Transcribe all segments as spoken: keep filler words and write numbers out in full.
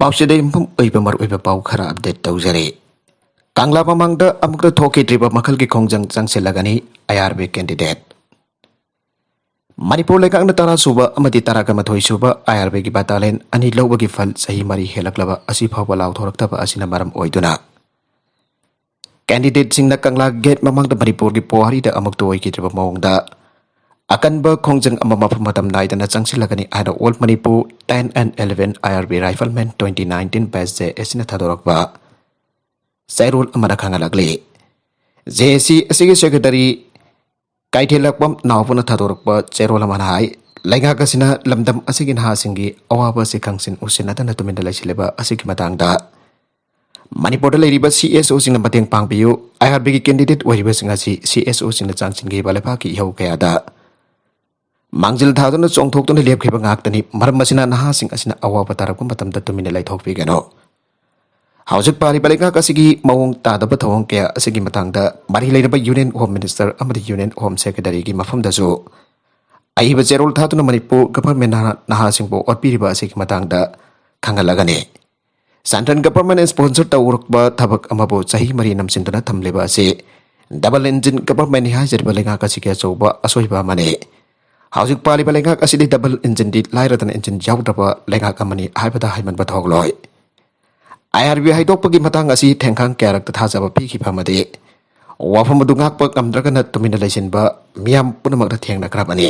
ꯄꯥꯎꯆꯦꯗ ꯌꯨꯝꯐꯝ ꯑꯣꯏꯕ ꯃꯔꯨꯑꯣꯏꯕ ꯄꯥꯎ ꯈꯔ ꯑꯞꯗꯦꯠ ꯇꯧꯖꯔꯤ꯫ ꯀꯪꯂꯥ ꯃꯃꯥꯡꯗ ꯑꯃꯨꯛꯇ ꯊꯣꯛꯈꯤꯗ꯭ꯔꯤꯕ ꯃꯈꯜꯒꯤ ꯈꯣꯡꯖꯪ ꯆꯪꯁꯤꯜꯂꯒꯅꯤ ꯑꯥꯏ ꯑꯥꯔ ꯕꯤ ꯀꯦꯟꯗꯤꯗꯦꯠ꯫ ꯃꯅꯤꯄꯨꯔ ꯂꯩꯉꯥꯛꯅ ꯇꯔꯥ ꯁꯨꯕ ꯑꯃꯗꯤ ꯇꯔꯥꯒ ꯃꯥꯊꯣꯏ ꯁꯨꯕ ꯑꯥꯏ ꯑꯥꯔ ꯕꯤꯒꯤ ꯕꯇꯥꯂꯤꯌꯟ ꯑꯅꯤ ꯂꯧꯕꯒꯤ ꯐꯜ ꯆꯍꯤ ꯃꯔꯤ ꯍꯦꯜꯂꯛꯂꯕ ꯑꯁꯤꯐꯥꯎꯕ ꯂꯥꯎꯊꯣꯔꯛꯇꯕ ꯑꯁꯤꯅ ꯃꯔꯝ ꯑꯣꯏꯗꯨꯅ ꯀꯦꯟꯗꯤꯗꯦꯠꯁꯤꯡꯅ ꯀꯪꯂꯥ ꯒꯦꯠ ꯃꯃꯥꯡꯗ ꯃꯅꯤꯄꯨꯔꯒꯤ ꯄꯨꯋꯥꯔꯤꯗ ꯑꯃꯨꯛꯇ ꯑꯣꯏꯈꯤꯗ꯭ꯔꯤꯕ ꯃꯑꯣꯡꯗ ꯑꯀꯟꯕ ꯈꯣꯡꯖꯪ ꯑꯃ ꯃꯐꯝ ꯃꯇꯝ ꯅꯥꯏꯗꯅ ꯆꯪꯁꯤꯜꯂꯒꯅꯤ ꯍꯥꯏꯅ All Manipur ten and eleven I R B Riflemen twenty nineteen batch J A C ꯅ ꯊꯥꯗꯣꯔꯛꯄ ꯆꯦꯔꯣꯜ ꯑꯃꯅ ꯈꯪꯍꯜꯂꯛꯂꯤ꯫ J A C ꯑꯁꯤꯒꯤ ꯁꯦꯀ꯭ꯔꯦꯇꯔꯤ ꯀꯩꯊꯦꯜꯂꯛꯄꯝ ꯅꯥꯎꯕꯅ ꯊꯥꯗꯣꯔꯛꯄ ꯆꯦꯔꯣꯜ ꯑꯃꯅ ꯍꯥꯏ, ꯂꯩꯉꯥꯛ ꯑꯁꯤꯅ ꯂꯝꯗꯝ ꯑꯁꯤꯒꯤ ꯅꯍꯥꯁꯤꯡꯒꯤ ꯑꯋꯥꯕ ꯑꯁꯤ ꯈꯪꯁꯤꯟ ꯎꯁꯤꯟꯅꯗꯅ ꯇꯨꯃꯤꯟꯅ ꯂꯩꯁꯤꯜꯂꯤꯕ ꯑꯁꯤꯒꯤ ꯃꯇꯥꯡꯗ ꯃꯅꯤꯄꯨꯔꯗ ꯂꯩꯔꯤꯕ C S O ꯁꯤꯡꯅ ꯃꯇꯦꯡ ꯄꯥꯡꯕꯤꯌꯨ, ꯑꯥꯏ ꯑꯥꯔ ꯕꯤꯒꯤ ꯀꯦꯟꯗꯤꯗꯦꯠ ꯑꯣꯏꯔꯤꯕꯁꯤꯡ ꯑꯁꯤ C S O ꯁꯤꯡꯅ ꯆꯥꯡꯁꯤꯟꯈꯤꯕ ꯂꯩꯕꯥꯛꯀꯤ ꯏꯍꯧ ꯀꯌꯥꯗ ꯃꯥꯡꯖꯤꯜ ꯊꯥꯗꯨꯅ ꯆꯣꯡꯊꯣꯛꯇꯨꯅ ꯂꯦꯞꯈꯤꯕ ꯉꯥꯛꯇꯅꯤ꯫ ꯃꯔꯝ ꯑꯁꯤꯅ ꯅꯍꯥꯁꯤꯡ ꯑꯁꯤꯅ ꯑꯋꯥꯕ ꯇꯥꯔꯛꯄ ꯃꯇꯝꯗ ꯇꯨꯃꯤꯟꯅ ꯂꯩꯊꯣꯛꯄꯤꯒꯅꯨ꯫ ꯍꯧꯖꯤꯛ ꯄꯥꯜꯂꯤꯕ ꯂꯩꯉꯥꯛ ꯑꯁꯤꯒꯤ ꯃꯑꯣꯡ ꯇꯥꯗꯕ ꯊꯧꯑꯣꯡ ꯀꯌꯥ ꯑꯁꯤꯒꯤ ꯃꯇꯥꯡꯗ ꯃꯔꯤ ꯂꯩꯅꯕ Union Home Minister ꯑꯃꯗꯤ Union Home Secretary ꯒꯤ ꯃꯐꯝꯗꯁꯨ ꯑꯏꯕ ꯆꯦꯔꯣꯜ ꯊꯥꯗꯨꯅ ꯃꯅꯤꯄꯨꯔ government ꯅ ꯅꯍꯥꯁꯤꯡꯕꯨ ꯑꯣꯠꯄꯤꯔꯤꯕ ꯑꯁꯤꯒꯤ ꯃꯇꯥꯡꯗ ꯈꯪꯍꯜꯂꯒꯅꯤ꯫ Central government sponsor ꯇꯧꯔꯛꯄ ꯊꯕꯛ ꯑꯃꯕꯨ ꯆꯍꯤ ꯃꯔꯤ ꯅꯝꯁꯤꯟꯗꯨꯅ ꯊꯝꯂꯤꯕ ꯑꯁꯤ double engine government ꯅꯤ ꯍꯥꯏꯖꯔꯤꯕ ꯂꯩꯉꯥꯛ ꯑꯁꯤꯒꯤ ꯑꯆꯧꯕ ꯑꯁꯣꯏꯕ ꯑꯃꯅꯤ꯫ ꯍꯧꯖꯤꯛ ꯄꯥꯜꯂꯤꯕ ꯂꯩꯉꯥꯛ ꯑꯁꯤꯗꯤ double engine ꯗꯤ ꯂꯥꯏꯔꯗꯅ engine ꯌꯥꯎꯗ꯭ꯔꯕ ꯂꯩꯉꯥꯛ ꯑꯃꯅꯤ ꯍꯥꯏꯕꯗ ꯍꯥꯏꯃꯟꯕ ꯊꯣꯛꯂꯣꯏ꯫ ꯑꯥꯏ ꯑꯥꯔ ꯕꯤ ꯍꯥꯏꯗꯣꯛꯄꯒꯤ ꯃꯇꯥꯡ ꯑꯁꯤ ꯊꯦꯡꯈꯥꯡ ꯀꯌꯥꯔꯛꯇ ꯊꯥꯖꯕ ꯄꯤꯈꯤꯕ ꯑꯃꯗꯤ ꯋꯥꯐꯝ ꯑꯗꯨ ꯉꯥꯛꯄ ꯉꯝꯗ꯭ꯔꯒꯅ ꯇꯨꯃꯤꯟꯅ ꯂꯩꯁꯤꯟꯕ ꯃꯤꯌꯥꯝ ꯄꯨꯝꯅꯃꯛꯅ ꯊꯦꯡꯅꯈ꯭ꯔꯕꯅꯤ꯫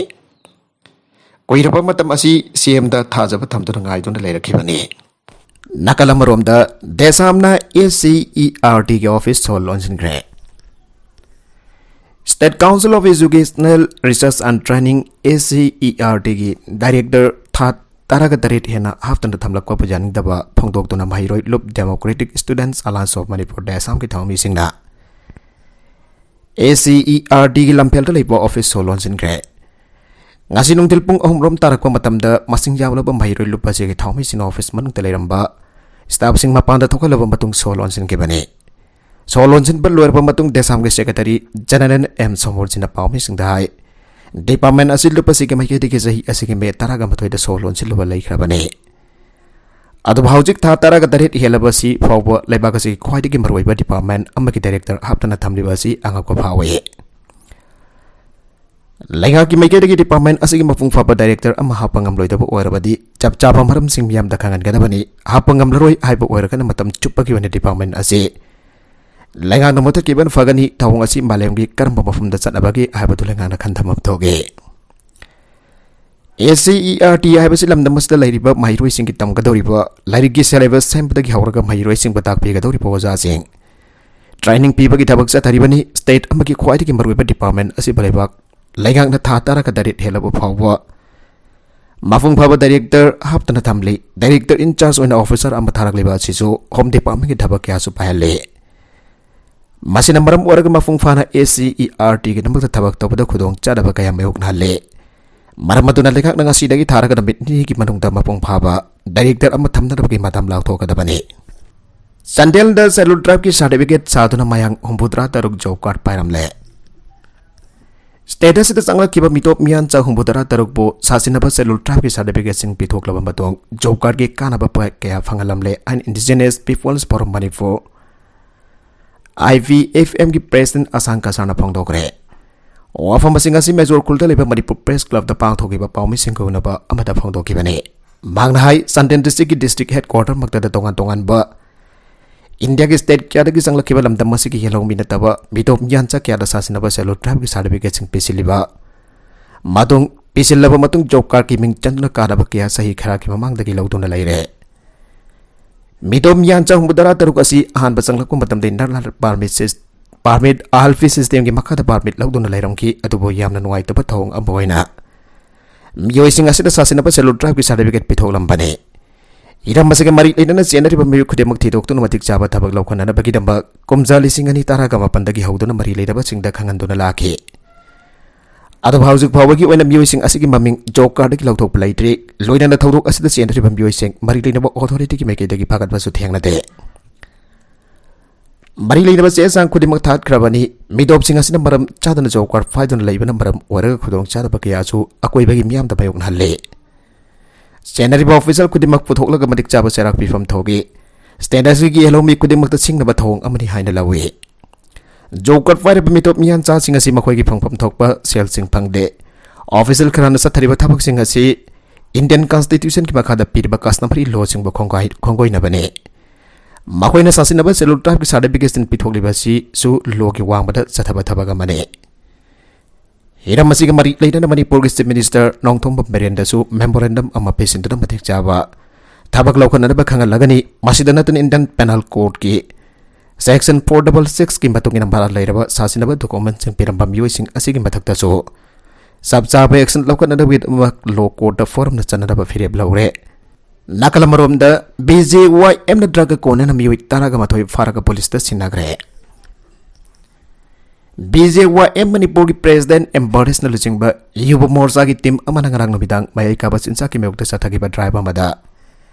ꯀꯨꯏꯔꯕ ꯃꯇꯝ ꯑꯁꯤ C M ꯗ ꯊꯥꯖꯕ ꯊꯝꯗꯨꯅ ꯉꯥꯏꯗꯨꯅ ꯂꯩꯔꯛꯈꯤꯕꯅꯤ꯫ ꯅꯥꯀꯜ ꯑꯃꯔꯣꯝꯗ, ꯗꯦꯁꯥꯝꯅ A C E R T ꯒꯤ office show ꯂꯣꯟꯁꯤꯟꯈ꯭ꯔꯦ꯫ State Council of Educational Research and Training, A C E R T ꯒꯤ director ꯊꯥ ꯇꯔꯥꯒ ꯇꯔꯦꯠ ꯍꯦꯟꯅ ꯍꯥꯞꯇꯅ ꯊꯝꯂꯛꯄꯕꯨ ꯌꯥꯅꯤꯡꯗꯕ ꯐꯣꯡꯗꯣꯛꯇꯨꯅ ꯃꯍꯩꯔꯣꯏ ꯂꯨꯞ Democratic Students Alliance of Manipur ꯗꯦꯁꯥꯝꯒꯤ ꯊꯧꯃꯤꯁꯤꯡꯅ A C E R T ꯒꯤ ꯂꯝꯐꯦꯜꯗ ꯂꯩꯕ office ꯁꯣ ꯂꯣꯟꯁꯤꯟꯈ꯭ꯔꯦ꯫ ꯉꯁꯤ ꯅꯨꯡꯊꯤꯜ ꯄꯨꯡ ꯑꯍꯨꯝ ꯔꯣꯝ ꯇꯥꯔꯛꯄ ꯃꯇꯝꯗ ꯃꯁꯤꯡ ꯌꯥꯝꯂꯕ ꯃꯍꯩꯔꯣꯏ ꯂꯨꯞ ꯑꯁꯤꯒꯤ ꯊꯧꯃꯤꯁꯤꯡꯅ office ꯃꯅꯨꯡꯗ ꯂꯩꯔꯝꯕ staff ꯁꯤꯡ ꯃꯄꯥꯟꯗ ꯊꯣꯛꯍꯜꯂꯕ ꯃꯇꯨꯡ ꯁꯣ ꯂꯣꯟꯁꯤꯟꯈꯤꯕꯅꯤ꯫ ꯁꯣ ꯂꯣꯟꯁꯤꯟꯕ ꯂꯣꯏꯔꯕ ꯃꯇꯨꯡ ꯗꯦꯁꯥꯝꯒꯤ secretary General M ꯁꯣꯃꯣꯔꯖꯤꯅ ꯄꯥꯎꯃꯤꯁꯤꯡꯗ ꯍꯥꯏ, department ꯑꯁꯤ ꯂꯨꯞ ꯑꯁꯤꯒꯤ ꯃꯥꯏꯀꯩꯗꯒꯤ ꯆꯍꯤ ꯑꯁꯤꯒꯤ ꯃꯦ ꯇꯔꯥꯒ ꯃꯥꯊꯣꯏꯗ ꯁꯣ ꯂꯣꯟꯁꯤꯜꯂꯨꯕ ꯂꯩꯈ꯭ꯔꯕꯅꯤ꯫ ꯑꯗꯨꯕꯨ ꯍꯧꯖꯤꯛ ꯊꯥ ꯇꯔꯥꯒ ꯇꯔꯦꯠ ꯍꯦꯜꯂꯕ ꯑꯁꯤ ꯐꯥꯎꯕ ꯂꯩꯕꯥꯛ ꯑꯁꯤꯒꯤ ꯈ꯭ꯋꯥꯏꯗꯒꯤ ꯃꯔꯨꯑꯣꯏꯕ department ꯑꯃꯒꯤ director ꯍꯥꯞꯇꯅ ꯊꯝꯂꯤꯕ ꯑꯁꯤ ꯑꯉꯛꯄ ꯐꯥꯎꯏ꯫ ꯂꯩꯉꯥꯛꯀꯤ ꯃꯥꯏꯀꯩꯗꯒꯤ department ꯑꯁꯤꯒꯤ ꯃꯄꯨꯡ ꯐꯥꯕ director ꯑꯃ ꯍꯥꯞꯄ ꯉꯝꯂꯣꯏꯗꯕ ꯑꯣꯏꯔꯕꯗꯤ ꯆꯞ ꯆꯥꯕ ꯃꯔꯝꯁꯤꯡ ꯃꯤꯌꯥꯝꯗ ꯈꯪꯍꯟꯒꯗꯕꯅꯤ꯫ ꯍꯥꯞꯄ ꯉꯝꯂꯔꯣꯏ ꯍꯥꯏꯕ ꯑꯣꯏꯔꯒꯅ ꯃꯇꯝ ꯆꯨꯞꯄꯒꯤ ꯑꯣꯏꯅ department ꯑꯁꯤ ꯂꯩꯉꯥꯛꯅ ꯃꯨꯊꯠꯈꯤꯕꯅ ꯐꯒꯅꯤ꯫ ꯊꯧꯑꯣꯡ ꯑꯁꯤ ꯃꯥꯂꯦꯝꯒꯤ ꯀꯔꯝꯕ ꯃꯐꯝꯗ ꯆꯠꯅꯕꯒꯦ ꯍꯥꯏꯕꯗꯨ ꯂꯩꯉꯥꯛꯅ ꯈꯟꯊꯕ ꯑꯃ ꯊꯣꯛꯏ꯫ S C E R T ꯍꯥꯏꯕꯁꯤ ꯂꯝꯗꯝ ꯑꯁꯤꯗ ꯂꯩꯔꯤꯕ ꯃꯍꯩꯔꯣꯏꯁꯤꯡꯒꯤ ꯇꯝꯒꯗꯧꯔꯤꯕ ꯂꯥꯏꯔꯤꯛꯀꯤ syllabus ꯁꯦꯝꯕꯗꯒꯤ ꯍꯧꯔꯒ ꯃꯍꯩꯔꯣꯏꯁꯤꯡꯕꯨ ꯇꯥꯛꯄꯤꯒꯗꯧꯔꯤꯕ ꯑꯣꯖꯥꯁꯤꯡ training ꯄꯤꯕꯒꯤ ꯊꯕꯛ ꯆꯠꯊꯔꯤꯕꯅꯤ꯫ State ꯑꯃꯒꯤ ꯈ꯭ꯋꯥꯏꯗꯒꯤ ꯃꯔꯨꯑꯣꯏꯕ department ꯑꯁꯤꯕꯨ ꯂꯩꯕꯥꯛ ꯂꯩꯉꯥꯛꯅ ꯊꯥ ꯇꯔꯥꯒ ꯇꯔꯦꯠ ꯍꯦꯜꯂꯕ ꯐꯥꯎꯕ ꯃꯄꯨꯡ ꯐꯥꯕ director ꯍꯥꯞꯇꯅ ꯊꯝꯂꯤ꯫ Director in charge ꯑꯣꯏꯅ officer ꯑꯃ ꯊꯥꯔꯛꯂꯤꯕ ꯑꯁꯤꯁꯨ home departmentꯀꯤ ꯊꯕꯛ ꯀꯌꯥꯁꯨ ꯄꯥꯏꯍꯜꯂꯤ꯫ ꯃꯁꯤꯅ ꯃꯔꯝ ꯑꯣꯏꯔꯒ ꯃꯄꯨꯡ ꯐꯥꯅ ꯑꯦꯁ ꯁꯤ ꯏ ꯑꯥꯔ ꯇꯤꯒꯤꯗꯃꯛꯇ ꯊꯕꯛ ꯇꯧꯕꯗ ꯈꯨꯗꯣꯡ ꯆꯥꯗꯕ ꯀꯌꯥ ꯃꯥꯌꯣꯛꯅꯍꯜꯂꯤ꯫ ꯃꯔꯝ ꯑꯗꯨꯅ ꯂꯩꯉꯥꯛꯅ ꯉꯁꯤꯗꯒꯤ ꯊꯥꯔꯒ ꯅꯨꯃꯤꯠ ꯅꯤꯅꯤꯒꯤ ꯃꯅꯨꯡꯗ ꯃꯄꯨꯡ ꯐꯥꯕ director ꯑꯃ ꯊꯝꯅꯅꯕꯒꯤ ꯃꯇꯝ ꯂꯥꯎꯊꯣꯛꯀꯗꯕꯅꯤ꯫ ꯆꯥꯟꯗꯦꯜꯗ scheduled tribeꯀꯤ certificate ꯁꯥꯗꯨꯅ ꯃꯌꯥꯡ ꯍꯨꯝꯐꯨꯇꯔꯥ ꯇꯔꯨꯛ job card ꯄꯥꯏꯔꯝꯂꯦ꯫ State ꯑꯁꯤꯗ ꯆꯪꯂꯛꯈꯤꯕ ꯃꯤꯇꯣꯞ ꯃꯤꯌꯥꯟꯆꯥ ꯍꯨꯝꯐꯨꯇꯔꯥ ꯇꯔꯨꯛꯄꯨ ꯁꯥꯁꯤꯟꯅꯕ scheduled tribeꯀꯤ certificateꯁꯤꯡ ꯄꯤꯊꯣꯛꯂꯕ ꯃꯇꯨꯡ job cardꯀꯤ ꯀꯥꯟꯅꯕ ꯄ-, ꯀꯌꯥ ꯐꯪꯍꯜꯂꯝꯂꯦ ꯍꯥꯏꯅ Indigenous People's Forum Manipur, I P F Mꯒꯤ president ꯑꯁꯥꯡ ꯀꯁꯥꯔꯅ ꯐꯣꯡꯗꯣꯛꯈ꯭ꯔꯦ꯫ ꯋꯥꯐꯝꯁꯤꯡ ꯑꯁꯤ ꯃꯦꯖꯣꯔ ꯈꯨꯜꯗ ꯂꯩꯕ ꯃꯅꯤꯄꯨꯔ Press Clubꯇ ꯄꯥꯡꯊꯣꯛꯈꯤꯕ ꯄꯥꯎꯃꯤꯁꯤꯡꯒ ꯎꯅꯕ ꯑꯃꯗ ꯐꯣꯡꯗꯣꯛꯈꯤꯕꯅꯤ꯫ ꯃꯍꯥꯛꯅ ꯍꯥꯏ, ꯆꯥꯟꯗꯦꯜ districtꯀꯤ district headquarterꯃꯛꯇꯗ ꯇꯣꯉꯥꯟ ꯇꯣꯉꯥꯟꯕ ꯏꯟꯗꯤꯌꯥꯒꯤ state ꯀꯌꯥꯗꯒꯤ ꯆꯪꯂꯛꯈꯤꯕ ꯂꯝꯗꯝ ꯑꯁꯤꯒꯤ ꯌꯦꯜꯍꯧꯃꯤ ꯅꯠꯇꯕ ꯃꯤꯇꯣꯞ ꯃꯤꯌꯥꯟꯆꯥ ꯀꯌꯥꯗ ꯁꯥꯁꯤꯟꯅꯕ scheduled tribeꯀꯤ certificateꯁꯤꯡ ꯄꯤꯁꯤꯜꯂꯤꯕ ꯃꯇꯨꯡ, ꯄꯤꯁꯤꯜꯂꯕ ꯃꯇꯨꯡ job cardꯀꯤ ꯃꯤꯡ ꯆꯟꯗꯨꯅ ꯀꯥꯟꯅꯕ ꯀꯌꯥ ꯆꯍꯤ ꯈꯔꯒꯤ ꯃꯃꯥꯡꯗꯒꯤ ꯂꯧꯗꯨꯅ ꯂꯩꯔꯦ꯫ ꯃꯤꯇꯣꯞ ꯃꯤꯌꯥꯟꯆꯥ ꯍꯨꯝꯐꯨꯇꯔꯥ ꯇꯔꯨꯛ ꯑꯁꯤ ꯑꯍꯥꯟꯕ ꯆꯪꯂꯛꯄ ꯃꯇꯝꯗ National Permit Sys-, Permit, ILP systemꯒꯤ ꯃꯈꯥꯗ permit ꯂꯧꯗꯨꯅ ꯂꯩꯔꯝꯈꯤ, ꯑꯗꯨꯕꯨ ꯌꯥꯝꯅ ꯅꯨꯡꯉꯥꯏꯇꯕ ꯊꯧꯑꯣꯡ ꯑꯃ ꯑꯣꯏꯅ ꯃꯤꯑꯣꯏꯁꯤꯡ ꯑꯁꯤꯗ ꯁꯥꯁꯤꯟꯅꯕ scheduled tribeꯀꯤ certificate ꯄꯤꯊꯣꯛꯂꯝꯕꯅꯤ꯫ ꯍꯤꯔꯝ ꯑꯁꯤꯒ ꯃꯔꯤ ꯂꯩꯅꯅ ꯆꯦꯟꯅꯔꯤꯕ ꯃꯤꯑꯣꯏ ꯈꯨꯗꯤꯡꯃꯛ ꯊꯤꯗꯣꯛꯇꯨꯅ ꯃꯇꯤꯛ ꯆꯥꯕ ꯊꯕꯛ ꯂꯧꯈꯠꯅꯅꯕꯒꯤꯗꯃꯛ ꯀꯨꯝꯖꯥ ꯂꯤꯁꯤꯡ ꯑꯅꯤ ꯇꯔꯥꯒ ꯃꯥꯄꯟꯗꯒꯤ ꯍꯧꯗꯨꯅ ꯃꯔꯤ ꯂꯩꯅꯕꯁꯤꯡꯗ ꯈꯪꯍꯟꯗꯨꯅ ꯂꯥꯛꯈꯤ꯫ ꯑꯗꯨꯕꯨ ꯍꯧꯖꯤꯛ ꯐꯥꯎꯕꯒꯤ ꯑꯣꯏꯅ ꯃꯤꯑꯣꯏꯁꯤꯡ ꯑꯁꯤꯒꯤ ꯃꯃꯤꯡ job cardꯗꯒꯤ ꯂꯧꯊꯣꯛꯄ ꯂꯩꯇ꯭ꯔꯤ꯫ ꯂꯣꯏꯅꯅ ꯊꯧꯗꯣꯛ ꯑꯁꯤꯗ ꯆꯦꯟꯅꯔꯤꯕ ꯃꯤꯑꯣꯏꯁꯤꯡ ꯃꯔꯤ ꯂꯩꯅꯕ authorityꯒꯤ ꯃꯥꯏꯀꯩꯗꯒꯤ ꯐꯒꯠꯄꯁꯨ ꯊꯦꯡꯅꯗꯦ꯫ ꯃꯔꯤ ꯂꯩꯅꯕ ꯆꯦ ꯆꯥꯡ ꯈꯨꯗꯤꯡꯃꯛ ꯊꯥꯠꯈ꯭ꯔꯕꯅꯤ꯫ ꯃꯤꯇꯣꯞꯁꯤꯡ ꯑꯁꯤꯅ ꯃꯔꯝ ꯆꯥꯗꯅ job card ꯄꯥꯏꯗꯨꯅ ꯂꯩꯕꯅ ꯃꯔꯝ ꯑꯣꯏꯔꯒ ꯈꯨꯗꯣꯡꯆꯥꯗꯕ ꯀꯌꯥꯁꯨ ꯑꯀꯣꯏꯕꯒꯤ ꯃꯤꯌꯥꯝꯗ ꯃꯥꯌꯣꯛꯅꯍꯜꯂꯤ꯫ ꯆꯦꯟꯅꯔꯤꯕ ꯑꯣꯐꯤꯁꯤꯌꯦꯜ ꯈꯨꯗꯤꯡꯃꯛ ꯄꯨꯊꯣꯛꯂꯒ ꯃꯇꯤꯛ ꯆꯥꯕ ꯆꯩꯔꯥꯛ ꯄꯤꯐꯝ ꯊꯣꯛꯏ꯫ ꯁ꯭ꯇꯦꯟꯗꯔꯁꯀꯤ ꯌꯦꯜꯍꯧꯃꯤ ꯈꯨꯗꯤꯡꯃꯛꯇ ꯁꯤꯡꯅꯕ ꯊꯧꯑꯣꯡ ꯑꯃꯅꯤ ꯍꯥꯏꯅ ꯂꯧꯏ꯫ ꯖꯣꯕ ꯀꯥꯔꯗ ꯄꯥꯏꯔꯤꯕ ꯃꯤꯇꯣꯞ ꯃꯤꯌꯥꯟꯆꯥꯁꯤꯡ ꯑꯁꯤ ꯃꯈꯣꯏꯒꯤ ꯐꯪꯐꯝ ꯊꯣꯛꯄ ꯁꯦꯜꯁꯤꯡ ꯐꯪꯗꯦ꯫ ꯑꯣꯐꯤꯁꯤꯌꯦꯜ ꯈꯔꯅ ꯆꯠꯊꯔꯤꯕ ꯊꯕꯛꯁꯤꯡ ꯑꯁꯤ ꯏꯟꯗꯤꯌꯟ ꯀꯟꯁꯇꯤꯇ꯭ꯌꯨꯁꯟꯒꯤ ꯃꯈꯥꯗ ꯄꯤꯔꯤꯕ ꯀꯁꯇꯃꯔꯤ ꯂꯣꯁꯤꯡꯕꯨ ꯈꯣꯡꯒꯥꯏ-, ꯈꯣꯡꯒꯣꯏꯅꯕꯅꯤ꯫ ꯃꯈꯣꯏꯅ ꯁꯥꯁꯤꯟꯅꯕ ꯁꯦꯂꯨꯜ ꯇ꯭ꯔꯥꯏꯕꯀꯤ ꯁꯥꯔꯇꯤꯐꯤꯀꯦꯠꯁꯤꯡ ꯄꯤꯊꯣꯛꯂꯤꯕ ꯑꯁꯤꯁꯨ ꯂꯣꯒꯤ ꯋꯥꯡꯃꯗ ꯆꯠꯊꯕ ꯊꯕꯛ ꯑꯃꯅꯤ꯫ ꯍꯤꯔꯝ ꯑꯁꯤꯒ ꯃꯔꯤ ꯂꯩꯅꯅ ꯃꯅꯤꯄꯨꯔꯒꯤ ꯆꯤꯐ ꯃꯤꯅꯤꯁꯇꯔ ꯅꯣꯡꯊꯣꯝꯕꯝ ꯕꯤꯔꯦꯟꯗꯁꯨ ꯃꯦꯃꯣꯔꯦꯟꯗꯝ ꯑꯃ ꯄꯤꯁꯤꯟꯗꯨꯅ ꯃꯇꯤꯛ ꯆꯥꯕ ꯊꯕꯛ ꯂꯧꯈꯠꯅꯅꯕ ꯈꯪꯍꯜꯂꯒꯅꯤ꯫ ꯃꯁꯤꯗ ꯅꯠꯇꯅ ꯏꯟꯗꯤꯌꯟ ꯄꯦꯅꯦꯜ ꯀꯣꯗꯀꯤ ꯁꯦꯛꯁꯟ ꯐꯣꯔ ꯗꯕꯜ ꯁꯤꯛꯁꯀꯤ ꯃꯇꯨꯡ ꯏꯟꯅ ꯃꯔꯥꯜ ꯂꯩꯔꯕ ꯁꯥꯁꯤꯟꯅꯕ ꯗꯣꯀꯨꯃꯦꯟꯁꯤꯡ ꯄꯤꯔꯝꯕ ꯃꯤꯑꯣꯏꯁꯤꯡ ꯑꯁꯤꯒꯤ ꯃꯊꯛꯇꯁꯨ ꯆꯞ ꯆꯥꯕ ꯑꯦꯛꯁꯟ ꯂꯧꯈꯠꯅꯅꯕꯒꯤꯗꯃꯛ ꯂꯣ ꯀꯣꯔꯠꯇ ꯐꯣꯔꯝꯅ ꯆꯠꯅꯅꯕ ꯐꯤꯔꯦꯞ ꯂꯧꯔꯦ꯫ ꯅꯥꯀꯜ ꯑꯃꯔꯣꯝꯗ, ꯕꯤ ꯖꯦ ꯋꯥꯏ ꯑꯦꯝꯅ ꯗ꯭ꯔꯒ ꯀꯣꯟꯅꯅ ꯃꯤꯑꯣꯏ ꯇꯔꯥꯒ ꯃꯥꯊꯣꯏ ꯐꯥꯔꯒ ꯄꯨꯂꯤꯁꯇ ꯁꯤꯟꯅꯈ꯭ꯔꯦ꯫ ꯕꯤ ꯖꯦ ꯋꯥꯏ ꯑꯦꯝ ꯃꯅꯤꯄꯨꯔꯒꯤ ꯄ꯭ꯔꯦꯁꯤꯗꯦꯟꯠ ꯑꯦꯝ ꯕꯔꯤꯁꯅ ꯂꯨꯆꯤꯡꯕ ꯌꯨꯕ ꯃꯣꯔꯆꯥꯒꯤ ꯇꯤꯝ ꯑꯃꯅ ꯉꯔꯥꯡ ꯅꯨꯃꯤꯗꯥꯡ ꯃꯌꯥꯏ ꯀꯥꯕ ꯆꯤꯟꯖꯥꯛꯀꯤ ꯃꯥꯌꯣꯛꯇ ꯆꯠꯊꯈꯤꯕ ꯗ꯭ꯔꯥꯏꯚ ꯑꯃꯗ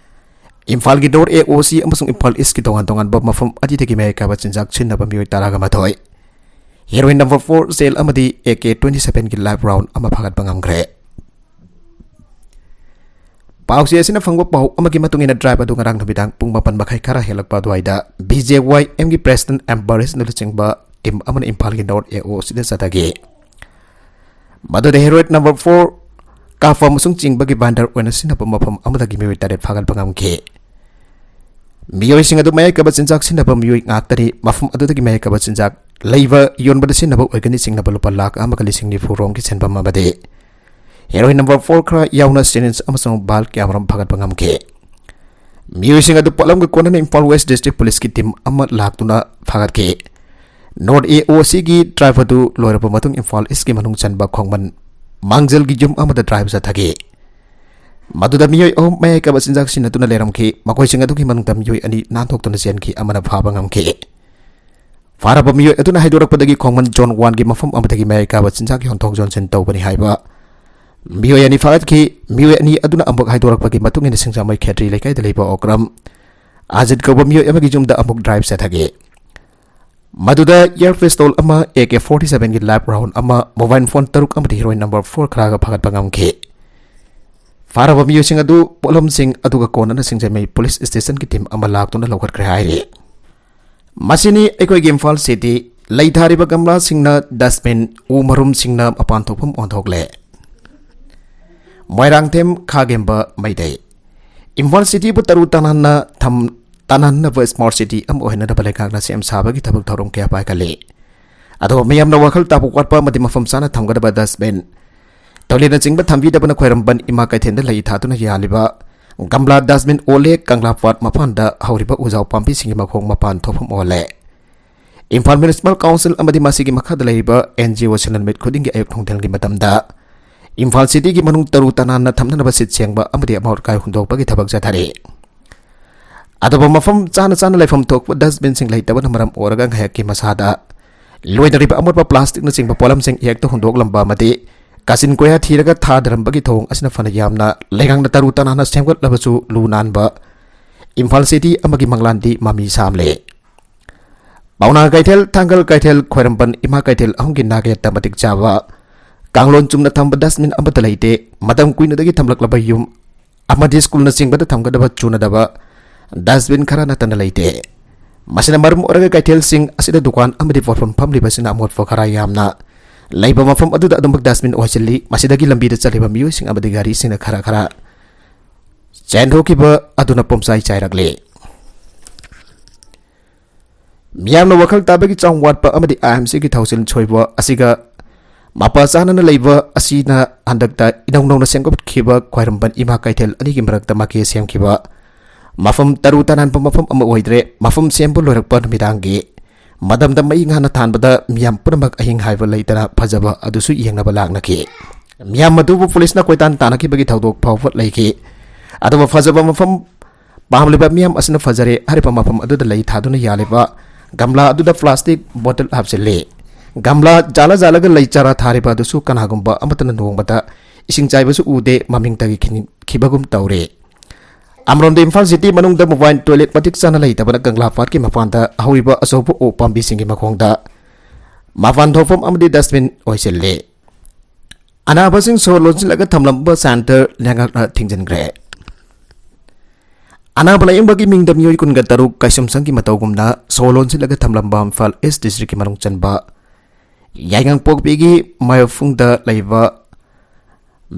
ꯏꯝꯐꯥꯜꯒꯤ ꯅꯣꯔꯠ ꯑꯦ ꯑꯣ ꯁꯤ ꯑꯃꯁꯨꯡ ꯏꯝꯐꯥꯜ ꯏꯁꯀꯤ ꯇꯣꯉꯥꯟ ꯇꯣꯉꯥꯟꯕ ꯃꯐꯝ ꯑꯅꯤꯗꯒꯤ ꯃꯌꯥꯏ ꯀꯥꯕ ꯆꯤꯟꯖꯥꯛ ꯁꯤꯖꯤꯟꯅꯕ ꯃꯤꯑꯣꯏ ꯇꯔꯥꯒ ꯃꯥꯊꯣꯏ, ꯍꯦꯔꯣꯏꯟ ꯅꯝꯕꯔ ꯐꯣꯔ ꯁꯦꯜ ꯑꯃꯗꯤ ꯑꯦ ꯀꯦ ꯇ꯭ꯋꯦꯟꯇꯤ ꯁꯚꯦꯟꯒꯤ ꯂꯥꯏꯚ ꯔꯥꯎꯟ ꯑꯃ ꯐꯥꯒꯠꯄ ꯉꯝꯈ꯭ꯔꯦ꯫ ꯄꯥꯎꯆꯦ ꯑꯁꯤꯅ ꯐꯪꯕ ꯄꯥꯎ ꯑꯃꯒꯤ ꯃꯇꯨꯡ ꯏꯟꯅ, ꯗ꯭ꯔꯥꯏꯚ ꯑꯗꯨ ꯉꯔꯥꯡ ꯅꯨꯃꯤꯗꯥꯡ ꯄꯨꯡ ꯃꯥꯄꯟ ꯃꯈꯥꯏ ꯈꯔ ꯍꯦꯜꯂꯛꯄ ꯑꯗꯨꯋꯥꯏꯗ ꯕꯤ ꯖꯦ ꯋꯥꯏ ꯑꯦꯝꯒꯤ ꯄ꯭ꯔꯦꯁꯤꯗꯦꯟꯠ ꯑꯦꯝ ꯕꯔꯤꯁꯅ ꯂꯨꯆꯤꯡꯕ ꯇꯤꯝ ꯑꯃꯅ ꯏꯝꯐꯥꯜꯒꯤ ꯅꯣꯔꯠ ꯑꯦ ꯑꯣ ꯁꯤꯗ ꯆꯠꯊꯈꯤ꯫ ꯃꯗꯨꯗ ꯍꯦꯔꯣꯏꯟ ꯅꯝꯕꯔ ꯐꯣꯔ ꯀꯥꯞꯄ ꯑꯃꯁꯨꯡ ꯆꯤꯡꯕꯒꯤ ꯚꯥꯟꯗꯔ ꯑꯣꯏꯅ ꯁꯤꯖꯤꯟꯅꯕ ꯃꯐꯝ ꯑꯃꯗꯒꯤ ꯃꯤꯑꯣꯏ ꯇꯔꯦꯠ ꯐꯥꯒꯠꯄ ꯉꯝꯈꯤ꯫ ꯃꯤꯑꯣꯏꯁꯤꯡ ꯑꯗꯨ ꯃꯌꯥꯏ ꯀꯥꯕ ꯆꯤꯟꯖꯥꯛ ꯁꯤꯖꯤꯟꯅꯕ ꯃꯤꯑꯣꯏ ꯉꯥꯛꯇꯅꯤ꯫ ꯃꯐꯝ ꯑꯗꯨꯗꯒꯤ ꯃꯌꯥꯏ ꯀꯥꯕ ꯆꯤꯟꯖꯥꯛ ꯂꯩꯕ ꯌꯣꯟꯕꯗ ꯁꯤꯖꯤꯟꯅꯕ ꯑꯣꯏꯒꯅꯤ ꯆꯤꯡꯅꯕ ꯂꯨꯄꯥ ꯂꯥꯈ ꯑꯃꯒ ꯂꯤꯁꯤꯡ ꯅꯤꯐꯨ ꯔꯣꯝꯒꯤ ꯁꯦꯟꯐꯝ ꯑꯃꯗꯤ ꯍꯦꯔꯣꯏꯟ ꯅꯝꯕꯔ ꯐꯣꯔ ꯈꯔ ꯌꯥꯎꯅ ꯁꯤꯔꯤꯟꯖ ꯑꯃꯁꯨꯡ ꯚꯥꯜ ꯀꯌꯥꯃꯔꯨꯝ ꯐꯥꯒꯠꯄ ꯉꯝꯈꯤ꯫ ꯃꯤꯑꯣꯏꯁꯤꯡ ꯑꯗꯨ ꯄꯣꯠꯂꯝꯒ ꯀꯣꯟꯅꯅ ꯏꯝꯐꯥꯜ ꯋꯦꯁ ꯗꯤꯁꯇ꯭ꯔꯤꯛ ꯄꯨꯂꯤꯁꯀꯤ ꯇꯤꯝ ꯑꯃ ꯂꯥꯛꯇꯨꯅ ꯐꯥꯒꯠꯈꯤ꯫ ꯅꯣꯔꯠ ꯑꯦ ꯑꯣ ꯁꯤꯒꯤ ꯗ꯭ꯔꯥꯏꯚ ꯑꯗꯨ ꯂꯣꯏꯔꯕ ꯃꯇꯨꯡ ꯏꯝꯐꯥꯜ ꯏꯁꯀꯤ ꯃꯅꯨꯡ ꯆꯟꯕ ꯈꯣꯡꯃꯟ ꯃꯥꯡꯖꯜꯒꯤ ꯌꯨꯝ ꯑꯃꯗ ꯗ꯭ꯔꯥꯏꯚ ꯆꯠꯊꯈꯤ꯫ ꯃꯗꯨꯗ ꯃꯤꯑꯣꯏ ꯑꯍꯨꯝ ꯃꯌꯥꯏ ꯀꯥꯕ ꯆꯤꯟꯖꯥꯛ ꯁꯤꯖꯤꯟꯅꯗꯨꯅ ꯂꯩꯔꯝꯈꯤ꯫ ꯃꯈꯣꯏꯁꯤꯡ ꯑꯗꯨꯒꯤ ꯃꯅꯨꯡꯗ ꯃꯤꯑꯣꯏ ꯑꯅꯤ ꯅꯥꯟꯊꯣꯛꯇꯨꯅ ꯆꯦꯟꯈꯤ, ꯑꯃꯅ ꯐꯥꯕ ꯉꯝꯈꯤ꯫ ꯐꯥꯔꯕ ꯃꯤꯑꯣꯏ ꯑꯗꯨꯅ ꯍꯥꯏꯗꯣꯔꯛꯄꯗꯒꯤ ꯈꯣꯡꯃꯟ ꯖꯣꯟ ꯋꯥꯟꯒꯤ ꯃꯐꯝ ꯑꯃꯗꯒꯤ ꯃꯌꯥꯏ ꯀꯥꯕ ꯆꯤꯟꯖꯥꯛ ꯌꯣꯟꯊꯣꯛ ꯌꯣꯟꯁꯤꯟ ꯇꯧꯕꯅꯤ ꯍꯥꯏꯕ ꯃꯤꯑꯣꯏ ꯑꯅꯤ ꯐꯥꯒꯠꯈꯤ꯫ ꯃꯤꯑꯣꯏ ꯑꯅꯤ ꯑꯗꯨꯅ ꯑꯃꯨꯛ ꯍꯥꯏꯗꯣꯔꯛꯄꯒꯤ ꯃꯇꯨꯡ ꯏꯟꯅ ꯁꯤꯡꯖꯃꯩ ꯈꯦꯇ꯭ꯔꯤ ꯂꯩꯀꯥꯏꯗ ꯂꯩꯕ ꯑꯣꯀ꯭ꯔꯝ ꯑꯖꯤꯠ ꯀꯧꯕ ꯃꯤꯑꯣꯏ ꯑꯃꯒꯤ ꯌꯨꯝꯗ ꯑꯃꯨꯛ ꯗ꯭ꯔꯥꯏꯚ ꯆꯠꯊꯈꯤ꯫ ꯃꯗꯨꯗ ꯏꯌꯥꯔ ꯄꯤꯁꯇꯣꯜ ꯑꯃ, ꯑꯦ ꯀꯦ ꯐꯣꯔꯇꯤ ꯁꯚꯦꯟꯒꯤ ꯂꯥꯏꯚ ꯔꯥꯎꯟ ꯑꯃ, ꯃꯣꯕꯥꯏꯜ ꯐꯣꯟ ꯇꯔꯨꯛ ꯑꯃꯗꯤ ꯍꯦꯔꯣꯏꯟ ꯅꯝꯕꯔ ꯐꯣꯔ ꯈꯔꯒ ꯐꯥꯒꯠꯄ ꯉꯝꯈꯤ꯫ ꯐꯥꯔꯕ ꯃꯤꯑꯣꯏꯁꯤꯡ ꯑꯗꯨ ꯄꯣꯠꯂꯝꯁꯤꯡ ꯑꯗꯨꯒ ꯀꯣꯟꯅꯅ ꯁꯤꯡꯖꯃꯩ ꯄꯨꯂꯤꯁ ꯁ꯭ꯇꯦꯁꯟꯒꯤ ꯇꯤꯝ ꯑꯃ ꯂꯥꯛꯇꯨꯅ ꯂꯧꯈꯠꯈ꯭ꯔꯦ ꯍꯥꯏꯔꯤ꯫ ꯃꯁꯤꯅꯤ ꯑꯩꯈꯣꯏꯒꯤ ꯏꯝꯐꯥꯜ ꯁꯤꯇꯤ꯫ ꯂꯩ ꯊꯥꯔꯤꯕ ꯒꯝꯂꯥꯁꯤꯡꯅ ꯗꯁꯕꯤꯟ, ꯎ ꯃꯔꯨꯝꯁꯤꯡꯅ ꯃꯄꯥꯟ ꯊꯣꯛꯐꯝ ꯑꯣꯟꯊꯣꯛꯂꯦ꯫ ꯃꯣꯏꯔꯥꯡꯊꯦꯝ ꯈꯥꯒꯦꯝꯕ ꯃꯩꯇꯩ꯫ ꯏꯝꯐꯥꯜ ꯁꯤꯇꯤꯕꯨ ꯇꯔꯨ ꯇꯅꯥꯟꯅ ꯊꯝ-, ꯇꯅꯥꯟꯅꯕ ꯁ꯭ꯃꯥꯔꯠ ꯁꯤꯇꯤ ꯑꯃ ꯑꯣꯏꯍꯟꯅꯕ ꯂꯩꯉꯥꯛꯅ ꯁꯦꯝ ꯁꯥꯕꯒꯤ ꯊꯕꯛ ꯊꯧꯔꯝ ꯀꯌꯥ ꯄꯥꯏꯈꯠꯂꯤ꯫ ꯑꯗꯨꯕꯨ ꯃꯤꯌꯥꯝꯅ ꯋꯥꯈꯜ ꯇꯥꯕ ꯋꯥꯠꯄ ꯑꯃꯗꯤ ꯃꯐꯝ ꯆꯥꯅ ꯊꯝꯒꯗꯕ ꯗꯁꯕꯤꯟ, ꯇꯣꯏꯂꯦꯠꯅꯆꯤꯡꯕ ꯊꯝꯕꯤꯗꯕꯅ ꯈ꯭ꯋꯥꯏꯔꯝꯕꯟ ꯏꯃꯥ ꯀꯩꯊꯦꯜꯗ ꯂꯩ ꯊꯥꯗꯨꯅ ꯌꯥꯜꯂꯤꯕ ꯒꯝꯂꯥ ꯗꯁꯕꯤꯟ ꯑꯣꯜꯂꯦ, ꯀꯪꯂꯥ ꯄꯥꯠ ꯃꯄꯥꯟꯗ ꯍꯧꯔꯤꯕ ꯎꯖꯥꯎ ꯄꯥꯝꯕꯤꯁꯤꯡꯒꯤ ꯃꯈꯣꯡ ꯃꯄꯥꯟ ꯊꯣꯛꯐꯝ ꯑꯣꯜꯂꯦ꯫ ꯏꯝꯐꯥꯜ ꯃ꯭ꯌꯨꯅꯤꯁꯤꯄꯥꯜ ꯀꯥꯎꯟꯁꯤꯜ ꯑꯃꯗꯤ ꯃꯁꯤꯒꯤ ꯃꯈꯥꯗ ꯂꯩꯔꯤꯕ ꯑꯦꯟ ꯖꯤ ꯑꯣꯁꯤꯡꯅ ꯅꯨꯃꯤꯠ ꯈꯨꯗꯤꯡꯒꯤ ꯑꯌꯨꯛ ꯅꯨꯡꯊꯤꯜꯒꯤ ꯃꯇꯝꯗ ꯏꯝꯐꯥꯜ ꯁꯤꯇꯤꯒꯤ ꯃꯅꯨꯡ ꯇꯔꯨ ꯇꯅꯥꯟꯅ ꯊꯝꯅꯅꯕ ꯁꯤꯠ ꯁꯦꯡꯕ ꯑꯃꯗꯤ ꯑꯃꯣꯠ ꯑꯀꯥꯏ ꯍꯨꯟꯗꯣꯛꯄꯒꯤ ꯊꯕꯛ ꯆꯠꯊꯔꯤ꯫ ꯑꯗꯨꯕꯨ ꯃꯐꯝ ꯆꯥꯅ ꯆꯥꯅ ꯂꯩꯐꯝ ꯊꯣꯛꯄ ꯗꯁꯕꯤꯟꯁꯤꯡ ꯂꯩꯇꯕꯅ ꯃꯔꯝ ꯑꯣꯏꯔꯒ ꯉꯥꯏꯍꯥꯛꯀꯤ ꯃꯁꯥꯗ ꯂꯣꯏꯅꯔꯤꯕ ꯑꯃꯣꯠꯄ ꯄ꯭ꯂꯥꯁꯇꯤꯛꯅꯆꯤꯡꯕ ꯄꯣꯠꯂꯝꯁꯤꯡ ꯍꯦꯛꯇ ꯍꯨꯟꯗꯣꯛꯂꯝꯕ ꯑꯃꯗꯤ ꯀꯥꯆꯤꯟ ꯀꯣꯏꯌꯥ ꯊꯤꯔꯒ ꯊꯥꯗꯔꯝꯕꯒꯤ ꯊꯧꯑꯣꯡ ꯑꯁꯤꯅ ꯐꯅ ꯌꯥꯝꯅ ꯂꯩꯉꯥꯛꯅ ꯇꯔꯨ ꯇꯅꯥꯟꯅ ꯁꯦꯝꯒꯠꯂꯕꯁꯨ ꯂꯨ ꯅꯥꯟꯕ ꯏꯝꯐꯥꯜ ꯁꯤꯇꯤ ꯑꯃꯒꯤ ꯃꯪꯂꯥꯟꯗꯤ ꯃꯃꯤ ꯁꯥꯝꯂꯦ꯫ ꯄꯥꯎꯅꯥ ꯀꯩꯊꯦꯜ, ꯊꯥꯡꯒꯜ ꯀꯩꯊꯦꯜ, ꯈ꯭ꯋꯥꯏꯔꯝꯕꯟ ꯏꯃꯥ ꯀꯩꯊꯦꯜ ꯑꯍꯨꯝꯒꯤ ꯅꯥꯛꯌꯦꯠꯇ ꯃꯇꯤꯛ ꯆꯥꯕ ꯀꯥꯡꯂꯣꯟ ꯆꯨꯝꯅ ꯊꯝꯕ ꯗꯁꯕꯤꯟ ꯑꯃꯠꯇ ꯂꯩꯇꯦ꯫ ꯃꯇꯝ ꯀꯨꯏꯅꯗꯒꯤ ꯊꯝꯂꯛꯂꯕ ꯌꯨꯝ ꯑꯃꯗꯤ ꯁ꯭ꯀꯨꯜꯅꯆꯤꯡꯕꯗ ꯊꯝꯒꯗꯕ ꯆꯨꯅꯗꯕ ꯗꯁꯕꯤꯟ ꯈꯔ ꯅꯠꯇꯅ ꯂꯩꯇꯦ꯫ ꯃꯁꯤꯅ ꯃꯔꯝ ꯑꯣꯏꯔꯒ ꯀꯩꯊꯦꯜꯁꯤꯡ ꯑꯁꯤꯗ ꯗꯨꯀꯥꯟ ꯑꯃꯗꯤ ꯄꯣꯠꯐꯝ ꯐꯝꯂꯤꯕꯁꯤꯅ ꯑꯃꯣꯠꯄ ꯈꯔ ꯌꯥꯝꯅ ꯂꯩꯕ ꯃꯐꯝ ꯑꯗꯨꯗ ꯑꯗꯨꯃꯛ ꯗꯁꯕꯤꯟ ꯑꯣꯏꯁꯤꯜꯂꯤ꯫ ꯃꯁꯤꯗꯒꯤ ꯂꯝꯕꯤꯗ ꯆꯠꯂꯤꯕ ꯃꯤꯑꯣꯏꯁꯤꯡ ꯑꯃꯗꯤ ꯒꯥꯔꯤꯁꯤꯡꯅ ꯈꯔ ꯈꯔ ꯆꯦꯟꯊꯣꯛꯈꯤꯕ ꯑꯗꯨꯅ ꯄꯨꯝꯆꯥꯏ ꯆꯥꯏꯔꯛꯂꯤ꯫ ꯃꯤꯌꯥꯝꯅ ꯋꯥꯈꯜ ꯇꯥꯕꯒꯤ ꯆꯥꯡ ꯋꯥꯠꯄ ꯑꯃꯗꯤ ꯑꯥꯏ ꯑꯦꯝ ꯁꯤꯒꯤ ꯊꯧꯁꯤꯜ ꯁꯣꯏꯕ ꯑꯁꯤꯒ ꯃꯄꯥ ꯆꯥꯅꯅ ꯂꯩꯕ ꯑꯁꯤꯅ ꯍꯟꯗꯛꯇ ꯏꯅꯧ ꯅꯧꯅ ꯁꯦꯝꯒꯠꯈꯤꯕ ꯈ꯭ꯋꯥꯏꯔꯝꯕꯟ ꯏꯃꯥ ꯀꯩꯊꯦꯜ ꯑꯅꯤꯒꯤ ꯃꯔꯛꯇ ꯃꯥꯏꯀꯩ ꯁꯦꯝꯈꯤꯕ ꯃꯐꯝ ꯇꯔꯨ ꯇꯅꯥꯟꯕ ꯃꯐꯝ ꯑꯃ ꯑꯣꯏꯗ꯭ꯔꯦ꯫ ꯃꯐꯝ ꯁꯦꯝꯕ ꯂꯣꯏꯔꯛꯄ ꯅꯨꯃꯤꯗꯥꯡꯒꯤ ꯃꯇꯝꯗ ꯃꯩ ꯉꯥꯅ ꯊꯥꯟꯕꯗ ꯃꯤꯌꯥꯝ ꯄꯨꯝꯅꯃꯛ ꯑꯍꯤꯡ ꯍꯥꯏꯕ ꯂꯩꯇꯅ ꯐꯖꯕ ꯑꯗꯨꯁꯨ ꯌꯦꯡꯅꯕ ꯂꯥꯛꯅꯈꯤ꯫ ꯃꯤꯌꯥꯝ ꯑꯗꯨꯕꯨ ꯄꯨꯂꯤꯁꯅ ꯀꯣꯏꯇꯥꯟ ꯇꯥꯟꯅꯈꯤꯕꯒꯤ ꯊꯧꯗꯣꯛ ꯐꯥꯎꯕ ꯂꯩꯈꯤ꯫ ꯑꯗꯨꯕꯨ ꯐꯖꯕ ꯃꯐꯝ ꯄꯥꯝꯂꯤꯕ ꯃꯤꯌꯥꯝ ꯑꯁꯤꯅ ꯐꯖꯔꯦ ꯍꯥꯏꯔꯤꯕ ꯃꯐꯝ ꯑꯗꯨꯗ ꯂꯩ ꯊꯥꯗꯨꯅ ꯌꯥꯜꯂꯤꯕ ꯒꯝꯂꯥ ꯑꯗꯨꯗ ꯄ꯭ꯂꯥꯁꯇꯤꯛ ꯕꯣꯇꯜ ꯍꯥꯞꯆꯤꯜꯂꯤ꯫ ꯒꯝꯂꯥ ꯖꯥꯂ ꯖꯥꯂꯒ ꯂꯩ ꯆꯥꯔꯥ ꯊꯥꯔꯤꯕ ꯑꯗꯨꯁꯨ ꯀꯅꯥꯒꯨꯝꯕ ꯑꯃꯠꯇꯅ ꯅꯣꯡꯃꯇ ꯏꯁꯤꯡ ꯆꯥꯏꯕꯁꯨ ꯎꯗꯦ, ꯃꯃꯤꯡꯇꯒꯤ ꯈꯤꯟ-, ꯈꯤꯕꯒꯨꯝ ꯇꯧꯔꯦ꯫ ꯑꯃꯔꯣꯝꯗ ꯏꯝꯐꯥꯜ ꯁꯤꯇꯤ ꯃꯅꯨꯡꯗ ꯃꯣꯕꯥꯏꯜ ꯇꯣꯏꯂꯦꯠ ꯃꯇꯤꯛ ꯆꯥꯅ ꯂꯩꯇꯕꯅ ꯀꯪꯂꯥ ꯄꯥꯠꯀꯤ ꯃꯄꯥꯟꯗ ꯍꯧꯔꯤꯕ ꯑꯆꯧꯕ ꯎ ꯄꯥꯝꯕꯤꯁꯤꯡꯒꯤ ꯃꯈꯣꯡꯗ ꯃꯄꯥꯟ ꯊꯣꯛꯐꯝ ꯑꯃꯗꯤ ꯗꯁꯕꯤꯟ ꯑꯣꯏꯁꯤꯜꯂꯤ꯫ ꯑꯅꯥꯕꯁꯤꯡ ꯁꯣꯔ ꯂꯣꯟꯁꯤꯜꯂꯒ ꯊꯝꯂꯝꯕ ꯁꯦꯟꯇꯔ ꯂꯩꯉꯥꯛꯅ ꯊꯤꯡꯖꯤꯟꯈ꯭ꯔꯦ꯫ ꯑꯅꯥꯕ ꯂꯥꯌꯦꯡꯕꯒꯤ ꯃꯤꯡꯗ ꯃꯤꯑꯣꯏ ꯀꯨꯟꯒ ꯇꯔꯨꯛ ꯀꯩꯁꯨꯝꯁꯪꯒꯤ ꯃꯇꯧꯒꯨꯝꯅ ꯁꯣꯔ ꯂꯣꯟꯁꯤꯜꯂꯒ ꯊꯝꯂꯝꯕ ꯏꯝꯐꯥꯜ ꯏꯁ ꯗꯤꯁꯇ꯭ꯔꯤꯛꯀꯤ ꯃꯅꯨꯡ ꯆꯟꯕ ꯌꯥꯏꯉꯪꯄꯣꯛꯄꯤꯒꯤ ꯃꯌꯣꯐꯨꯡꯗ ꯂꯩꯕ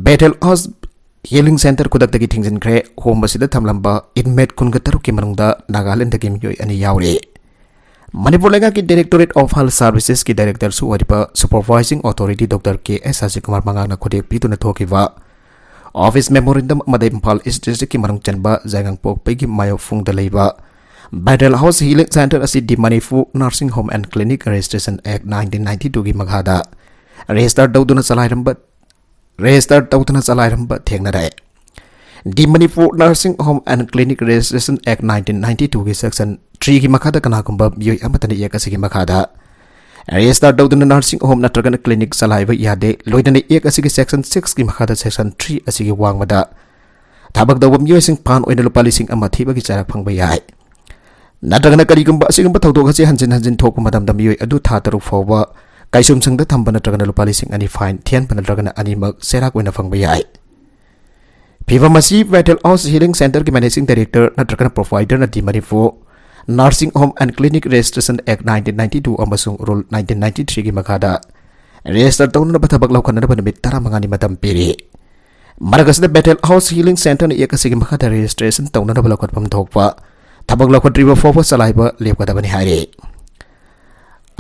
ꯕꯦꯊꯦꯜ ꯍꯥꯎꯁ ꯍꯤꯂꯤꯡ ꯁꯦꯟꯇꯔ ꯈꯨꯗꯛꯇꯒꯤ ꯊꯤꯡꯖꯤꯟꯈ꯭ꯔꯦ꯫ ꯍꯣꯝ ꯑꯁꯤꯗ ꯊꯝꯂꯝꯕ ꯏꯟꯃꯦꯠ ꯀꯨꯟꯒ ꯇꯔꯨꯛꯀꯤ ꯃꯅꯨꯡꯗ ꯅꯥꯒꯥꯂꯦꯟꯗꯒꯤ ꯃꯤꯑꯣꯏ ꯑꯅꯤ ꯌꯥꯎꯔꯤ꯫ ꯃꯅꯤꯄꯨꯔ ꯂꯩꯉꯥꯛꯀꯤ Directorate of Health Servicesꯀꯤ directorꯁꯨ ꯑꯣꯏꯔꯤꯕ supervising authority Doctor K S ꯁꯁꯤꯀꯨꯃꯥꯔ ꯃꯉꯥꯡꯅ ꯈꯨꯗꯦꯞ ꯄꯤꯗꯨꯅ ꯊꯣꯛꯈꯤꯕ office memorandum ꯑꯃꯗ ꯏꯝꯐꯥꯜ ꯏꯁ ꯗꯤꯁꯇ꯭ꯔꯤꯛꯀꯤ ꯃꯅꯨꯡ ꯆꯟꯕ ꯖꯥꯏꯉꯪꯄꯣꯛꯄꯤꯒꯤ ꯃꯌꯣꯐꯨꯡꯗ ꯂꯩꯕ ꯕꯦꯊꯦꯜ ꯍꯥꯎꯁ ꯍꯤꯂꯤꯡ ꯁꯦꯟꯇꯔ ꯑꯁꯤ The Manipur Nursing Home and Clinic Registration Act nineteen ninety twoꯒꯤ ꯃꯈꯥꯗ register ꯇꯧꯗꯨꯅ ꯆꯂꯥꯏꯔꯝꯕ register ꯇꯧꯗꯨꯅ ꯆꯂꯥꯏꯔꯝꯕ ꯊꯦꯡꯅꯔꯦ꯫ The Manipur Nursing Home and Clinic Registration Act nineteen ninety twoꯒꯤ section threeꯒꯤ ꯃꯈꯥꯗ ꯀꯅꯥꯒꯨꯝꯕ ꯃꯤꯑꯣꯏ ꯑꯃꯠꯇꯅ act ꯑꯁꯤꯒꯤ ꯃꯈꯥꯗ register ꯇꯧꯗꯨꯅ nursing home ꯅꯠꯇ꯭ꯔꯒꯅ clinic ꯆꯂꯥꯏꯕ ꯌꯥꯗꯦ꯫ ꯂꯣꯏꯅꯅ act ꯑꯁꯤꯒꯤ section sixꯀꯤ ꯃꯈꯥꯗ section three ꯑꯁꯤꯒꯤ ꯋꯥꯡꯃꯗ ꯊꯕꯛ ꯇꯧꯕ ꯃꯤꯑꯣꯏꯁꯤꯡ fine ꯑꯣꯏꯅ ꯂꯨꯄꯥ ꯂꯤꯁꯤꯡ ꯑꯃ ꯊꯤꯕꯒꯤ ꯆꯩꯔꯥꯛ ꯐꯪꯕ ꯌꯥꯏ꯫ ꯅꯠꯇ꯭ꯔꯒꯅ ꯀꯔꯤꯒꯨꯝꯕ ꯑꯁꯤꯒꯨꯝꯕ ꯊꯧꯗꯣꯛ ꯑꯁꯤ ꯍꯟꯖꯤꯟ ꯍꯟꯖꯤꯟ ꯊꯣꯛꯄ ꯃꯇꯝꯗ ꯃꯤꯑꯣꯏ ꯑꯗꯨ ꯊꯥ ꯇꯔꯨꯛ ꯐꯥꯎꯕ ꯀꯩꯁꯨꯝꯁꯪꯗ ꯊꯝꯕ ꯅꯠꯇ꯭ꯔꯒꯅ ꯂꯨꯄꯥ ꯂꯤꯁꯤꯡ ꯑꯅꯤ fine ꯊꯤꯍꯟꯕ ꯅꯠꯇ꯭ꯔꯒꯅ ꯑꯅꯤꯃꯛ ꯆꯩꯔꯥꯛ ꯑꯣꯏꯅ ꯐꯪꯕ ꯌꯥꯏ꯫ ꯐꯤꯚꯝ ꯑꯁꯤ ꯕꯦꯊꯦꯜ ꯍꯥꯎꯁ ꯍꯤꯂꯤꯡ ꯁꯦꯟꯇꯔꯒꯤ managing director ꯅꯠꯇ꯭ꯔꯒꯅ proprietorꯅ The Manipur Nursing Home and Clinic Registration Act nineteen ninety two ꯑꯃꯁꯨꯡ Rule nineteen ninety threeꯒꯤ ꯃꯈꯥꯗ register ꯇꯧꯅꯅꯕ ꯊꯕꯛ ꯂꯧꯈꯠꯅꯅꯕ ꯅꯨꯃꯤꯠ ꯇꯔꯥꯃꯉꯥꯅꯤ ꯃꯇꯝ ꯄꯤꯔꯤ꯫ ꯃꯔꯛ ꯑꯁꯤꯗ ꯕꯦꯊꯦꯜ ꯍꯥꯎꯁ ꯍꯤꯂꯤꯡ ꯁꯦꯟꯇꯔꯅ act ꯑꯁꯤꯒꯤ ꯃꯈꯥꯗ registration ꯇꯧꯅꯅꯕ ꯂꯧꯈꯠꯐꯝ ꯊꯣꯛꯄ ꯊꯕꯛ ꯂꯧꯈꯠꯇ꯭ꯔꯤꯕ ꯐꯥꯎꯕ ꯆꯂꯥꯏꯕ ꯂꯦꯞꯀꯗꯕꯅꯤ ꯍꯥꯏꯔꯤ꯫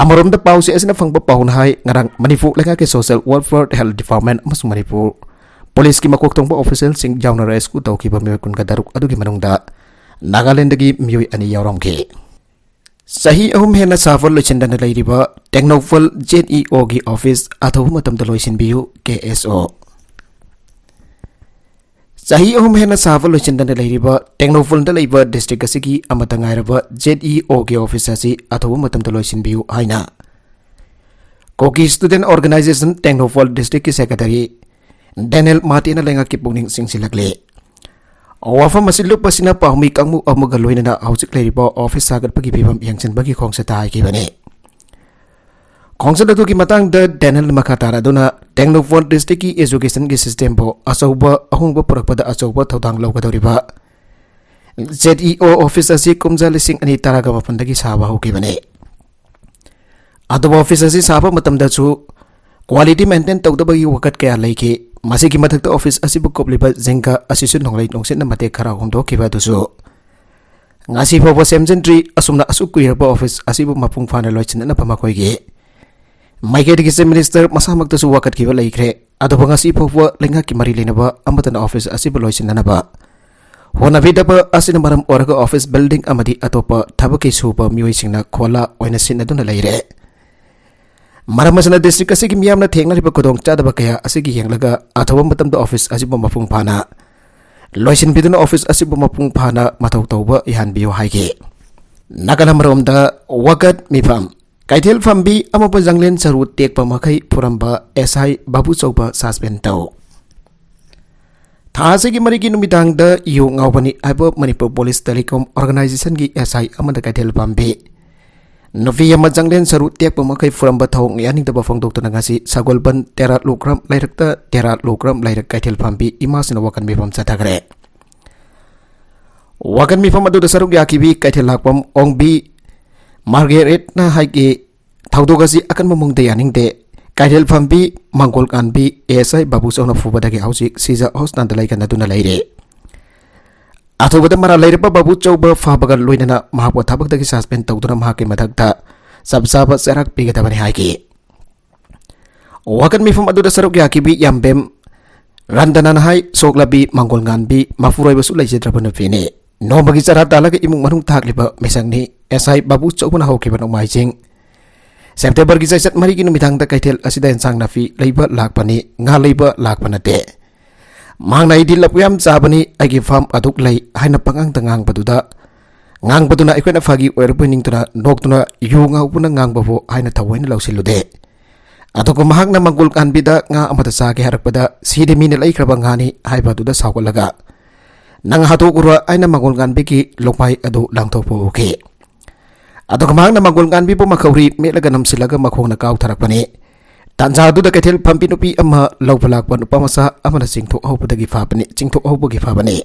ꯑꯃꯔꯣꯝꯗ ꯄꯥꯎꯆꯦ ꯑꯁꯤꯅ ꯐꯪꯕ ꯄꯥꯎꯅ ꯍꯥꯏ, ꯉꯔꯥꯡ ꯃꯅꯤꯄꯨꯔ ꯂꯩꯉꯥꯛꯀꯤ Social Welfare, Health Department ꯑꯃꯁꯨꯡ ꯃꯅꯤꯄꯨꯔ ꯄꯨꯂꯤꯁꯀꯤ ꯃꯀꯣꯛ ꯊꯣꯡꯕ officialꯁꯤꯡ ꯌꯥꯎꯅ rescue ꯇꯧꯈꯤꯕ ꯃꯤꯑꯣꯏ ꯀꯨꯟꯒ ꯇꯔꯨꯛ ꯑꯗꯨꯒꯤ ꯃꯅꯨꯡꯗ ꯅꯥꯒꯥꯂꯦꯟꯗꯒꯤ ꯃꯤꯑꯣꯏ ꯑꯅꯤ ꯌꯥꯎꯔꯝꯈꯤ꯫ ꯆꯍꯤ ꯑꯍꯨꯝ ꯍꯦꯟꯅ ꯁꯥꯕ ꯂꯣꯏꯁꯤꯟꯗꯅ ꯂꯩꯔꯤꯕ ꯇꯦꯡꯅꯧꯄꯜ ZEOꯒꯤ office ꯑꯊꯨꯕ ꯃꯇꯝꯗ ꯂꯣꯏꯁꯤꯟꯕꯤꯌꯨ, KSO꯫ ꯆꯍꯤ ꯑꯍꯨꯝ ꯍꯦꯟꯅ ꯁꯥꯕ ꯂꯣꯏꯁꯤꯟꯗꯅ ꯂꯩꯔꯤꯕ ꯇꯦꯡꯅꯧꯄꯜꯗ ꯂꯩꯕ district ꯑꯁꯤꯒꯤ ꯑꯃꯠꯇ ꯉꯥꯏꯔꯕ ZEOꯒꯤ office ꯑꯁꯤ ꯑꯊꯨꯕ ꯃꯇꯝꯗ ꯂꯣꯏꯁꯤꯟꯕꯤꯌꯨ ꯍꯥꯏꯅ Kuki Student Organisation ꯇꯦꯡꯅꯧꯄꯜ districtꯀꯤ secretary ꯗꯦꯅꯦꯜ ꯃꯥꯇꯦꯅ ꯂꯩꯉꯥꯛꯀꯤ ꯄꯨꯛꯅꯤꯡ ꯆꯤꯡꯁꯤꯜꯂꯛꯂꯤ꯫ ꯋꯥꯐꯝ ꯑꯁꯤ ꯂꯨꯞꯄꯁꯤꯅ ꯄꯥꯎꯃꯤ ꯀꯥꯡꯕꯨ ꯑꯃꯒ ꯂꯣꯏꯅꯅ ꯍꯧꯖꯤꯛ ꯂꯩꯔꯤꯕ office ꯁꯥꯒꯠꯄꯒꯤ ꯐꯤꯕꯝ ꯌꯦꯡꯁꯤꯟꯕꯒꯤ ꯈꯣꯡꯆꯠꯇ ꯍꯥꯏꯈꯤꯕꯅꯤ꯫ ꯈꯣꯡꯆꯠ ꯑꯗꯨꯒꯤ ꯃꯇꯥꯡꯗ ꯗꯦꯅꯦꯜ ꯃꯈꯥ ꯇꯥꯅ ꯑꯗꯨꯅ ꯇꯦꯡꯅꯧꯄꯜ ꯗꯤꯁꯇ꯭ꯔꯤꯛꯀꯤ ꯑꯦꯖꯨꯀꯦꯁꯟꯒꯤ ꯁꯤꯁꯇꯦꯝꯕꯨ ꯑꯆꯧꯕ ꯑꯍꯣꯡꯕ ꯄꯨꯔꯛꯄꯗ ꯑꯆꯧꯕ ꯊꯧꯗꯥꯡ ꯂꯧꯒꯗꯧꯔꯤꯕ ꯖꯦꯠ ꯏ ꯑꯣ ꯑꯣꯐꯤꯁ ꯑꯁꯤ ꯀꯨꯝꯖꯥ ꯂꯤꯁꯤꯡ ꯑꯅꯤ ꯇꯔꯥꯒ ꯃꯥꯄꯟꯗꯒꯤ ꯁꯥꯕ ꯍꯧꯈꯤꯕꯅꯤ꯫ ꯑꯗꯨꯕꯨ ꯑꯣꯐꯤꯁ ꯑꯁꯤ ꯁꯥꯕ ꯃꯇꯝꯗꯁꯨ ꯀ꯭ꯋꯥꯂꯤꯇꯤ ꯃꯦꯟꯇꯦꯟ ꯇꯧꯗꯕꯒꯤ ꯋꯥꯀꯠ ꯀꯌꯥ ꯂꯩꯈꯤ꯫ ꯃꯁꯤꯒꯤ ꯃꯊꯛꯇ ꯑꯣꯐꯤꯁ ꯑꯁꯤꯕꯨ ꯀꯨꯞꯂꯤꯕ ꯖꯤꯡꯒ ꯑꯁꯤꯁꯨ ꯅꯣꯡꯂꯩ ꯅꯨꯡꯁꯤꯠꯅ ꯃꯇꯦꯛ ꯈꯔ ꯍꯣꯡꯗꯣꯛꯈꯤꯕ ꯑꯗꯨꯁꯨ ꯉꯁꯤ ꯐꯥꯎꯕ ꯁꯦꯝꯖꯤꯟꯗ꯭ꯔꯤ꯫ ꯑꯁꯨꯝꯅ ꯑꯁꯨꯛ ꯀꯨꯏꯔꯕ ꯑꯣꯐꯤꯁ ꯑꯁꯤꯕꯨ ꯃꯄꯨꯡ ꯐꯥꯅ ꯂꯣꯏꯁꯤꯟꯅꯅꯕ ꯃꯈꯣꯏꯒꯤ ꯃꯥꯏꯀꯩꯗꯒꯤ ꯆꯤꯐ ꯃꯤꯅꯤꯁꯇꯔ ꯃꯁꯥꯃꯛꯇꯁꯨ ꯋꯥꯀꯠꯈꯤꯕ ꯂꯩꯈ꯭ꯔꯦ꯫ ꯑꯗꯨꯕꯨ ꯉꯁꯤ ꯐꯥꯎꯕ ꯂꯩꯉꯥꯛꯀꯤ ꯃꯔꯤ ꯂꯩꯅꯕ ꯑꯃꯠꯇꯅ ꯑꯣꯐꯤꯁ ꯑꯁꯤꯕꯨ ꯂꯣꯏꯁꯤꯟꯅꯅꯕ ꯍꯣꯠꯅꯕꯤꯗꯕ ꯑꯁꯤꯅ ꯃꯔꯝ ꯑꯣꯏꯔꯒ ꯑꯣꯐꯤꯁ ꯕꯤꯜꯗꯤꯡ ꯑꯃꯗꯤ ꯑꯇꯣꯞꯄ ꯊꯕꯛꯀꯤ ꯁꯨꯕ ꯃꯤꯑꯣꯏꯁꯤꯡꯅ ꯈꯣꯜꯂꯥ ꯑꯣꯏꯅ ꯁꯤꯟꯅꯗꯨꯅ ꯂꯩꯔꯦ꯫ ꯃꯔꯝ ꯑꯁꯤꯅ ꯗꯤꯁꯇ꯭ꯔꯤꯛ ꯑꯁꯤꯒꯤ ꯃꯤꯌꯥꯝꯅ ꯊꯦꯡꯅꯔꯤꯕ ꯈꯨꯗꯣꯡꯆꯥꯗꯕ ꯀꯌꯥ ꯑꯁꯤꯒꯤ ꯌꯦꯡꯂꯒ ꯑꯊꯨꯕ ꯃꯇꯝꯗ ꯑꯣꯐꯤꯁ ꯑꯁꯤꯕꯨ ꯃꯄꯨꯡ ꯐꯥꯅ ꯂꯣꯏꯁꯤꯟꯕꯤꯗꯨꯅ ꯑꯣꯐꯤꯁ ꯑꯁꯤꯕꯨ ꯃꯄꯨꯡ ꯐꯥꯅ ꯃꯊꯧ ꯇꯧꯕ ꯌꯥꯍꯟꯕꯤꯌꯨ ꯍꯥꯏꯈꯤ꯫ ꯅꯥꯀꯜ ꯑꯃꯔꯣꯝꯗ ꯋꯥꯀꯠ ꯃꯤꯐꯝ ꯀꯩꯊꯦꯜ ꯐꯝꯕꯤ ꯑꯃꯕꯨ ꯖꯪꯂꯦꯟ ꯁꯔꯨ ꯇꯦꯛꯄ ꯃꯈꯩ ꯐꯨꯔꯝꯕ ꯑꯦꯁ ꯑꯥꯏ ꯕꯥꯕꯨꯆꯧꯕ ꯁꯁꯄꯦꯟ ꯇꯧ꯫ ꯊꯥ ꯑꯁꯤꯒꯤ ꯃꯔꯤꯒꯤ ꯅꯨꯃꯤꯗꯥꯡꯗ ꯌꯨ ꯉꯥꯎꯕꯅꯤ ꯍꯥꯏꯕ ꯃꯅꯤꯄꯨꯔ ꯄꯨꯂꯤꯁ ꯇꯦꯂꯤꯀꯣꯝ ꯑꯣꯔꯒꯅꯥꯏꯖꯦꯁꯟꯒꯤ ꯑꯦꯁ ꯑꯥꯏ ꯑꯃꯅ ꯀꯩꯊꯦꯜ ꯐꯝꯕꯤ ꯅꯨꯄꯤ ꯑꯃ ꯖꯪꯂꯦꯟ ꯁꯔꯨ ꯇꯦꯛꯄ ꯃꯈꯩ ꯐꯨꯔꯝꯕ ꯊꯧꯑꯣꯡ ꯌꯥꯅꯤꯡꯗꯕ ꯐꯣꯡꯗꯣꯛꯇꯨꯅ ꯉꯁꯤ ꯁꯒꯣꯜꯕꯟ ꯇꯦꯔꯥ ꯂꯨꯀ꯭ꯔꯥꯝ ꯂꯩꯔꯛꯇ ꯇꯦꯔꯥ ꯂꯨꯀ꯭ꯔꯥꯝ ꯂꯩꯔꯛ ꯀꯩꯊꯦꯜ ꯐꯝꯕꯤ ꯏꯃꯥꯁꯤꯅ ꯋꯥꯀꯟ ꯃꯤꯐꯝ ꯆꯠꯊꯈ꯭ꯔꯦ꯫ ꯋꯥꯀꯟ ꯃꯤꯐꯝ ꯑꯗꯨꯗ ꯁꯔꯨꯛ ꯌꯥꯈꯤꯕꯤ ꯀꯩꯊꯦꯜ ꯂꯥꯛꯄꯝ ꯑꯣꯡꯕꯤ ꯃꯥꯔꯒꯦꯔꯦꯠꯅ ꯍꯥꯏꯈꯤ, ꯊꯧꯗꯣꯛ ꯑꯁꯤ ꯑꯀꯟꯕ ꯃꯑꯣꯡꯗ ꯌꯥꯅꯤꯡꯗꯦ꯫ ꯀꯩꯊꯦꯜ ꯐꯝꯕꯤ ꯃꯪꯒꯣꯜ ꯀꯥꯟꯕꯤ ꯑꯦ ꯑꯦꯁ ꯑꯥꯏ ꯕꯥꯕꯨ ꯆꯧꯅ ꯐꯨꯕꯗꯒꯤ ꯍꯧꯖꯤꯛ ꯁꯤꯖ ꯍꯣꯁꯄꯤꯇꯥꯜꯗ ꯂꯩꯈꯟꯅꯗꯨꯅ ꯂꯩꯔꯦ꯫ ꯑꯊꯨꯕꯗ ꯃꯔꯥꯜ ꯂꯩꯔꯕ ꯕꯥꯕꯨ ꯆꯧꯕ ꯐꯥꯕꯒ ꯂꯣꯏꯅꯅ ꯃꯍꯥꯛꯄꯨ ꯊꯕꯛꯇꯒꯤ ꯁꯁꯄꯦꯟ ꯇꯧꯗꯨꯅ ꯃꯍꯥꯛꯀꯤ ꯃꯊꯛꯇ ꯆꯞ ꯆꯥꯕ ꯆꯩꯔꯥꯛ ꯄꯤꯒꯗꯕꯅꯤ ꯍꯥꯏꯈꯤ꯫ ꯋꯥꯀꯟ ꯃꯤꯐꯝ ꯑꯗꯨꯗ ꯁꯔꯨꯛ ꯌꯥꯈꯤꯕꯤ ꯌꯥꯝꯕꯦꯝ ꯔꯟꯗꯅꯟ ꯍꯥꯏ ꯁꯣꯛꯂꯕꯤ ꯃꯪꯒꯣꯜ ꯉꯥꯟꯕꯤ ꯃꯄꯨꯔꯣꯏꯕꯁꯨ ꯂꯩꯖꯗ꯭ꯔꯕ ꯅꯨꯄꯤꯅꯤ꯫ ꯅꯣꯡꯃꯒꯤ ꯆꯔꯥ ꯇꯥꯜꯂꯒ ꯏꯃꯨꯡ ꯃꯅꯨꯡ ꯊꯥꯛꯂꯤꯕ ꯃꯤꯁꯛꯅꯤ꯫ ꯑꯦꯁ ꯑꯥꯏ ꯕꯥꯕꯨ ꯆꯧꯕꯅ ꯍꯧꯈꯤꯕ ꯅꯣꯡꯃꯥꯏꯖꯤꯡ ꯁꯦꯞꯇꯦꯝꯕꯔꯒꯤ ꯆꯩꯆꯠ ꯃꯔꯤꯒꯤ ꯅꯨꯃꯤꯗꯥꯡꯗ ꯀꯩꯊꯦꯜ ꯑꯁꯤꯗ ꯏꯟꯁꯥꯡ ꯅꯥꯄꯤ ꯂꯩꯕ ꯂꯥꯛꯄꯅꯤ, ꯉꯥ ꯂꯩꯕ ꯂꯥꯛꯄ ꯅꯠꯇꯦ꯫ ꯃꯍꯥꯛꯅ "ꯑꯩꯗꯤ ꯂꯐꯨ ꯌꯥꯝ ꯆꯥꯕꯅꯤ, ꯑꯩꯒꯤ ꯐꯥꯝ ꯑꯗꯨꯛ ꯂꯩ" ꯍꯥꯏꯅ ꯄꯉꯥꯡꯗ ꯉꯥꯡꯕꯗꯨꯗ ꯉꯥꯡꯕꯗꯨꯅ ꯑꯩꯈꯣꯏꯅ ꯐꯥꯒꯤ ꯑꯣꯏꯔꯕꯣꯏ ꯅꯤꯡꯗꯨꯅ ꯅꯣꯛꯇꯨꯅ "ꯌꯨ ꯉꯥꯎꯕꯅ ꯉꯥꯡꯕꯕꯨ" ꯍꯥꯏꯅ ꯊꯑꯣꯏꯅ ꯂꯧꯁꯤꯜꯂꯨꯗꯦ꯫ ꯑꯗꯨꯒ ꯃꯍꯥꯛꯅ ꯃꯪꯒꯣꯜ ꯀꯥꯟꯕꯤꯗ ꯉꯥ ꯑꯃꯗ ꯆꯥꯒꯦ ꯍꯥꯏꯔꯛꯄꯗ "ꯁꯤꯗꯤ ꯃꯤꯅ ꯂꯩꯈ꯭ꯔꯕ ꯉꯥꯅꯤ" ꯍꯥꯏꯕ ꯑꯗꯨꯗ ꯁꯥꯎꯒꯠꯂꯒ "ꯅꯪ ꯍꯥꯠꯇꯣꯛꯎꯔꯣ" ꯍꯥꯏꯅ ꯃꯪꯒꯣꯜ ꯀꯥꯟꯕꯤꯒꯤ ꯂꯨꯛꯃꯥꯏ ꯑꯗꯨ ꯂꯪꯊꯣꯛꯄ ꯎꯈꯤ꯫ ꯑꯗꯨꯒ ꯃꯍꯥꯛꯅ ꯃꯪꯒꯣꯜ ꯉꯥꯟꯕꯤꯕꯨ ꯃꯈꯧꯔꯤ ꯃꯦꯠꯂꯒ ꯅꯝꯁꯤꯜꯂꯒ ꯃꯈꯣꯡꯅ ꯀꯥꯎꯊꯔꯛꯄꯅꯤ꯫ ꯇꯥꯟꯖꯥ ꯑꯗꯨꯗ ꯀꯩꯊꯦꯜ ꯐꯝꯕꯤ ꯅꯨꯄꯤ ꯑꯃ ꯂꯧꯕ ꯂꯥꯛꯄ ꯅꯨꯄꯥ ꯃꯆꯥ ꯑꯃꯅ ꯆꯤꯡꯊꯣꯛꯍꯧꯕꯗꯒꯤ ꯐꯕꯅꯤ, ꯆꯤꯡꯊꯣꯛꯍꯧꯕꯒꯤ ꯐꯕꯅꯤ꯫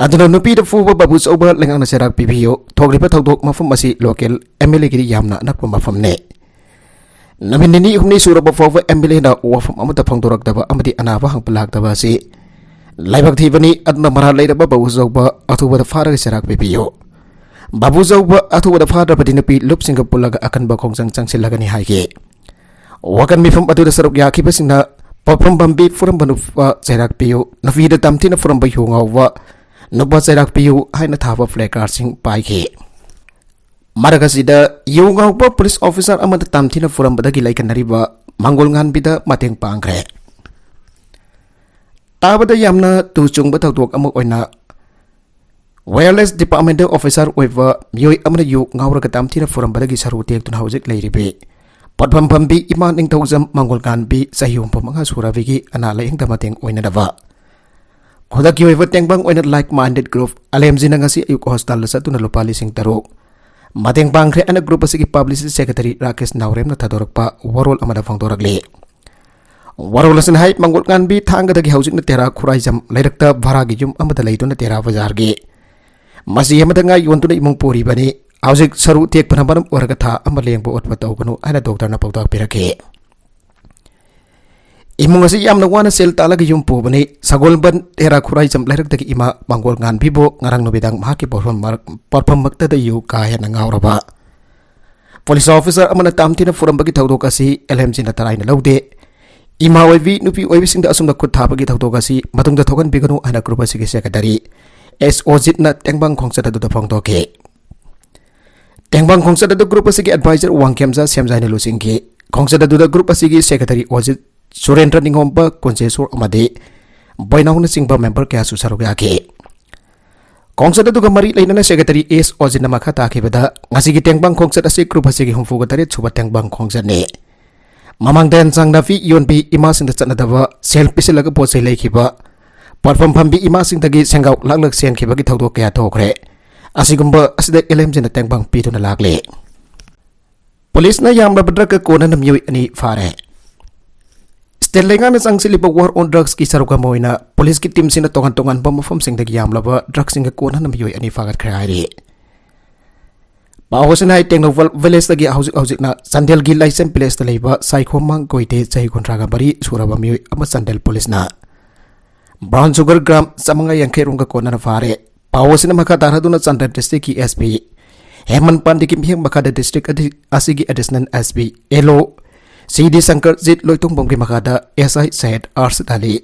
ꯑꯗꯨꯅ ꯅꯨꯄꯤꯗ ꯐꯨꯕ ꯕꯥꯕꯨ ꯆꯧꯕ ꯂꯩꯉꯥꯛꯅ ꯆꯩꯔꯥꯛ ꯄꯤꯕꯤꯌꯨ꯫ ꯊꯣꯛꯂꯤꯕ ꯊꯧꯗꯣꯛ ꯃꯐꯝ ꯑꯁꯤ ꯂꯣꯀꯦꯜ ꯑꯦꯝ ꯑꯦꯜ ꯑꯦꯒꯤꯗꯤ ꯌꯥꯝꯅ ꯑꯅꯛꯄ ꯃꯐꯝꯅꯤ꯫ ꯅꯨꯃꯤꯠ ꯅꯤꯅꯤ ꯍꯨꯝꯅꯤ ꯁꯨꯔꯕ ꯐꯥꯎꯕ ꯑꯦꯝ ꯑꯦꯜ ꯑꯦꯅ ꯋꯥꯐꯝ ꯑꯃꯠꯇ ꯐꯣꯡꯗꯣꯔꯛꯇꯕ ꯑꯃꯗꯤ ꯑꯅꯥꯕ ꯍꯪꯕ ꯂꯥꯛꯇꯕ ꯑꯁꯤ ꯂꯥꯏꯕꯛ ꯊꯤꯕꯅꯤ꯫ ꯑꯗꯨꯅ ꯃꯔꯥꯜ ꯂꯩꯔꯕ ꯕꯥꯕꯨ ꯆꯧꯕ ꯑꯊꯨꯕꯗ ꯐꯥꯔꯒ ꯆꯩꯔꯥꯛ ꯄꯤꯕꯤꯌꯨ꯫ ꯕꯥꯕꯨ ꯆꯧꯕ ꯑꯊꯨꯕꯗ ꯐꯥꯗ꯭ꯔꯕꯗꯤ ꯅꯨꯄꯤ ꯂꯨꯞꯁꯤꯡꯒ ꯄꯨꯜꯂꯒ ꯑꯀꯟꯕ ꯈꯣꯡꯖꯪ ꯆꯪꯁꯤꯜꯂꯒꯅꯤ ꯍꯥꯏꯈꯤ꯫ ꯋꯥꯀꯟ ꯃꯤꯐꯝ ꯑꯗꯨꯗ ꯁꯔꯨꯛ ꯌꯥꯈꯤꯕꯁꯤꯡꯅ ꯄꯣꯠꯐꯝ ꯄꯥꯝꯕꯤ ꯐꯨꯔꯝꯕ ꯅꯨꯄꯥ ꯆꯩꯔꯥꯛ ꯄꯤꯌꯨ, ꯅꯨꯄꯤꯗ ꯇꯝꯊꯤꯅ ꯐꯨꯔꯝꯕ ꯌꯨ ꯉꯥꯎꯕ ꯅꯨꯄꯥ ꯆꯩꯔꯥꯛ ꯄꯤꯌꯨ ꯍꯥꯏꯅ ꯊꯥꯕ ꯐ꯭ꯂꯦ ꯀꯥꯔꯗꯁꯤꯡ ꯄꯥꯏꯈꯤ꯫ ꯃꯔꯛ ꯑꯁꯤꯗ ꯌꯨ ꯉꯥꯎꯕ ꯄꯨꯂꯤꯁ ꯑꯣꯐꯤꯁꯥꯔ ꯑꯃꯗ ꯇꯝꯊꯤꯅ ꯐꯨꯔꯝꯕꯗꯒꯤ ꯂꯩꯈꯠꯅꯔꯤꯕ ꯃꯪꯒꯣꯜ ꯉꯥꯟꯕꯤꯗ ꯃꯇꯦꯡ ꯄꯥꯡꯈ꯭ꯔꯦ꯫ ꯇꯥꯕꯗ ꯌꯥꯝꯅ ꯇꯨ ꯆꯨꯡꯕ ꯊꯧꯗꯣꯛ ꯑꯃ ꯑꯣꯏꯅ ꯋꯥꯌꯔꯂꯦꯁ ꯗꯤꯄꯥꯔꯠꯃꯦꯟꯇ ꯑꯣꯐꯤꯁꯥꯔ ꯑꯣꯏꯕ ꯃꯤꯑꯣꯏ ꯑꯃꯅ ꯌꯨ ꯉꯥꯎꯔꯒ ꯇꯝꯊꯤꯅ ꯐꯨꯔꯝꯕꯗꯒꯤ ꯁꯔꯨ ꯇꯦꯛꯇꯨꯅ ꯍꯧꯖꯤꯛ ꯂꯩꯔꯤꯕꯤ ꯄꯣꯠꯐꯝ ꯐꯝꯕꯤ ꯏꯃꯥ ꯅꯤꯡꯊꯧꯖꯝ ꯃꯪꯒꯣꯜ ꯉꯥꯟꯕꯤ ꯆꯍꯤ ꯍꯨꯝꯐꯨ ꯃꯉꯥ ꯁꯨꯔꯕꯤꯒꯤ ꯑꯅꯥ ꯂꯥꯌꯦꯡꯗ ꯃꯇꯦꯡ ꯑꯣꯏꯅꯅꯕ ꯈꯨꯗꯛꯀꯤ ꯑꯣꯏꯕ ꯇꯦꯡꯕꯥꯡ ꯑꯣꯏꯅ ꯂꯥꯏꯛ ꯃꯥꯏꯟꯗꯦꯗ ꯒ꯭ꯔꯨꯞ ꯑꯂꯦꯝꯖꯤꯅ ꯉꯁꯤ ꯑꯌꯨꯛ ꯍꯣꯁꯄꯤꯇꯥꯜꯗ ꯆꯠꯇꯨꯅ ꯂꯨꯄꯥ ꯂꯤꯁꯤꯡ ꯇꯔꯨꯛ ꯃꯇꯦꯡ ꯄꯥꯡꯈ꯭ꯔꯦ ꯍꯥꯏꯅ ꯒ꯭ꯔꯨꯞ ꯑꯁꯤꯒꯤ ꯄꯕ꯭ꯂꯤꯁꯤꯇꯤ ꯁꯦꯀ꯭ꯔꯦꯇꯔꯤ ꯔꯥꯀꯦꯁ ꯅꯥꯎꯔꯦꯝꯅ ꯊꯥꯗꯣꯔꯛꯄ ꯋꯥꯔꯣꯜ ꯑꯃꯗ ꯐꯣꯡꯗꯣꯔꯛꯂꯤ꯫ ꯋꯥꯔꯣꯜ ꯑꯁꯤꯅ ꯍꯥꯏ, ꯃꯪꯒꯣꯜ ꯉꯥꯟꯕꯤ ꯊꯥꯡꯒꯗꯒꯤ ꯍꯧꯖꯤꯛꯅ ꯇꯦꯔꯥ ꯈꯨꯔꯥꯏꯖꯝ ꯂꯩꯔꯛꯇ ꯚꯔꯥꯒꯤ ꯌꯨꯝ ꯑꯃꯗ ꯂꯩꯗꯨꯅ ꯇꯦꯔꯥ ꯕꯖꯥꯔꯒꯤ ꯃꯆꯤ ꯑꯃꯗ ꯉꯥ ꯌꯣꯟꯗꯨꯅ ꯏꯃꯨꯡ ꯄꯨꯔꯤꯕꯅꯤ꯫ ꯍꯧꯖꯤꯛ ꯁꯔꯨ ꯇꯦꯛꯄꯅ ꯃꯔꯝ ꯑꯣꯏꯔꯒ ꯊꯥ ꯑꯃ ꯂꯦꯡꯕ ꯑꯣꯠꯄ ꯇꯧꯒꯅꯨ ꯍꯥꯏꯅ ꯗꯣꯛꯇꯔꯅ ꯄꯥꯎꯇꯥꯛ ꯄꯤꯔꯛꯈꯤ꯫ ꯏꯃꯨꯡ ꯑꯁꯤ ꯌꯥꯝꯅ ꯋꯥꯅ ꯁꯦꯜ ꯇꯥꯜꯂꯒ ꯌꯨꯝ ꯄꯨꯕꯅꯤ꯫ ꯁꯒꯣꯜꯕꯟ ꯇꯦꯔꯥ ꯈꯨꯔꯥꯏꯖꯝ ꯂꯩꯔꯛꯇꯒꯤ ꯏꯃꯥ ꯃꯪꯒꯣꯜ ꯉꯥꯟꯕꯤꯕꯨ ꯉꯔꯥꯡ ꯅꯨꯃꯤꯗꯥꯡ ꯃꯍꯥꯛꯀꯤ ꯄꯣꯠꯐꯝ ꯃꯔꯛ-, ꯄꯣꯠꯐꯝꯃꯛꯇꯗ ꯌꯨ ꯀꯥ ꯍꯦꯟꯅ ꯉꯥꯎꯔꯕ ꯄꯨꯂꯤꯁ ꯑꯣꯐꯤꯁꯥꯔ ꯑꯃꯅ ꯇꯝꯊꯤꯅ ꯐꯨꯔꯝꯕꯒꯤ ꯊꯧꯗꯣꯛ ꯑꯁꯤ ꯑꯦꯜ ꯑꯦꯝ ꯖꯤꯅ ꯇꯔꯥꯏꯅ ꯂꯧꯗꯦ꯫ ꯏꯃꯥ ꯑꯣꯏꯕꯤ, ꯅꯨꯄꯤ ꯑꯣꯏꯕꯤꯁꯤꯡꯗ ꯑꯁꯨꯝꯅ ꯈꯨꯠ ꯊꯥꯕꯒꯤ ꯊꯧꯗꯣꯛ ꯑꯁꯤ ꯃꯇꯨꯡꯗ ꯊꯣꯛꯍꯟꯕꯤꯒꯅꯨ ꯍꯥꯏꯅ ꯒ꯭ꯔꯨꯞ ꯑꯁꯤꯒꯤ ꯁꯦꯀ꯭ꯔꯦꯇꯔꯤ ꯑꯦꯁ ꯑꯣꯖꯤꯠꯅ ꯇꯦꯡꯕꯥꯡ ꯈꯣꯡꯆꯠ ꯑꯗꯨꯗ ꯐꯣꯡꯗꯣꯛꯈꯤ꯫ ꯇꯦꯡꯕꯥꯡ ꯈꯣꯡꯆꯠ ꯑꯗꯨ ꯒ꯭ꯔꯨꯞ ꯑꯁꯤꯒꯤ ꯑꯦꯗꯚꯥꯏꯖꯔ ꯋꯥꯡꯈꯦꯝꯆꯥ ꯁꯦꯝꯖꯥꯏꯅ ꯂꯨꯆꯤꯡꯈꯤ꯫ ꯈꯣꯡꯆꯠ ꯑꯗꯨꯗ ꯒ꯭ꯔꯨꯞ ꯑꯁꯤꯒꯤ ꯁꯦꯀ꯭ꯔꯦꯇꯔꯤ ꯑꯣꯖꯤꯠ, ꯁꯨꯔꯦꯟꯗ꯭ꯔ ꯅꯤꯉꯣꯝꯕ, ꯀꯨꯟꯖꯦꯁꯣꯔ ꯑꯃꯗꯤ ꯕꯣꯏꯅꯥꯎꯅꯆꯤꯡꯕ ꯃꯦꯝꯕꯔ ꯀꯌꯥꯁꯨ ꯁꯔꯨꯛ ꯌꯥꯈꯤ꯫ ꯈꯣꯡꯆꯠ ꯑꯗꯨꯒ ꯃꯔꯤ ꯂꯩꯅꯅ ꯁꯦꯀ꯭ꯔꯦꯇꯔꯤ ꯑꯦꯁ ꯑꯣꯖꯤꯠꯅ ꯃꯈꯥ ꯇꯥꯈꯤꯕꯗ, ꯉꯁꯤꯒꯤ ꯇꯦꯡꯕꯥꯡ ꯈꯣꯡꯆꯠ ꯑꯁꯤ ꯒ꯭ꯔꯨꯞ ꯑꯁꯤꯒꯤ ꯍꯨꯝꯐꯨꯒ ꯇꯔꯦꯠ ꯁꯨꯕ ꯇꯦꯡꯕꯥꯡ ꯈꯣꯡꯆꯠꯅꯤ꯫ ꯃꯃꯥꯡꯗ ꯑꯦꯟꯁꯥꯡ ꯅꯥꯄꯤ ꯌꯣꯟꯕꯤ ꯏꯃꯥꯁꯤꯡꯗ ꯆꯠꯅꯗꯕ ꯁꯦꯜ ꯄꯤꯁꯤꯜꯂꯒ ꯄꯣꯠ ꯆꯩ ꯂꯩꯈꯤꯕ, ꯄꯣꯠꯐꯝ ꯐꯝꯕꯤ ꯏꯃꯥꯁꯤꯡꯗꯒꯤ ꯁꯦꯟꯒꯥꯎ ꯂꯥꯛꯂꯛ ꯁꯦꯟꯈꯤꯕꯒꯤ ꯊꯧꯗꯣꯛ ꯀꯌꯥ ꯊꯣꯛꯈ꯭ꯔꯦ꯫ ꯑꯁꯤꯒꯨꯝꯕ ꯑꯁꯤꯗ ꯑꯦꯜ ꯑꯦꯝ ꯖꯤꯅ ꯇꯦꯡꯕꯥꯡ ꯄꯤꯗꯨꯅ ꯂꯥꯛꯂꯤ꯫ ꯄꯨꯂꯤꯁꯅ ꯌꯥꯝꯂꯕ ꯗ꯭ꯔꯒꯀ ꯀꯣꯟꯅꯅ ꯃꯤꯑꯣꯏ ꯑꯅꯤ ꯐꯥꯔꯦ꯫ ꯁ꯭ꯇꯦꯠ ꯂꯩꯉꯥꯛꯅ ꯆꯪꯁꯤꯜꯂꯤꯕ ꯋꯥꯔ ꯑꯣꯟ ꯗ꯭ꯔꯒꯁꯀꯤ ꯁꯔꯨꯛ ꯑꯃ ꯑꯣꯏꯅ ꯄꯨꯂꯤꯁꯀꯤ ꯇꯤꯝꯁꯤꯡꯅ ꯇꯣꯉꯥꯟ ꯇꯣꯉꯥꯟꯕ ꯃꯐꯝꯁꯤꯡꯗꯒꯤ ꯌꯥꯝꯂꯕ ꯗ꯭ꯔꯒꯁꯤꯡꯒ ꯀꯣꯟꯅꯅ ꯃꯤꯑꯣꯏ ꯑꯅꯤ ꯐꯥꯒꯠꯈ꯭ꯔꯦ ꯍꯥꯏꯔꯤ꯫ ꯄꯥꯎ ꯑꯁꯤꯅ ꯍꯥꯏ ꯇꯦꯡꯅꯧꯄꯜ ꯚꯤꯂꯦꯖꯇꯒꯤ ꯍꯧꯖꯤꯛ ꯍꯧꯖꯤꯛꯅ ꯆꯥꯟꯗꯦꯜꯒꯤ ꯂꯥꯏꯁꯦꯝ ꯚꯤꯂꯦꯖꯇ ꯂꯩꯕ ꯁꯥꯏꯈꯣꯝꯃꯥꯡ ꯀꯣꯏꯇꯦ, ꯆꯍꯤ ꯀꯨꯟꯊ꯭ꯔꯥꯒ ꯃꯔꯤ ꯁꯨꯔꯕ ꯃꯤꯑꯣꯏ ꯑꯃ ꯆꯥꯟꯗꯦꯜ ꯄꯨꯂꯤꯁꯅ ꯕ꯭ꯔꯥꯎꯟ ꯁꯨꯒꯔ ꯒ꯭ꯔꯥꯝ ꯆꯥꯃꯉꯥ ꯌꯥꯡꯈꯩ ꯔꯣꯝꯒ ꯀꯣꯟꯅꯅ ꯐꯥꯔꯦ꯫ ꯄꯥꯎ ꯑꯁꯤꯅ ꯃꯈꯥ ꯇꯥꯔꯗꯨꯅ ꯆꯥꯟꯗꯦꯜ ꯗꯤꯁꯇ꯭ꯔꯤꯛꯀꯤ ꯑꯦꯁ ꯄꯤ ꯍꯦꯃꯟ ꯄꯥꯟꯗꯦꯒꯤ ꯃꯤꯠꯌꯦꯡ ꯃꯈꯥꯗ ꯗꯤꯁꯇ꯭ꯔꯤꯛ ꯑꯗꯤ-, ꯑꯁꯤꯒꯤ ꯑꯦꯗꯤꯁꯅꯦꯜ ꯑꯦꯁ ꯄꯤ ꯑꯦꯜ ꯑꯣ ꯁꯤ ꯗꯤ ꯁꯪꯀꯔꯖꯤꯠ ꯂꯣꯏꯇꯣꯡꯕꯝꯒꯤ ꯃꯈꯥꯗ ꯑꯦꯁ ꯑꯥꯏ ꯁꯌꯦꯗ ꯑꯥꯔꯁꯤꯗ ꯑꯂꯤ,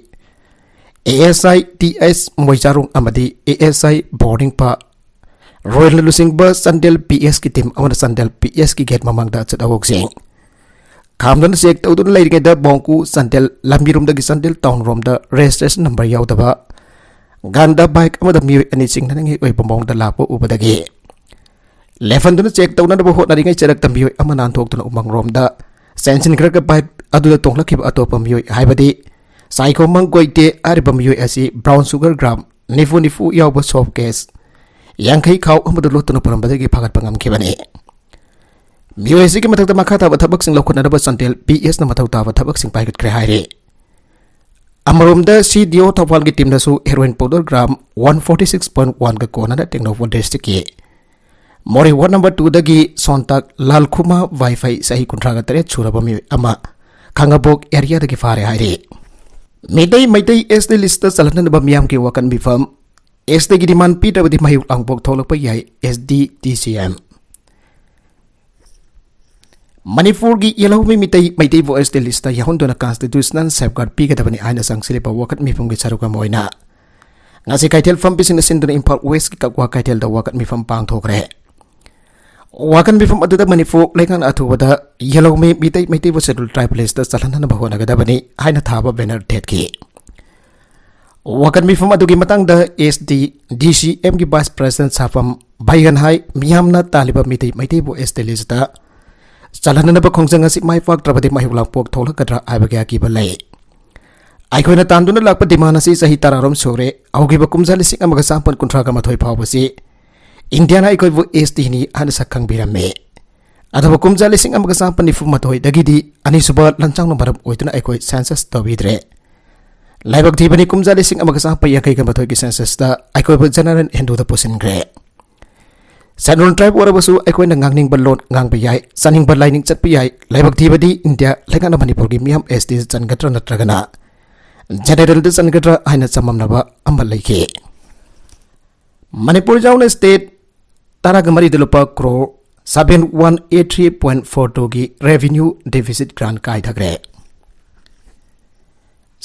ꯑꯦ ꯑꯦꯁ ꯑꯥꯏ ꯇꯤ ꯑꯦꯁ ꯃꯣꯏꯖꯥꯔꯣꯡ ꯑꯃꯗꯤ ꯑꯦ ꯑꯦꯁ ꯑꯥꯏ ꯕꯣꯔꯗꯤꯡ ꯄꯥ ꯔꯣꯌꯦꯜꯅ ꯂꯨꯆꯤꯡꯕ ꯆꯥꯟꯗꯦꯜ ꯄꯤ ꯑꯦꯁꯀꯤ ꯇꯤꯝ ꯑꯃꯅ ꯆꯥꯟꯗꯦꯜ ꯄꯤ ꯑꯦꯁꯀꯤ ꯒꯦꯠ ꯃꯃꯥꯡꯗ ꯑꯆꯠ ꯑꯋꯣꯛꯁꯤꯡ ꯈꯥꯝꯗꯨꯅ ꯆꯦꯛ ꯇꯧꯗꯨꯅ ꯂꯩꯔꯤꯉꯩꯗ ꯕꯣꯡꯀꯨ ꯆꯥꯟꯗꯦꯜ ꯂꯝꯕꯤꯔꯣꯝꯗꯒꯤ ꯆꯥꯟꯗꯦꯜ ꯇꯥꯎꯟ ꯔꯣꯝꯗ ꯔꯦꯖꯤꯁꯇ꯭ꯔꯦꯁꯟ ꯅꯝꯕꯔ ꯌꯥꯎꯗꯕ ꯒꯥꯟꯗꯥ ꯕꯥꯏꯛ ꯑꯃꯗ ꯃꯤꯑꯣꯏ ꯑꯅꯤ ꯆꯤꯡꯅꯅꯤꯡꯉꯥꯏ ꯑꯣꯏꯕ ꯃꯑꯣꯡꯗ ꯂꯥꯛꯄ ꯎꯕꯗꯒꯤ ꯂꯦꯞꯍꯟꯗꯨꯅ ꯆꯦꯛ ꯇꯧꯅꯅꯕ ꯍꯣꯠꯅꯔꯤꯉꯩ ꯆꯔꯛꯇ ꯃꯤꯑꯣꯏ ꯑꯃ ꯅꯥꯟꯊꯣꯛꯇꯨꯅ ꯎꯃꯪꯔꯣꯝꯗ ꯆꯦꯟꯁꯤꯟꯈ꯭ꯔꯒ ꯕꯥꯏꯛ ꯑꯗꯨꯗ ꯇꯣꯡꯂꯛꯈꯤꯕ ꯑꯇꯣꯞꯄ ꯃꯤꯑꯣꯏ ꯍꯥꯏꯕꯗꯤ ꯁꯥꯏꯈꯣꯝꯃꯪ ꯒꯣꯏꯇꯦ ꯍꯥꯏꯔꯤꯕ ꯃꯤꯑꯣꯏ ꯑꯁꯤ ꯕ꯭ꯔꯥꯎꯟ ꯁꯨꯒꯔ ꯒ꯭ꯔꯥꯝ ꯅꯤꯐꯨ ꯅꯤꯐꯨ ꯌꯥꯎꯕ ꯁꯣꯞ ꯀꯦꯁ ꯌꯥꯡꯈꯩ ꯈꯥꯎ ꯑꯃꯗ ꯂꯣꯠꯇꯨꯅ ꯄꯨꯔꯝꯕꯗꯒꯤ ꯐꯥꯒꯠꯄ ꯉꯝꯈꯤꯕꯅꯤ꯫ ꯃꯤꯑꯣꯏ ꯑꯁꯤꯒꯤ ꯃꯊꯛꯇ ꯃꯈꯥ ꯇꯥꯕ ꯊꯕꯛꯁꯤꯡ ꯂꯧꯈꯠꯅꯅꯕ ꯆꯥꯟꯗꯦꯜ ꯄꯤ ꯑꯦꯁꯅ ꯃꯊꯧ ꯇꯥꯕ ꯊꯕꯛꯁꯤꯡ ꯄꯥꯏꯈꯠꯈ꯭ꯔꯦ ꯍꯥꯏꯔꯤ꯫ ꯑꯃꯔꯣꯝꯗ ꯁꯤ ꯗꯤ ꯑꯣ ꯊꯧꯕꯥꯜꯒꯤ ꯇꯤꯝꯅꯁꯨ heroin powder gram one forty six point ꯋꯥꯟꯒ ꯀꯣꯟꯅꯅ ꯇꯦꯡꯅꯧꯄꯜ ꯗꯤꯁꯇ꯭ꯔꯤꯛꯀꯤ ꯃꯣꯔꯦ ꯋꯥꯔꯗ ꯅꯝꯕꯔ ꯇꯨꯗꯒꯤ ꯁꯣꯟꯇꯥꯛ ꯂꯥꯜꯈꯨꯃꯥ ꯋꯥꯏꯐꯩ, ꯆꯍꯤ ꯀꯨꯟꯊ꯭ꯔꯥꯒ ꯇꯔꯦꯠ ꯁꯨꯔꯕ ꯃꯤꯑꯣꯏ ꯑꯃ ꯈꯥꯡꯉꯕꯣꯛ ꯑꯦꯔꯤꯌꯥꯗꯒꯤ ꯐꯥꯔꯦ ꯍꯥꯏꯔꯤ꯫ ꯃꯤꯇꯩ ꯃꯩꯇꯩ ꯑꯦꯁ ꯇꯤ ꯂꯤꯁꯇ ꯆꯜꯍꯟꯅꯅꯕ ꯃꯤꯌꯥꯝꯒꯤ ꯋꯥꯀꯠ ꯃꯤꯐꯝ꯫ ꯑꯦꯁ ꯇꯤꯒꯤ ꯗꯤꯃꯥꯟ ꯄꯤꯗ꯭ꯔꯕꯗꯤ ꯃꯍꯩ ꯂꯥꯡꯄꯣꯛ ꯊꯣꯛꯂꯛꯄ ꯌꯥꯏ, S D T C M. ꯃꯅꯤꯄꯨꯔꯒꯤ ꯌꯦꯜꯍꯧꯃꯤ ꯃꯤꯇꯩ ꯃꯩꯇꯩꯕꯨ ꯑꯦꯁ ꯇꯤ ꯂꯤꯁꯇ ꯌꯥꯎꯍꯟꯗꯨꯅ ꯀꯟꯁꯇꯤꯇ꯭ꯌꯨꯁꯅꯦꯜ ꯁꯦꯐꯒꯥꯔꯗ ꯄꯤꯒꯗꯕꯅꯤ ꯍꯥꯏꯅ ꯆꯪꯁꯤꯜꯂꯤꯕ ꯋꯥꯀꯠ ꯃꯤꯐꯝꯒꯤ ꯁꯔꯨꯛ ꯑꯃ ꯑꯣꯏꯅ ꯉꯁꯤ ꯀꯩꯊꯦꯜ ꯐꯝꯕꯤꯁꯤꯡꯅ ꯁꯤꯟꯗꯨꯅ ꯏꯝꯐꯥꯜ ꯋꯦꯁꯀꯤ ꯀꯛꯋꯥ ꯀꯩꯊꯦꯜꯗ ꯋꯥꯀꯠ ꯃꯤꯐꯝ ꯄꯥꯡꯊꯣꯛꯈ꯭ꯔꯦ꯫ ꯋꯥꯀꯠ ꯃꯤꯐꯝ ꯑꯗꯨꯗ ꯃꯅꯤꯄꯨꯔ ꯂꯩꯉꯥꯛꯅ ꯑꯊꯨꯕꯗ ꯌꯦꯜꯍꯧꯃꯤ ꯃꯤꯇꯩ ꯃꯩꯇꯩꯕꯨ ꯁꯦꯗꯨꯜ ꯇ꯭ꯔꯥꯏꯕ ꯂꯤꯁꯇ ꯆꯜꯍꯟꯅꯕ ꯍꯣꯠꯅꯒꯗꯕꯅꯤ ꯍꯥꯏꯅ ꯊꯥꯕ ꯕꯦꯅꯔ ꯊꯦꯠꯈꯤ꯫ ꯋꯥꯀꯠ ꯃꯤꯐꯝ ꯑꯗꯨꯒꯤ ꯃꯇꯥꯡꯗ ꯑꯦꯁ ꯗꯤ ꯗꯤ ꯁꯤ ꯑꯦꯝꯒꯤ ꯚꯥꯏꯁ ꯄ꯭ꯔꯦꯁꯤꯗꯦꯟꯠ ꯁꯥꯐꯝ ꯚꯩꯒꯟ ꯍꯥꯏ, ꯃꯤꯌꯥꯝꯅ ꯇꯥꯜꯂꯤꯕ ꯃꯤꯇꯩ ꯃꯩꯇꯩꯕꯨ ꯑꯦꯁ ꯇꯤ ꯂꯤꯁꯇ ꯆꯜꯍꯟꯅꯅꯕ ꯈꯣꯡꯖꯪ ꯑꯁꯤ ꯃꯥꯏ ꯄꯥꯛꯇ꯭ꯔꯕꯗꯤ ꯃꯍꯩ ꯂꯥꯡꯄꯣꯛ ꯊꯣꯛꯂꯛꯀꯗ꯭ꯔꯥ ꯍꯥꯏꯕꯒꯤ ꯑꯀꯤꯕ ꯂꯩ꯫ ꯑꯩꯈꯣꯏꯅ ꯇꯥꯟꯗꯨꯅ ꯂꯥꯛꯄ ꯗꯤꯃꯥꯟ ꯑꯁꯤ ꯆꯍꯤ ꯇꯔꯥꯔꯣꯝ ꯁꯨꯔꯦ꯫ ꯍꯧꯈꯤꯕ ꯀꯨꯝꯖꯥ ꯂꯤꯁꯤꯡ ꯑꯃꯒ ꯆꯥꯃꯥꯄꯟ ꯀꯨꯟꯊ꯭ꯔꯥꯒ ꯃꯥꯊꯣꯏ ꯐꯥꯎꯕꯁꯤ ꯏꯟꯗꯤꯌꯥꯅ ꯑꯩꯈꯣꯏꯕꯨ ꯑꯦꯁ ꯇꯤꯅꯤ ꯍꯥꯏꯅ ꯁꯛ ꯈꯪꯕꯤꯔꯝꯃꯤ꯫ ꯑꯗꯨꯕꯨ ꯀꯨꯝꯖꯥ ꯂꯤꯁꯤꯡ ꯑꯃꯒ ꯆꯥꯃꯥꯄꯟ ꯅꯤꯐꯨ ꯃꯥꯊꯣꯏꯗꯒꯤꯗꯤ ꯑꯅꯤꯁꯨꯕ ꯂꯥꯟꯖꯥꯎꯅ ꯃꯔꯝ ꯑꯣꯏꯗꯨꯅ ꯑꯩꯈꯣꯏ ꯁꯦꯟꯁꯁ ꯇꯧꯕꯤꯗ꯭ꯔꯦ꯫ ꯂꯥꯏꯕꯛ ꯊꯤꯕꯅꯤ, ꯀꯨꯝꯖꯥ ꯂꯤꯁꯤꯡ ꯑꯃꯒ ꯆꯥꯃꯥꯄꯟ ꯌꯥꯡꯈꯩꯒ ꯃꯥꯊꯣꯏꯒꯤ ꯁꯦꯟꯁꯁꯇ ꯑꯩꯈꯣꯏꯕꯨ ꯖꯦꯅꯔꯦꯜ ꯍꯤꯟꯗꯨꯗ ꯄꯨꯁꯤꯟꯈ꯭ꯔꯦ꯫ ꯁꯦꯗ꯭ꯌꯨꯜ ꯇ꯭ꯔꯥꯏꯕ ꯑꯣꯏꯔꯕꯁꯨ ꯑꯩꯈꯣꯏꯅ ꯉꯥꯡꯅꯤꯡꯕ ꯂꯣꯟ ꯉꯥꯡꯕ ꯌꯥꯏ, ꯆꯥꯅꯤꯡꯕ ꯂꯥꯏꯅꯤꯡ ꯆꯠꯄ ꯌꯥꯏ꯫ ꯂꯥꯏꯕꯛ ꯊꯤꯕꯗꯤ ꯏꯟꯗꯤꯌꯥ ꯂꯩꯉꯥꯛꯅ ꯃꯅꯤꯄꯨꯔꯒꯤ ꯃꯤꯌꯥꯝ ꯑꯦꯁ ꯇꯤꯗ ꯆꯟꯒꯗ꯭ꯔꯥ ꯅꯠꯇ꯭ꯔꯒꯅ ꯖꯦꯅꯔꯦꯜꯗ ꯆꯟꯒꯗ꯭ꯔꯥ ꯍꯥꯏꯅ ꯆꯃꯝꯅꯕ ꯑꯃ ꯂꯩꯈꯤ꯫ ꯃꯅꯤꯄꯨꯔ ꯌꯥꯎꯅ ꯁ꯭ꯇꯦꯠ ꯇꯔꯥꯒ ꯃꯔꯤꯗ ꯂꯨꯄꯥ crore seven one eight three point four twoꯒꯤ revenue deficit grant ꯀꯥꯏꯊꯈ꯭ꯔꯦ꯫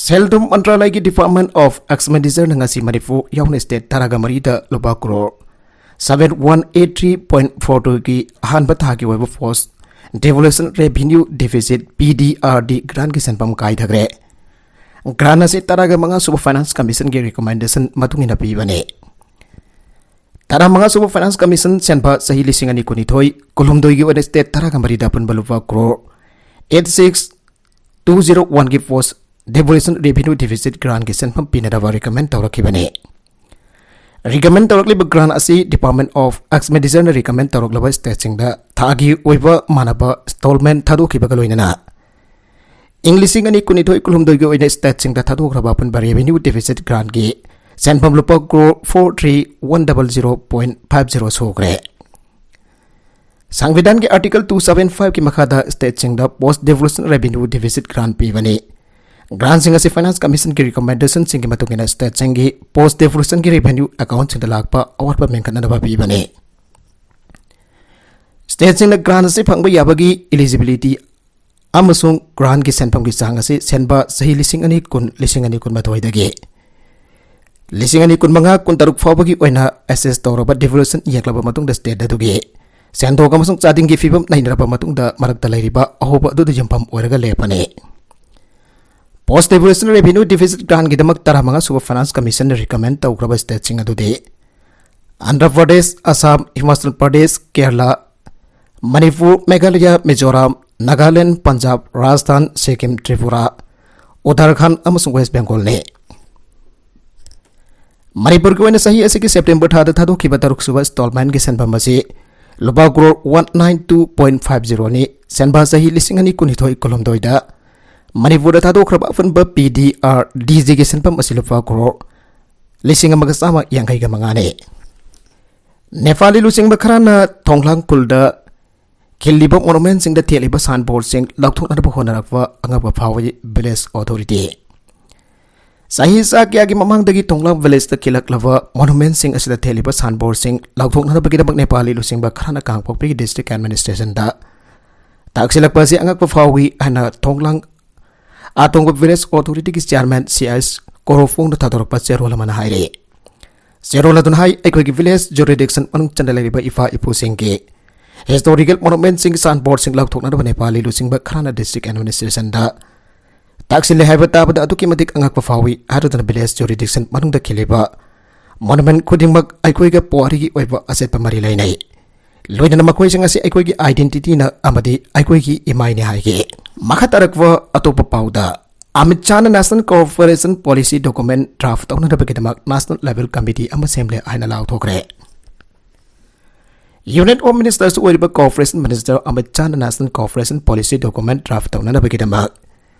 ꯁꯦꯜ ꯊꯨꯝ ꯃꯟꯇ꯭ꯔꯥꯂꯌꯒꯤ Department of Expenditureꯅ ꯉꯁꯤ ꯃꯅꯤꯄꯨꯔ ꯌꯥꯎꯅ ꯁ꯭ꯇꯦꯠ ꯇꯔꯥꯒ ꯃꯔꯤꯗ ꯂꯨꯄꯥ crore seven one eight three point four twoꯒꯤ ꯑꯍꯥꯟꯕ ꯊꯥꯒꯤ ꯑꯣꯏꯕ Post Devolution Revenue Deficit, P D R D, grantꯀꯤ ꯁꯦꯟꯐꯝ ꯀꯥꯏꯊꯈ꯭ꯔꯦ꯫ Grant ꯑꯁꯤ ꯇꯔꯥꯒ ꯃꯉꯥ ꯁꯨꯕ Finance Commissionꯒꯤ recommendation ꯃꯇꯨꯡ ꯏꯟꯅ ꯄꯤꯕꯅꯤ꯫ ꯇꯔꯥꯃꯉꯥ ꯁꯨꯕ Finance Commission ꯁꯦꯟꯕ ꯆꯍꯤ ꯂꯤꯁꯤꯡ ꯑꯅꯤ ꯀꯨꯟꯅꯤꯊꯣꯏ ꯀꯨꯟꯍꯨꯝꯗꯣꯏꯒꯤ ꯑꯣꯏꯅ ꯁ꯭ꯇꯦꯠ ꯇꯔꯥꯒ ꯃꯔꯤꯗ ꯑꯄꯨꯟꯕ ꯂꯨꯄꯥ crore eight six two zero oneꯒꯤ Post Devolution Revenue Deficit grantꯀꯤ ꯁꯦꯟꯐꯝ ꯄꯤꯅꯅꯕ recommend ꯇꯧꯔꯛꯈꯤꯕꯅꯤ꯫ Recommend ꯇꯧꯔꯛꯂꯤꯕ grant ꯑꯁꯤ Department of Expenditureꯅ recommend ꯇꯧꯔꯛꯂꯕ ꯁ꯭ꯇꯦꯠꯁꯤꯡꯗ ꯊꯥꯒꯤ ꯑꯣꯏꯕ ꯃꯥꯟꯅꯕ installment ꯊꯥꯗꯣꯛꯈꯤꯕꯒ ꯂꯣꯏꯅꯅ ꯏꯪ ꯂꯤꯁꯤꯡ ꯑꯅꯤ ꯀꯨꯟꯅꯤꯊꯣꯏ ꯀꯨꯟꯍꯨꯝꯗꯣꯏꯒꯤ ꯑꯣꯏꯅ ꯁ꯭ꯇꯦꯠꯁꯤꯡꯗ ꯊꯥꯗꯣꯛꯈ꯭ꯔꯕ ꯑꯄꯨꯟꯕ revenue deficit grantꯀꯤ ꯁꯦꯟꯐꯝ ꯂꯨꯄꯥ crore four three one double zero point five zero ꯁꯨꯈ꯭ꯔꯦ꯫ ꯁꯪꯕꯤꯙꯥꯟꯒꯤ Article two seven fiveꯀꯤ ꯃꯈꯥꯗ ꯁ꯭ꯇꯦꯠꯁꯤꯡꯗ Post Devolution Revenue Deficit grant ꯄꯤꯕꯅꯤ꯫ Grantꯁꯤꯡ ꯑꯁꯤ Finance Commissionꯒꯤ recommendationꯁꯤꯡꯒꯤ ꯃꯇꯨꯡ ꯏꯟꯅ ꯁ꯭ꯇꯦꯠꯁꯤꯡꯒꯤ Post Devolutionꯒꯤ revenue accountꯁꯤꯡꯗ ꯂꯥꯛꯄ ꯑꯋꯥꯠꯄ ꯃꯦꯟꯈꯠꯅꯅꯕ ꯄꯤꯕꯅꯤ꯫ ꯁ꯭ꯇꯦꯠꯁꯤꯡꯅ grant ꯑꯁꯤ ꯐꯪꯕ ꯌꯥꯕꯒꯤ eligibility ꯑꯃꯁꯨꯡ grantꯀꯤ ꯁꯦꯟꯐꯝꯒꯤ ꯆꯥꯡ ꯑꯁꯤ ꯁꯦꯟꯕ ꯆꯍꯤ ꯂꯤꯁꯤꯡ ꯑꯅꯤ ꯀꯨꯟ, ꯂꯤꯁꯤꯡ ꯑꯅꯤ ꯀꯨꯟꯃꯥꯊꯣꯏꯗꯒꯤ ꯂꯤꯁꯤꯡ ꯑꯅꯤ ꯀꯨꯟꯃꯉꯥ ꯀꯨꯟꯇꯔꯨꯛ ꯐꯥꯎꯕꯒꯤ ꯑꯣꯏꯅ assess ꯇꯧꯔꯕ devolution ꯌꯦꯡꯂꯕ ꯃꯇꯨꯡꯗ ꯁ꯭ꯇꯦꯠ ꯑꯗꯨꯒꯤ ꯁꯦꯟꯊꯣꯛ ꯑꯃꯁꯨꯡ ꯆꯥꯗꯤꯡꯒꯤ ꯐꯤꯕꯝ ꯅꯩꯅꯔꯕ ꯃꯇꯨꯡꯗ ꯃꯔꯛꯇ ꯂꯩꯔꯤꯕ ꯑꯍꯣꯕ ꯑꯗꯨꯗ ꯌꯨꯝꯐꯝ ꯑꯣꯏꯔꯒ ꯂꯦꯞꯄꯅꯤ꯫ Post Devolution Revenue Deficit grantꯒꯤꯗꯃꯛ ꯇꯔꯥꯃꯉꯥ ꯁꯨꯕ Finance Commissionꯅ recommend ꯇꯧꯈ꯭ꯔꯕ ꯁ꯭ꯇꯦꯠꯁꯤꯡ ꯑꯗꯨꯗꯤ ꯑꯟꯙ꯭ꯔ ꯄ꯭ꯔꯗꯦꯁ, ꯑꯁꯥꯝ, ꯍꯤꯃꯥꯆꯜ ꯄ꯭ꯔꯗꯦꯁ, ꯀꯦꯔꯂꯥ, ꯃꯅꯤꯄꯨꯔ, ꯃꯦꯘꯥꯂꯌꯥ, ꯃꯤꯖꯣꯔꯥꯝ, ꯅꯥꯒꯥꯂꯦꯟ, ꯄꯟꯖꯥꯕ, ꯔꯥꯖꯁꯊꯥꯟ, ꯁꯤꯛꯀꯤꯝ, ꯇ꯭ꯔꯤꯄꯨꯔꯥ, ꯎꯠꯇꯔꯥꯈꯟꯗ ꯑꯃꯁꯨꯡ ꯋꯦꯁ ꯕꯦꯡꯒꯣꯜꯅꯤ꯫ ꯃꯅꯤꯄꯨꯔꯒꯤ ꯑꯣꯏꯅ ꯆꯍꯤ ꯑꯁꯤꯒꯤ ꯁꯦꯞꯇꯦꯝꯕꯔ ꯊꯥꯗ ꯊꯥꯗꯣꯛꯈꯤꯕ ꯇꯔꯨꯛꯁꯨꯕ ꯏꯟꯁꯇꯣꯜꯃꯦꯟꯒꯤ ꯁꯦꯟꯐꯝ ꯑꯁꯤ ꯂꯨꯄꯥ crore one nine two point five ꯖꯤꯔꯣꯅꯤ꯫ ꯁꯦꯟꯕꯥ ꯆꯍꯤ ꯂꯤꯁꯤꯡ ꯑꯅꯤ ꯀꯨꯟꯅꯤꯊꯣꯏ ꯀꯨꯟꯍꯨꯝꯗꯣꯏꯗ ꯃꯅꯤꯄꯨꯔꯗ ꯊꯥꯗꯣꯛꯈ꯭ꯔꯕ ꯑꯄꯨꯟꯕ ꯄꯤ ꯗꯤ ꯑꯥꯔ ꯗꯤ ꯖꯤꯒꯤ ꯁꯦꯟꯐꯝ ꯑꯁꯤ ꯂꯨꯄꯥ ꯀ꯭ꯔꯣꯔ ꯂꯤꯁꯤꯡ ꯑꯃꯒ ꯆꯥꯝꯃ ꯌꯥꯡꯈꯩꯒ ꯃꯉꯥꯅꯤ꯫ ꯅꯦꯄꯥꯂꯤ ꯂꯨꯆꯤꯡꯕ ꯈꯔꯅ ꯊꯣꯡꯂꯥꯡ ꯈꯨꯜꯗ ꯈꯤꯜꯂꯤꯕ ꯃꯣꯅꯨꯃꯦꯟꯁꯤꯡꯗ ꯊꯦꯠꯂꯤꯕ ꯁꯥꯏꯟꯕꯣꯔꯗꯁꯤꯡ ꯂꯧꯊꯣꯛꯅꯅꯕ ꯍꯣꯠꯅꯔꯛꯄ ꯑꯉꯛꯄ ꯐꯥꯎꯏ ꯚꯤꯂꯦꯖ ꯑꯣꯊꯣꯔꯤꯇꯤ꯫ ꯆꯍꯤ ꯆꯥ ꯀꯌꯥꯒꯤ ꯃꯃꯥꯡꯗꯒꯤ ꯊꯣꯡꯂꯥꯡ ꯚꯤꯂꯦꯖꯇ ꯈꯤꯜꯂꯛꯂꯕ ꯃꯣꯅꯨꯃꯦꯟꯁꯤꯡ ꯑꯁꯤꯗ ꯊꯦꯠꯂꯤꯕ ꯁꯥꯏꯟꯕꯣꯔꯗꯁꯤꯡ ꯂꯧꯊꯣꯛꯅꯅꯕꯒꯤꯗꯃꯛ ꯅꯦꯄꯥꯂꯤ ꯂꯨꯆꯤꯡꯕ ꯈꯔꯅ ꯀꯥꯡꯄꯣꯛꯄꯤꯒꯤ ꯗꯤꯁꯇ꯭ꯔꯤꯛ ꯑꯦꯗꯃꯤꯅꯤꯁꯇ꯭ꯔꯦꯁꯟꯗ ꯇꯥꯛꯁꯤꯜꯂꯛꯄ ꯑꯁꯤ ꯑꯉꯛꯄ ꯐꯥꯎꯏ ꯍꯥꯏꯅ ꯊꯣꯡꯂꯥꯡ ꯑꯇꯣꯡꯕ ꯚꯤꯂꯦꯖ ꯑꯣꯊꯣꯔꯤꯇꯤꯒꯤ ꯆꯤꯌꯥꯔꯃꯦꯟ ꯁꯤ ꯑꯦꯁ ꯀꯣꯔꯣꯐꯣꯡꯅ ꯊꯥꯗꯣꯔꯛꯄ ꯆꯦꯔꯣꯜ ꯑꯃꯅ ꯍꯥꯏꯔꯤ꯫ ꯆꯦꯔꯣꯜ ꯑꯗꯨꯅ ꯍꯥꯏ, ꯑꯩꯈꯣꯏꯒꯤ ꯚꯤꯂꯦꯖ ꯖꯨꯔꯤꯗꯤꯛꯁꯟ ꯃꯅꯨꯡ ꯆꯟꯅ ꯂꯩꯔꯤꯕ ꯏꯄꯥ ꯏꯄꯨꯁꯤꯡꯒꯤ ꯍꯤꯁꯇꯣꯔꯤꯀꯦꯜ ꯃꯣꯅꯨꯃꯦꯟꯁꯤꯡꯒꯤ ꯁꯥꯏꯟꯕꯣꯔꯗꯁꯤꯡ ꯂꯧꯊꯣꯛꯅꯅꯕ ꯅꯦꯄꯥꯂꯤ ꯂꯨꯆꯤꯡꯕ ꯈꯔꯅ ꯗꯤꯁꯇ꯭ꯔꯤꯛ ꯑꯦꯗꯃꯤꯅꯤꯁꯇ꯭ꯔꯦꯁꯟꯗ ꯇꯥꯛꯁꯤꯜꯂꯦ ꯍꯥꯏꯕ ꯇꯥꯕꯗ ꯑꯗꯨꯛꯀꯤ ꯃꯇꯤꯛ ꯑꯉꯛꯄ ꯐꯥꯎꯏ ꯍꯥꯏꯔꯗꯨꯅ ꯚꯤꯂꯦꯖ ꯖꯨꯔꯤꯗꯤꯛꯁꯟ ꯃꯅꯨꯡꯗ ꯈꯤꯜꯂꯤꯕ ꯃꯣꯅꯨꯃꯦꯟ ꯈꯨꯗꯤꯡꯃꯛ ꯑꯩꯈꯣꯏꯒ ꯄꯨꯋꯥꯔꯤꯒꯤ ꯑꯣꯏꯕ ꯑꯆꯦꯠꯄ ꯃꯔꯤ ꯂꯩꯅꯩ꯫ ꯂꯣꯏꯅꯅ ꯃꯈꯣꯏꯁꯤꯡ ꯑꯁꯤ ꯑꯩꯈꯣꯏꯒꯤ ꯑꯥꯏꯗꯦꯟꯇꯤꯇꯤꯅ ꯑꯃꯗꯤ ꯑꯩꯈꯣꯏꯒꯤ ꯏꯃꯥꯏꯅꯤ ꯍꯥꯏꯈꯤ꯫ ꯃꯈꯥ ꯇꯥꯔꯛꯄ ꯑꯇꯣꯞꯄ ꯄꯥꯎꯗ, ꯑꯃꯤꯠ ꯁꯥꯍꯅ national cooperation policy document draft ꯇꯧꯅꯅꯕꯒꯤꯗꯃꯛ ꯅꯦꯁꯅꯦꯜ ꯂꯦꯚꯦꯜ ꯀꯃꯤꯇꯤ ꯑꯃ ꯁꯦꯝꯂꯦ ꯍꯥꯏꯅ ꯂꯥꯎꯊꯣꯛꯈ꯭ꯔꯦ꯫ ꯌꯨꯅꯤꯌꯟ ꯑꯣꯐ ꯃꯤꯅꯤꯁꯇꯔꯁ ꯑꯣꯏꯔꯤꯕ ꯀꯣꯑꯣꯄꯔꯦꯁꯟ ꯃꯤꯅꯤꯁꯇꯔ ꯑꯃꯤꯠ ꯁꯥꯍꯅ national cooperation policy document draft ꯇꯧꯅꯅꯕꯒꯤꯗꯃꯛ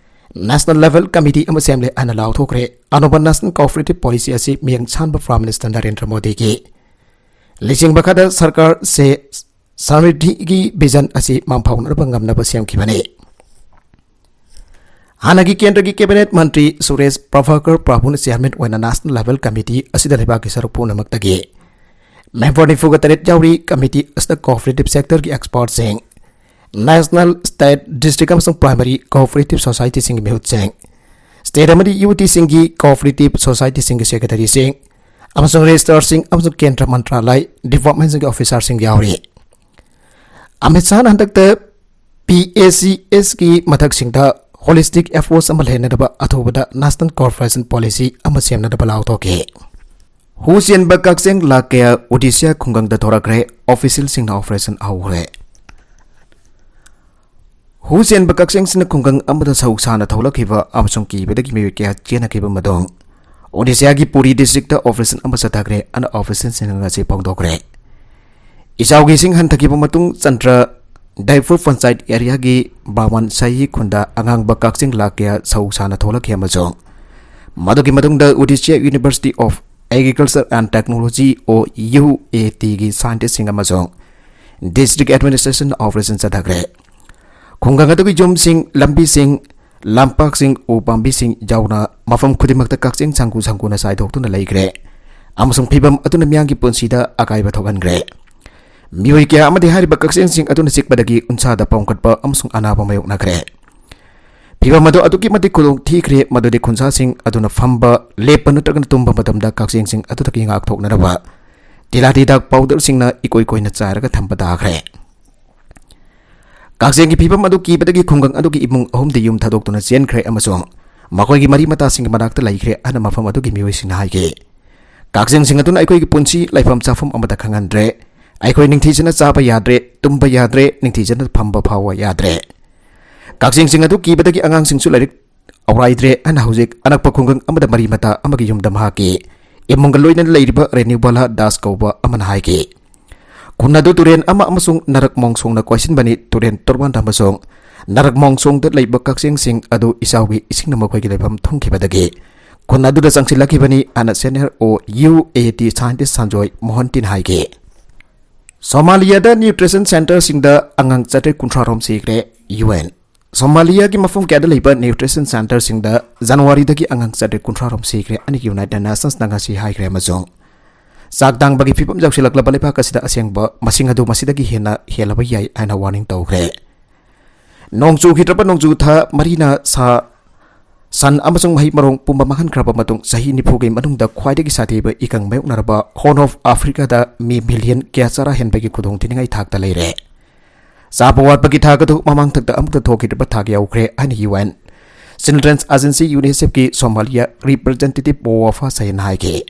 ꯅꯦꯁꯅꯦꯜ ꯂꯦꯚꯦꯜ ꯀꯃꯤꯇꯤ ꯑꯃ ꯁꯦꯝꯂꯦ ꯍꯥꯏꯅ ꯂꯥꯎꯊꯣꯛꯈ꯭ꯔꯦ꯫ ꯑꯅꯧꯕ ꯅꯦꯁꯅꯦꯜ ꯀꯣꯑꯣꯄꯔꯦꯇꯤꯚ ꯄꯣꯂꯤꯁꯤ ꯑꯁꯤ ꯃꯤꯌꯥꯡ ꯁꯥꯟꯕ ꯄ꯭ꯔꯥꯏꯝ ꯃꯤꯅꯤꯁꯇꯔ ꯅꯔꯦꯟꯗ꯭ꯔ ꯃꯣꯗꯤꯒꯤ ꯂꯤꯆꯤꯡꯕ ꯈꯔꯗ ꯁꯔꯀꯥꯔꯁꯦ ꯁꯃ꯭ꯔꯤꯗꯤꯒꯤ ꯚꯤꯖꯟ ꯑꯁꯤ ꯃꯥꯡꯐꯥꯎꯅꯅꯕ ꯉꯝꯅꯕ ꯁꯦꯝꯈꯤꯕꯅꯤ꯫ ꯍꯥꯟꯅꯒꯤ ꯀꯦꯟꯗ꯭ꯔꯒꯤ ꯀꯦꯕꯤꯅꯦꯠ ꯃꯟꯇ꯭ꯔꯤ ꯁꯨꯔꯦꯁ ꯄ꯭ꯔꯚꯥꯀꯔ ꯄ꯭ꯔꯚꯨꯅ ꯆꯤꯌꯥꯔꯃꯦꯟ ꯑꯣꯏꯅ ꯅꯦꯁꯅꯦꯜ ꯂꯦꯚꯦꯜ ꯀꯃꯤꯇꯤ ꯑꯁꯤꯗ ꯂꯩꯕꯥꯛꯀꯤ ꯁꯔꯨꯛ ꯄꯨꯝꯅꯃꯛꯇꯒꯤ ꯃꯦꯝꯕꯔ ꯅꯤꯐꯨꯒ ꯇꯔꯦꯠ ꯌꯥꯎꯔꯤ꯫ ꯀꯃꯤꯇꯤ ꯑꯁꯤꯗ ꯀꯣꯑꯣꯄꯔꯦꯇꯤꯚ ꯁꯦꯛꯇꯔꯒꯤ ꯑꯦꯛꯁꯄꯔꯠꯁꯤꯡ, ꯅꯦꯁꯅꯦꯜ, ꯁ꯭ꯇꯦꯠ, ꯗꯤꯁꯇ꯭ꯔꯤꯛ ꯑꯃꯁꯨꯡ ꯄ꯭ꯔꯥꯏꯃꯔꯤ ꯀꯣꯑꯣꯄꯔꯦꯇꯤꯚ ꯁꯣꯁꯥꯏꯇꯤꯁꯤꯡꯒꯤ ꯃꯤꯍꯨꯠꯁꯤꯡ, ꯁ꯭ꯇꯦꯠ ꯑꯃꯗꯤ ꯌꯨ ꯇꯤꯁꯤꯡꯒꯤ ꯀꯣꯑꯣꯄꯔꯦꯇꯤꯚ ꯁꯣꯁꯥꯏꯇꯤꯁꯤꯡꯒꯤ ꯁꯦꯀ꯭ꯔꯦꯇꯔꯤꯁꯤꯡ ꯑꯃꯁꯨꯡ ꯔꯦꯖꯤꯁꯇ꯭ꯔꯥꯔꯁꯤꯡ ꯑꯃꯁꯨꯡ ꯀꯦꯟꯗ꯭ꯔ ꯃꯟꯇ꯭ꯔꯥꯂꯌ ꯗꯤꯄꯥꯔꯠꯃꯦꯟꯁꯤꯡꯒꯤ ꯑꯣꯐꯤꯁꯥꯔꯁꯤꯡ ꯌꯥꯎꯔꯤ꯫ ꯑꯃꯤꯠ ꯁꯥꯍꯅ ꯍꯟꯗꯛꯇ ꯄꯤ ꯑꯦ ꯁꯤ ꯑꯦꯁꯀꯤ ꯃꯊꯛꯁꯤꯡꯗ ꯍꯣꯂꯤꯁꯇꯤꯛ ꯑꯦꯄ꯭ꯔꯣꯆ ꯑꯃ ꯂꯩꯍꯟꯅꯕ ꯑꯊꯨꯕꯗ ꯅꯦꯁꯅꯦꯜ ꯀꯣꯑꯣꯄꯔꯦꯁꯟ ꯄꯣꯂꯤꯁꯤ ꯑꯃ ꯁꯦꯝꯅꯅꯕ ꯂꯥꯎꯊꯣꯛꯈꯤ꯫ ꯍꯨ ꯆꯦꯟꯕ ꯀꯛꯆꯦꯡ ꯂꯥꯈ ꯀꯌꯥ ꯑꯣꯗꯤꯁꯥ ꯈꯨꯡꯒꯪꯗ ꯊꯣꯔꯛꯈ꯭ꯔꯦ, ꯑꯣꯐꯤꯁꯤꯌꯦꯜꯁꯤꯡꯅ ꯑꯣꯄꯔꯦꯁꯟ ꯍꯧꯈ꯭ꯔꯦ꯫ ꯍꯨ ꯆꯦꯟꯕ ꯀꯛꯆꯦꯡꯁꯤꯡꯅ ꯈꯨꯡꯒꯪ ꯑꯃꯗ ꯁꯧ ꯁꯥꯅ ꯊꯣꯛꯂꯛꯈꯤꯕ ꯑꯃꯁꯨꯡ ꯀꯤꯕꯗꯒꯤ ꯃꯤꯑꯣꯏ ꯀꯌꯥ ꯆꯦꯟꯅꯈꯤꯕ ꯃꯇꯨꯡ, ꯑꯣꯗꯤꯁꯥꯒꯤ ꯄꯨꯔꯤ ꯗꯤꯁꯇ꯭ꯔꯤꯛꯇ ꯑꯣꯄꯔꯦꯁꯟ ꯑꯃ ꯆꯠꯊꯈ꯭ꯔꯦ ꯑꯅ ꯑꯣꯐꯤꯁꯤꯌꯦꯜꯁꯤꯡꯅ ꯉꯁꯤ ꯐꯣꯡꯗꯣꯛꯈ꯭ꯔꯦ꯫ ꯏꯆꯥꯎꯒꯤ ꯏꯁꯤꯡ ꯍꯟꯊꯈꯤꯕ ꯃꯇꯨꯡ ꯆꯟꯗ꯭ꯔ ꯗꯥꯏꯐꯨꯔ ꯄꯟꯆꯥꯌꯠ ꯑꯦꯔꯤꯌꯥꯒꯤ ꯕꯥꯃꯟ ꯁꯍꯤ ꯈꯨꯟꯗ ꯑꯉꯥꯡꯕ ꯀꯛꯆꯤꯡ ꯂꯥꯈ ꯀꯌꯥ ꯁꯧ ꯁꯥꯅ ꯊꯣꯛꯂꯛꯈꯤ ꯑꯃꯁꯨꯡ ꯃꯗꯨꯒꯤ ꯃꯇꯨꯡꯗ Odisha University of Agriculture and Technology, ꯑꯣ ꯌꯨ ꯑꯦ ꯇꯤꯒꯤ ꯁꯥꯏꯟꯇꯤꯁꯁꯤꯡ ꯑꯃꯁꯨꯡ ꯗꯤꯁꯇ꯭ꯔꯤꯛ ꯑꯦꯗꯃꯤꯅꯤꯁꯇ꯭ꯔꯦꯁꯟ ꯑꯣꯄꯔꯦꯁꯟ ꯆꯠꯊꯈ꯭ꯔꯦ꯫ ꯈꯨꯡꯒꯪ ꯑꯗꯨꯒꯤ ꯌꯨꯝꯁꯤꯡ, ꯂꯝꯕꯤꯁꯤꯡ, ꯂꯝꯄꯥꯛꯁꯤꯡ, ꯎ ꯄꯥꯝꯕꯤꯁꯤꯡ ꯌꯥꯎꯅ ꯃꯐꯝ ꯈꯨꯗꯤꯡꯃꯛꯇ ꯀꯛꯆꯦꯡ ꯁꯪꯒꯨ ꯁꯪꯒꯨꯅ ꯆꯥꯏꯊꯣꯛꯇꯨꯅ ꯂꯩꯈ꯭ꯔꯦ ꯑꯃꯁꯨꯡ ꯐꯤꯚꯝ ꯑꯗꯨꯅ ꯃꯤꯌꯥꯝꯒꯤ ꯄꯨꯟꯁꯤꯗ ꯑꯀꯥꯏꯕ ꯊꯣꯛꯍꯟꯈ꯭ꯔꯦ꯫ ꯃꯤꯑꯣꯏ ꯀꯌꯥ ꯑꯃꯗꯤ ꯍꯥꯏꯔꯤꯕ ꯀꯛꯆꯦꯡꯁꯤꯡ ꯑꯗꯨꯅ ꯆꯤꯛꯄꯗꯒꯤ ꯎꯟꯁꯥꯗ ꯄꯣꯝꯈꯠꯄ ꯑꯃꯁꯨꯡ ꯑꯅꯥꯕ ꯃꯥꯌꯣꯛꯅꯈ꯭ꯔꯦ꯫ ꯐꯤꯚꯝ ꯑꯗꯨ ꯑꯗꯨꯛꯀꯤ ꯃꯇꯤꯛ ꯈꯨꯗꯣꯡ ꯊꯤꯈ꯭ꯔꯦ, ꯃꯗꯨꯗꯤ ꯈꯨꯟꯖꯥꯁꯤꯡ ꯑꯗꯨꯅ ꯐꯝꯕ, ꯂꯦꯞꯄ ꯅꯠꯇ꯭ꯔꯒꯅ ꯇꯨꯝꯕ ꯃꯇꯝꯗ ꯀꯛꯆꯦꯡꯁꯤꯡ ꯑꯗꯨꯗꯒꯤ ꯉꯥꯛꯊꯣꯛꯅꯅꯕ ꯇꯤꯜꯍꯥꯠ ꯍꯤꯗꯥꯛ ꯄꯥꯎꯗꯔꯁꯤꯡꯅ ꯏꯀꯣꯏ ꯀꯣꯏꯅ ꯆꯥꯏꯔꯒ ꯊꯝꯕ ꯇꯥꯈ꯭ꯔꯦ꯫ ꯀꯛꯆꯦꯡꯒꯤ ꯐꯤꯚꯝ ꯑꯗꯨ ꯀꯤꯕꯗꯒꯤ ꯈꯨꯡꯒꯪ ꯑꯗꯨꯒꯤ ꯏꯃꯨꯡ ꯑꯍꯨꯝꯗꯤ ꯌꯨꯝ ꯊꯥꯗꯣꯛꯇꯨꯅ ꯆꯦꯟꯈ꯭ꯔꯦ ꯑꯃꯁꯨꯡ ꯃꯈꯣꯏꯒꯤ ꯃꯔꯤ ꯃꯇꯥꯁꯤꯡꯒꯤ ꯃꯅꯥꯛꯇ ꯂꯩꯈ꯭ꯔꯦ ꯍꯥꯏꯅ ꯃꯐꯝ ꯑꯗꯨꯒꯤ ꯃꯤꯑꯣꯏꯁꯤꯡꯅ ꯍꯥꯏꯈꯤ꯫ ꯀꯛꯆꯦꯡꯁꯤꯡ ꯑꯗꯨꯅ ꯑꯩꯈꯣꯏꯒꯤ ꯄꯨꯟꯁꯤ ꯂꯩꯐꯝ ꯆꯥꯐꯝ ꯑꯃꯠꯇ ꯈꯪꯍꯟꯗ꯭ꯔꯦ꯫ ꯑꯩꯈꯣꯏ ꯅꯤꯡꯊꯤꯖꯅ ꯆꯥꯕ ꯌꯥꯗ꯭ꯔꯦ, ꯇꯨꯝꯕ ꯌꯥꯗ꯭ꯔꯦ, ꯅꯤꯡꯊꯤꯖꯅ ꯐꯝꯕ ꯐꯥꯎꯕ ꯌꯥꯗ꯭ꯔꯦ꯫ ꯀꯛꯆꯦꯡꯁꯤꯡ ꯑꯗꯨ ꯀꯤꯕꯗꯒꯤ ꯑꯉꯥꯡꯁꯤꯡꯁꯨ ꯂꯥꯏꯔꯤꯛ ꯑꯧꯔꯥꯏꯗ꯭ꯔꯦ ꯍꯥꯏꯅ ꯍꯧꯖꯤꯛ ꯑꯅꯛꯄ ꯈꯨꯡꯒꯪ ꯑꯃꯗ ꯃꯔꯤ ꯃꯇꯥ ꯑꯃꯒꯤ ꯌꯨꯝꯗ ꯃꯍꯥꯛꯀꯤ ꯏꯃꯨꯡꯒ ꯂꯣꯏꯅꯅ ꯂꯩꯔꯤꯕ ꯔꯦꯅꯨꯕꯥꯂꯥ ꯗꯥꯁ ꯀꯧꯕ ꯑꯃꯅ ꯍꯥꯏꯈꯤ꯫ ꯈꯨꯟ ꯑꯗꯨ ꯇꯨꯔꯦꯟ ꯑꯃ ꯑꯃꯁꯨꯡ ꯅꯔꯛ ꯃꯣꯡꯁꯣꯡꯅ ꯀꯣꯏꯁꯤꯟꯕꯅꯤ꯫ ꯇꯨꯔꯦꯟ ꯇꯣꯔꯕꯥꯟꯗ ꯑꯃꯁꯨꯡ ꯅꯔꯛ ꯃꯣꯡꯁꯣꯡꯗ ꯂꯩꯕ ꯀꯛꯆꯦꯡꯁꯤꯡ ꯑꯗꯨ ꯏꯆꯥꯎꯒꯤ ꯏꯁꯤꯡꯅ ꯃꯈꯣꯏꯒꯤ ꯂꯩꯐꯝ ꯊꯨꯝꯈꯤꯕꯗꯒꯤ ꯈꯨꯟ ꯑꯗꯨꯗ ꯆꯪꯁꯤꯜꯂꯛꯈꯤꯕꯅꯤ ꯍꯥꯏꯅ ꯁꯦꯅꯤꯌꯔ ꯑꯣ U A T scientist Sanjoy ꯃꯣꯍꯟꯇꯤꯅ ꯍꯥꯏꯈꯤ꯫ ꯁꯣꯃꯥꯂꯤꯌꯥꯗ ꯅ꯭ꯌꯨꯇ꯭ꯔꯤꯁꯟ ꯁꯦꯟꯇꯔꯁꯤꯡꯗ ꯑꯉꯥꯡ ꯆꯥꯇ꯭ꯔꯦꯠ ꯀꯨꯟꯊ꯭ꯔꯥ ꯔꯣꯝ ꯁꯤꯈ꯭ꯔꯦ, ꯌꯨ ꯑꯦꯟ꯫ ꯁꯣꯃꯥꯂꯤꯌꯥꯒꯤ ꯃꯐꯝ ꯀꯌꯥꯗ ꯂꯩꯕ ꯅ꯭ꯌꯨꯇ꯭ꯔꯤꯁꯟ ꯁꯦꯟꯇꯔꯁꯤꯡꯗ ꯖꯅꯋꯥꯔꯤꯗꯒꯤ ꯑꯉꯥꯡ ꯆꯥꯇ꯭ꯔꯦꯠ ꯀꯨꯟꯊ꯭ꯔꯥ ꯔꯣꯝ ꯁꯤꯈ꯭ꯔꯦ ꯍꯥꯏꯅ ꯌꯨꯅꯥꯏꯇꯦꯗ ꯅꯦꯁꯟꯁꯅ ꯉꯁꯤ ꯍꯥꯏꯈ꯭ꯔꯦ ꯑꯃꯁꯨꯡ ꯆꯥꯛ ꯇꯥꯡꯕꯒꯤ ꯐꯤꯚꯝ ꯌꯧꯁꯤꯜꯂꯛꯂꯕ ꯂꯩꯕꯥꯛ ꯑꯁꯤꯗ ꯑꯁꯦꯡꯕ ꯃꯁꯤꯡ ꯑꯗꯨ ꯃꯁꯤꯗꯒꯤ ꯍꯦꯟꯅ ꯍꯦꯜꯂꯕ ꯌꯥꯏ ꯍꯥꯏꯅ ꯋꯥꯔꯅꯤꯡ ꯇꯧꯈ꯭ꯔꯦ꯫ ꯅꯣꯡ ꯆꯨꯈꯤꯗ꯭ꯔꯕ ꯅꯣꯡꯖꯨ ꯊꯥ ꯃꯔꯤꯅ ꯁꯥ ꯁꯟ ꯑꯃꯁꯨꯡ ꯃꯍꯩ ꯃꯔꯣꯡ ꯄꯨꯝꯕ ꯃꯥꯡꯍꯟꯈ꯭ꯔꯕ ꯃꯇꯨꯡ ꯆꯍꯤ ꯅꯤꯐꯨꯒꯤ ꯃꯅꯨꯡꯗ ꯈ꯭ꯋꯥꯏꯗꯒꯤ ꯁꯥꯊꯤꯕ ꯏꯀꯪ ꯃꯥꯌꯣꯛꯅꯔꯕ ꯍꯣꯔꯟ ꯑꯣꯐ ꯑꯐ꯭ꯔꯤꯀꯥꯗ ꯃꯤ ꯃꯤꯂꯤꯌꯟ ꯀꯌꯥ ꯆꯔꯥ ꯍꯦꯟꯕꯒꯤ ꯈꯨꯗꯣꯡꯊꯤꯅꯤꯡꯉꯥꯏ ꯊꯥꯛꯇ ꯂꯩꯔꯦ꯫ ꯆꯥꯕ ꯋꯥꯠꯄꯒꯤ ꯊꯥꯛ ꯑꯗꯨ ꯃꯃꯥꯡꯊꯛꯇ ꯑꯃꯨꯛꯇ ꯊꯣꯛꯈꯤꯗ꯭ꯔꯤꯕ ꯊꯥꯛ ꯌꯧꯈ꯭ꯔꯦ ꯍꯥꯏꯅ ꯌꯨ ꯑꯦꯟ ꯆꯤꯜꯗ꯭ꯔꯦꯟꯁ ꯑꯦꯖꯦꯟꯁꯤ ꯌꯨꯅꯤꯁꯦꯐꯀꯤ ꯁꯣꯃꯥꯂꯤꯌꯥ ꯔꯤꯄ꯭ꯔꯖꯦꯟꯇꯦꯇꯤꯚ ꯋꯥꯐꯥ ꯁꯌꯦꯟꯅ ꯍꯥꯏꯈꯤ꯫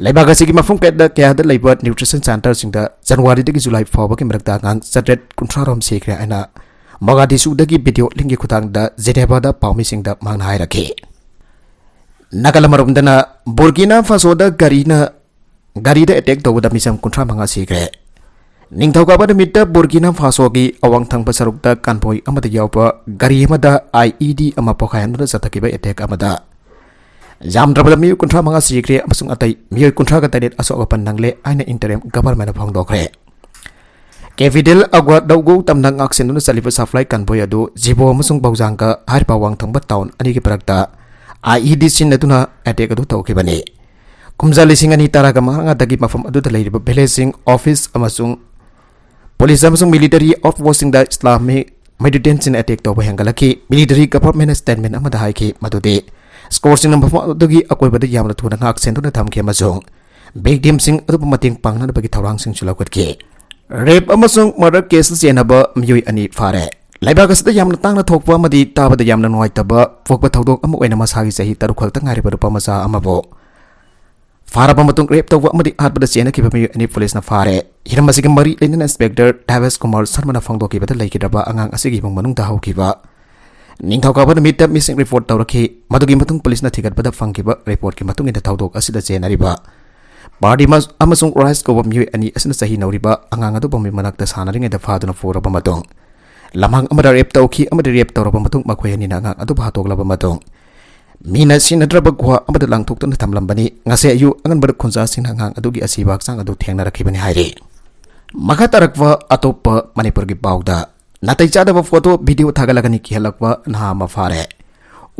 ꯂꯩꯕꯥꯛ ꯑꯁꯤꯒꯤ ꯃꯐꯝ ꯀꯌꯥꯗ, ꯀꯌꯥꯗ ꯂꯩꯕ ꯅ꯭ꯌꯨꯇ꯭ꯔꯤꯁꯟ ꯁꯦꯟꯇꯔꯁꯤꯡꯗ ꯖꯅꯋꯥꯔꯤꯗꯒꯤ ꯖꯨꯂꯥꯏ ꯐꯥꯎꯕꯒꯤ ꯃꯔꯛꯇ ꯑꯉꯥꯡ ꯆꯥꯇ꯭ꯔꯦꯠ ꯀꯨꯟꯊ꯭ꯔꯥ ꯔꯣꯝ ꯁꯤꯈ꯭ꯔꯦ ꯍꯥꯏꯅ ꯃꯣꯒꯥꯗꯤꯁꯨꯗꯒꯤ ꯚꯤꯗꯤꯑꯣ ꯂꯤꯡꯒꯤ ꯈꯨꯊꯥꯡꯗ ꯖꯦꯅꯦꯚꯥꯗ ꯄꯥꯎꯃꯤꯁꯤꯡꯗ ꯃꯍꯥꯛꯅ ꯍꯥꯏꯔꯛꯈꯤ꯫ ꯅꯥꯀꯜ ꯑꯃꯔꯣꯝꯗꯅ ꯕꯨꯔꯀꯤꯅꯥ ꯐꯥꯁꯣꯗ ꯒꯥꯔꯤꯅ, ꯒꯥꯔꯤꯗ ꯑꯦꯇꯦꯛ ꯇꯧꯕꯗ ꯃꯤꯆꯝ ꯀꯨꯟꯊ꯭ꯔꯥ ꯃꯉꯥ ꯁꯤꯈ꯭ꯔꯦ꯫ ꯅꯤꯡꯊꯧꯀꯥꯕ ꯅꯨꯃꯤꯠꯇ ꯕꯨꯔꯀꯤꯅꯥ ꯐꯥꯁꯣꯒꯤ ꯑꯋꯥꯡ ꯊꯪꯕ ꯁꯔꯨꯛꯇ ꯀꯥꯟꯚꯣꯏ ꯑꯃꯗ ꯌꯥꯎꯕ ꯒꯥꯔꯤ ꯑꯃꯗ ꯑꯥꯏ ꯏ ꯗꯤ ꯑꯃ ꯄꯣꯈꯥꯏꯍꯟꯗꯨꯅ ꯆꯠꯊꯈꯤꯕ ꯑꯦꯇꯦꯛ ꯑꯃꯗ ꯌꯥꯝꯗ꯭ꯔꯕꯗ ꯃꯤꯑꯣꯏ ꯀꯨꯟꯊ꯭ꯔꯥ ꯃꯉꯥ ꯁꯤꯈ꯭ꯔꯦ ꯑꯃꯁꯨꯡ ꯑꯇꯩ ꯃꯤꯑꯣꯏ ꯀꯨꯟꯊ꯭ꯔꯥꯒ ꯇꯔꯦꯠ ꯑꯁꯣꯛ ꯑꯄꯟ ꯅꯪꯂꯦ ꯍꯥꯏꯅ ꯏꯟꯇꯔꯤꯝ ꯒꯚꯔꯟꯃꯦꯟꯠꯅ ꯐꯣꯡꯗꯣꯛꯈ꯭ꯔꯦ꯫ ꯀꯦꯄꯤꯇꯦꯜ ꯑꯒ꯭ꯋꯥ ꯗꯧꯒꯧ ꯇꯝꯅ ꯉꯥꯛꯁꯦꯟꯗꯨꯅ ꯆꯠꯂꯤꯕ ꯁꯄ꯭ꯂꯥꯏ ꯀꯟꯚꯣꯏ ꯑꯗꯨ ꯖꯤꯕꯣ ꯑꯃꯁꯨꯡ ꯕꯧꯖꯥꯡꯒ ꯍꯥꯏꯔꯤꯕ ꯑꯋꯥꯡ ꯊꯪꯕ ꯇꯥꯎꯟ ꯑꯅꯤꯒꯤ ꯃꯔꯛꯇ ꯑꯥꯏ ꯏ ꯗꯤ ꯁꯤꯖꯤꯟꯅꯗꯨꯅ ꯑꯦꯇꯦꯛ ꯑꯗꯨ ꯇꯧꯈꯤꯕꯅꯤ꯫ ꯀꯨꯝꯖꯥ ꯂꯤꯁꯤꯡ ꯑꯅꯤ ꯇꯔꯥꯒ ꯃꯉꯥꯗꯒꯤ ꯃꯐꯝ ꯑꯗꯨꯗ ꯂꯩꯔꯤꯕ ꯚꯤꯂꯦꯖꯁꯤꯡ, ꯑꯣꯐꯤꯁ ꯑꯃꯁꯨꯡ ꯄꯨꯂꯤꯁ ꯑꯃꯁꯨꯡ ꯃꯤꯂꯤꯇꯔꯤ ꯑꯥꯎꯠꯄꯣꯁꯁꯤꯡꯗ ꯏꯁꯂꯥꯃꯤꯛ ꯃꯤꯂꯤꯇꯦꯟꯠꯁꯤꯡꯅ ꯑꯦꯇꯦꯛ ꯇꯧꯕ ꯍꯦꯟꯒꯠꯂꯛꯈꯤ꯫ ꯃꯤꯂꯤꯇꯔꯤ ꯒꯚꯔꯟꯃꯦꯟꯠꯅ ꯁ꯭ꯇꯦꯠꯃꯦꯟꯠ ꯑꯃꯗ ꯍꯥꯏꯈꯤ ꯃꯗꯨꯗꯤ ꯁ꯭ꯀꯣꯔꯁꯤꯡꯅ ꯃꯐꯝ ꯑꯗꯨꯒꯤ ꯑꯀꯣꯏꯕꯗ ꯌꯥꯝꯅ ꯊꯨꯅ ꯉꯥꯛ ꯁꯦꯟꯗꯨꯅ ꯊꯝꯈꯤ ꯑꯃꯁꯨꯡ ꯚꯤꯛꯇꯤꯝꯁꯤꯡ ꯑꯗꯨꯕꯨ ꯃꯇꯦꯡ ꯄꯥꯡꯅꯅꯕꯒꯤ ꯊꯧꯔꯥꯡꯁꯤꯡꯁꯨ ꯂꯧꯈꯠꯈꯤ꯫ ꯔꯦꯞ ꯑꯃꯁꯨꯡ ꯃꯔꯗꯔ ꯀꯦꯁꯇ ꯆꯦꯟꯅꯕ ꯃꯤꯑꯣꯏ ꯑꯅꯤ ꯐꯥꯔꯦ꯫ ꯂꯩꯕꯥꯛ ꯑꯁꯤꯗ ꯌꯥꯝꯅ ꯇꯥꯡꯅ ꯊꯣꯛꯄ ꯑꯃꯗꯤ ꯇꯥꯕꯗ ꯌꯥꯝꯅ ꯅꯨꯡꯉꯥꯏꯇꯕ ꯄꯣꯛꯄ ꯊꯧꯗꯣꯛ ꯑꯃ ꯑꯣꯏꯅ ꯃꯁꯥꯒꯤ ꯆꯍꯤ ꯇꯔꯨꯛ ꯈꯛꯇ ꯉꯥꯏꯔꯤꯕ ꯅꯨꯄꯥ ꯃꯆꯥ ꯑꯃꯕꯨ ꯐꯥꯔꯕ ꯃꯇꯨꯡ ꯔꯦꯞ ꯇꯧꯕ ꯑꯃꯗꯤ ꯍꯥꯠꯄꯗ ꯆꯦꯟꯅꯈꯤꯕ ꯃꯤꯑꯣꯏ ꯑꯅꯤ ꯄꯨꯂꯤꯁꯅ ꯐꯥꯔꯦ꯫ ꯍꯤꯔꯝ ꯑꯁꯤꯒꯤ ꯃꯔꯤ ꯂꯩꯅꯅ ꯏꯟꯁꯄꯦꯛꯇꯔ ꯗꯦꯕꯦꯁ ꯀꯨꯃꯥꯔ ꯁꯔꯃꯅ ꯐꯣꯡꯗꯣꯛꯈꯤꯕꯗ ꯂꯩꯈꯤꯗ꯭ꯔꯕ ꯑꯉꯥꯡ ꯑꯁꯤꯒꯤ ꯏꯃꯨꯡ ꯃꯅꯨꯡꯗ ꯍꯧꯈꯤꯕ ꯅꯤꯡꯊꯧꯀꯥꯕ ꯅꯨꯃꯤꯠꯇ ꯃꯤꯁꯤꯡ ꯔꯤꯄꯣꯔꯠ ꯇꯧꯔꯛꯈꯤ꯫ ꯃꯗꯨꯒꯤ ꯃꯇꯨꯡ ꯄꯨꯂꯤꯁꯅ ꯊꯤꯒꯠꯄꯗ ꯐꯪꯈꯤꯕ ꯔꯤꯄꯣꯔꯠꯀꯤ ꯃꯇꯨꯡ ꯏꯟꯅ ꯊꯧꯗꯣꯛ ꯑꯁꯤꯗ ꯆꯦꯟꯅꯔꯤꯕ ꯄꯥꯔꯗꯤꯃꯁ ꯑꯃꯁꯨꯡ ꯔꯥꯏꯁ ꯀꯧꯕ ꯃꯤꯑꯣꯏ ꯑꯅꯤ ꯑꯁꯤꯅ ꯆꯍꯤ ꯅꯧꯔꯤꯕ ꯑꯉꯥꯡ ꯑꯗꯨꯕꯨ ꯃꯤ ꯃꯅꯥꯛꯇ ꯁꯥꯟꯅꯔꯤꯉꯩꯗ ꯐꯥꯗꯨꯅ ꯄꯨꯔꯕ ꯃꯇꯨꯡ, ꯂꯝꯍꯥꯡ ꯑꯃꯗ ꯔꯦꯞ ꯇꯧꯈꯤ ꯑꯃꯗꯤ ꯔꯦꯞ ꯇꯧꯔꯕ ꯃꯇꯨꯡ ꯃꯈꯣꯏ ꯑꯅꯤꯅ ꯑꯉꯥꯡ ꯑꯗꯨꯕꯨ ꯍꯥꯠꯇꯣꯛꯂꯕ ꯃꯇꯨꯡ, ꯃꯤꯅ ꯁꯤꯟꯅꯗ꯭ꯔꯕ ꯒꯨꯍꯥ ꯑꯃꯗ ꯂꯪꯊꯣꯛꯇꯨꯅ ꯊꯝꯂꯝꯕꯅꯤ꯫ ꯉꯁꯤ ꯑꯌꯨꯛ ꯑꯉꯟꯕꯗ ꯈꯨꯟꯖꯥꯁꯤꯡꯅ ꯑꯉꯥꯡ ꯑꯗꯨꯒꯤ ꯑꯁꯤꯕ ꯍꯛꯆꯥꯡ ꯑꯗꯨ ꯊꯦꯡꯅꯔꯛꯈꯤꯕꯅꯤ ꯍꯥꯏꯔꯤ꯫ ꯃꯈꯥ ꯇꯥꯔꯛꯄ ꯑꯇꯣꯞꯄ ꯃꯅꯤꯄꯨꯔꯒꯤ ꯄꯥꯎꯗ, ꯅꯥꯇꯩ ꯆꯥꯗꯕ ꯐꯣꯇꯣ ꯚꯤꯗꯤꯑꯣ ꯊꯥꯒꯠꯂꯒꯅꯤ ꯀꯤꯍꯜꯂꯛꯄ ꯅꯍꯥ ꯑꯃ ꯐꯥꯔꯦ꯫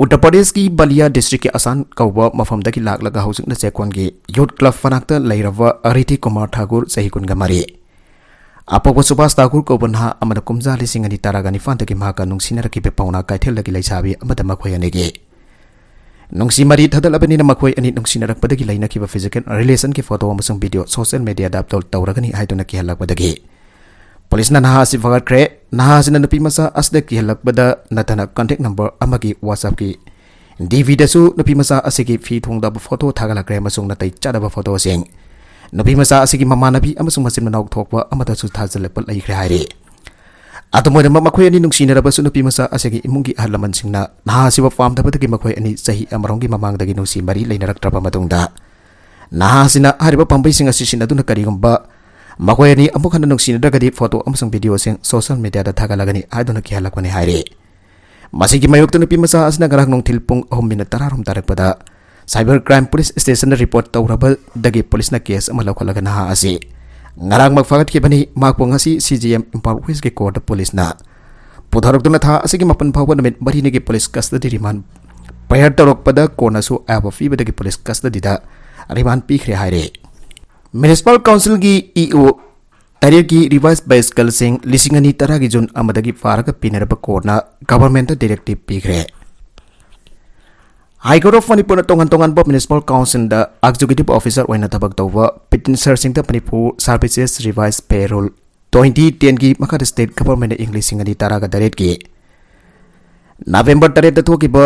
ꯎꯠꯇꯔ ꯄ꯭ꯔꯗꯦꯁꯀꯤ ꯕꯂꯤꯌꯥ ꯗꯤꯁꯇ꯭ꯔꯤꯛꯀꯤ ꯑꯁꯥꯟ ꯀꯧꯕ ꯃꯐꯝꯗꯒꯤ ꯂꯥꯛꯂꯒ ꯍꯧꯖꯤꯛꯅ ꯆꯦꯛꯀꯣꯟꯒꯤ ꯌꯨꯠ ꯀ꯭ꯂꯕ ꯃꯅꯥꯛꯇ ꯂꯩꯔꯕ ꯔꯤꯇꯤ ꯀꯨꯃꯥꯔ ꯊꯥꯀꯨꯔ, ꯆꯍꯤ ꯀꯨꯟꯒ ꯃꯔꯤ꯫ ꯑꯄꯣꯛꯄ ꯁꯨꯕꯥꯁ ꯊꯥꯀꯨꯔ ꯀꯧꯕ ꯅꯍꯥ ꯑꯃꯅ ꯀꯨꯝꯖꯥ ꯂꯤꯁꯤꯡ ꯑꯅꯤ ꯇꯔꯥꯒ ꯅꯤꯄꯥꯟꯗꯒꯤ ꯃꯍꯥꯛꯀ ꯅꯨꯡꯁꯤꯅꯔꯛꯈꯤꯕ ꯄꯥꯎꯅꯥ ꯀꯩꯊꯦꯜꯗꯒꯤ ꯂꯩꯁꯥꯕꯤ ꯑꯃꯗ ꯃꯈꯣꯏ ꯑꯅꯤꯒꯤ ꯅꯨꯡꯁꯤ ꯃꯔꯤ ꯊꯗꯠꯂꯕꯅꯤꯅ ꯃꯈꯣꯏ ꯑꯅꯤ ꯅꯨꯡꯁꯤꯅꯔꯛꯄꯗꯒꯤ ꯂꯩꯅꯈꯤꯕ ꯐꯤꯖꯤꯀꯦꯜ ꯔꯤꯂꯦꯁꯟꯒꯤ ꯐꯣꯇꯣ ꯑꯃꯁꯨꯡ ꯚꯤꯗꯤꯑꯣ ꯁꯣꯁꯤꯌꯦꯜ ꯃꯤꯗꯤꯌꯥꯗ ꯑꯞꯂꯣꯗ ꯇꯧꯔꯒꯅꯤ ꯍꯥꯏꯗꯨꯅ ꯀꯤꯍꯜꯂꯛꯄꯗꯒꯤ ꯄꯨꯂꯤꯁꯅ ꯅꯍꯥ ꯑꯁꯤ ꯐꯥꯒꯠꯈ꯭ꯔꯦ꯫ ꯅꯍꯥ ꯑꯁꯤꯅ ꯅꯨꯄꯤ ꯃꯆꯥ ꯑꯁꯤꯗ ꯀꯤꯍꯜꯂꯛꯄꯗ ꯅꯠꯇꯅ ꯀꯟꯇꯦꯛ ꯅꯝꯕꯔ ꯑꯃꯒꯤ WhatsApp-ꯀꯤ ꯗꯤ ꯚꯤꯗꯁꯨ ꯅꯨꯄꯤ ꯃꯆꯥ ꯑꯁꯤꯒꯤ ꯐꯤ ꯊꯣꯡꯗꯕ ꯐꯣꯇꯣ ꯊꯥꯒꯠꯂꯛꯈ꯭ꯔꯦ ꯑꯃꯁꯨꯡ ꯅꯥꯇꯩ ꯆꯥꯗꯕ ꯐꯣꯇꯣꯁꯤꯡ ꯅꯨꯄꯤ ꯃꯆꯥ ꯑꯁꯤꯒꯤ ꯃꯃꯥꯟꯅꯕꯤ ꯑꯃꯁꯨꯡ ꯃꯆꯤꯟ ꯃꯅꯥꯎ ꯊꯣꯛꯄ ꯑꯃꯗꯁꯨ ꯊꯥꯖꯤꯜꯂꯛꯄ ꯂꯩꯈ꯭ꯔꯦ ꯍꯥꯏꯔꯤ꯫ ꯑꯗꯨꯝ ꯑꯣꯏꯅꯃꯛ, ꯃꯈꯣꯏ ꯑꯅꯤ ꯅꯨꯡꯁꯤꯅꯔꯕꯁꯨ, ꯅꯨꯄꯤ ꯃꯆꯥ ꯑꯁꯤꯒꯤ ꯏꯃꯨꯡꯒꯤ ꯑꯍꯜ ꯂꯃꯟꯁꯤꯡꯅ ꯅꯍꯥ ꯑꯁꯤꯕꯨ ꯄꯥꯝꯗꯕꯗꯒꯤ ꯃꯈꯣꯏ ꯑꯅꯤ ꯆꯍꯤ ꯑꯃꯔꯣꯝꯒꯤ ꯃꯃꯥꯡꯗꯒꯤ ꯅꯨꯡꯁꯤ ꯃꯔꯤ ꯂꯩꯅꯔꯛꯇ꯭ꯔꯕ ꯃꯇꯨꯡꯗ, ꯅꯍꯥ ꯑꯁꯤꯅ ꯍꯥꯏꯔꯤꯕ ꯄꯥꯝꯕꯩꯁꯤꯡ ꯑꯁꯤ ꯁꯤꯖꯤꯟꯅꯗꯨꯅ ꯀꯔꯤꯒꯨꯝꯕ ꯃꯈꯣꯏ ꯑꯅꯤ ꯑꯃꯨꯛ ꯍꯟꯅ ꯅꯨꯡꯁꯤꯅꯗ꯭ꯔꯒꯗꯤ ꯐꯣꯇꯣ ꯑꯃꯁꯨꯡ ꯚꯤꯗꯤꯑꯣꯁꯤꯡ ꯁꯣꯁꯤꯌꯦꯜ ꯃꯤꯗꯤꯌꯥꯗ ꯊꯥꯒꯠꯂꯒꯅꯤ ꯍꯥꯏꯗꯨꯅ ꯀꯤꯍꯜꯂꯛꯄꯅꯤ ꯍꯥꯏꯔꯤ꯫ ꯃꯁꯤꯒꯤ ꯃꯥꯌꯣꯛꯇ ꯅꯨꯄꯤ ꯃꯆꯥ ꯑꯁꯤꯅ ꯉꯔꯥꯡ ꯅꯨꯡꯊꯤꯜ ꯄꯨꯡ ꯑꯍꯨꯝ ꯃꯤꯅꯠ ꯇꯔꯥꯔꯣꯝ ꯇꯥꯔꯛꯄꯗ ꯁꯥꯏꯕꯔ ꯀ꯭ꯔꯥꯏꯝ ꯄꯨꯂꯤꯁ ꯁ꯭ꯇꯦꯁꯟꯗ ꯔꯤꯄꯣꯔꯠ ꯇꯧꯔꯕꯗꯒꯤ ꯄꯨꯂꯤꯁꯅ ꯀꯦꯁ ꯑꯃ ꯂꯧꯈꯠꯂꯒ ꯅꯍꯥ ꯑꯁꯤ ꯉꯔꯥꯡꯃꯛ ꯐꯥꯒꯠꯈꯤꯕꯅꯤ꯫ ꯃꯍꯥꯛꯄꯨ ꯉꯁꯤ ꯁꯤ ꯖꯤ ꯑꯦꯝ ꯏꯝꯐꯥꯜ ꯋꯦꯁꯀꯤ ꯀꯣꯔꯠꯇ ꯄꯨꯂꯤꯁꯅ ꯄꯨꯊꯔꯛꯇꯨꯅ ꯊꯥ ꯑꯁꯤꯒꯤ ꯃꯥꯄꯟ ꯐꯥꯎꯕ ꯅꯨꯃꯤꯠ ꯃꯔꯤꯅꯤꯒꯤ ꯄꯨꯂꯤꯁ ꯀꯁꯇꯗꯤ ꯔꯤꯃꯥꯟ ꯄ꯭ꯔꯦꯌꯔ ꯇꯧꯔꯛꯄꯗ ꯀꯣꯟꯅꯁꯨ ꯑꯌꯥꯕ ꯄꯤꯕꯗꯒꯤ ꯄꯨꯂꯤꯁ ꯀꯁꯇꯗꯤꯗ ꯔꯤꯃꯥꯟ ꯄꯤꯈ꯭ꯔꯦ ꯍꯥꯏꯔꯦ꯫ ꯃ꯭ꯌꯨꯅꯤꯁꯤꯄꯥꯜ ꯀꯥꯎꯟꯁꯤꯜꯒꯤ ꯏ ꯑꯣ ꯇꯔꯦꯠꯀꯤ ꯔꯤꯚꯥꯏꯁ ꯄꯦ ꯁ꯭ꯀꯦꯜꯁꯤꯡ ꯂꯤꯁꯤꯡ ꯑꯅꯤ ꯇꯔꯥꯒꯤ ꯖꯨꯟ ꯑꯃꯗꯒꯤ ꯄꯥꯔꯒ ꯄꯤꯅꯔꯕ ꯀꯣꯔꯠꯅ ꯒꯚꯔꯟꯃꯦꯟꯠꯇ ꯗꯤꯔꯦꯛꯇꯤꯚ ꯄꯤꯈ꯭ꯔꯦ꯫ ꯍꯥꯏ ꯀꯣꯔꯠ ꯑꯣꯐ ꯃꯅꯤꯄꯨꯔꯅ ꯇꯣꯉꯥꯟ ꯇꯣꯉꯥꯟꯕ ꯃ꯭ꯌꯨꯅꯤꯁꯤꯄꯥꯜ ꯀꯥꯎꯟꯁꯤꯜꯗ ꯑꯦꯛꯖꯤꯀ꯭ꯌꯨꯇꯤꯚ ꯑꯣꯐꯤꯁꯔ ꯑꯣꯏꯅ ꯊꯕꯛ ꯇꯧꯕ ꯄꯤꯇꯤꯁꯅꯔꯁꯤꯡꯗ ꯃꯅꯤꯄꯨꯔ ꯁꯥꯔꯚꯤꯁꯦꯁ ꯔꯤꯚꯥꯏꯁ ꯄꯦ ꯔꯨꯜ ꯇ꯭ꯋꯦꯟꯇꯤ ꯇꯦꯟꯒꯤ ꯃꯈꯥꯗ ꯁ꯭ꯇꯦꯠ ꯒꯚꯔꯟꯃꯦꯟꯠꯅ ꯏꯪ ꯂꯤꯁꯤꯡ ꯑꯅꯤ ꯇꯔꯥꯒ ꯇꯔꯦꯠꯀꯤ ꯅꯕꯦꯝꯕꯔ ꯇꯔꯦꯠꯇ ꯊꯣꯛꯈꯤꯕ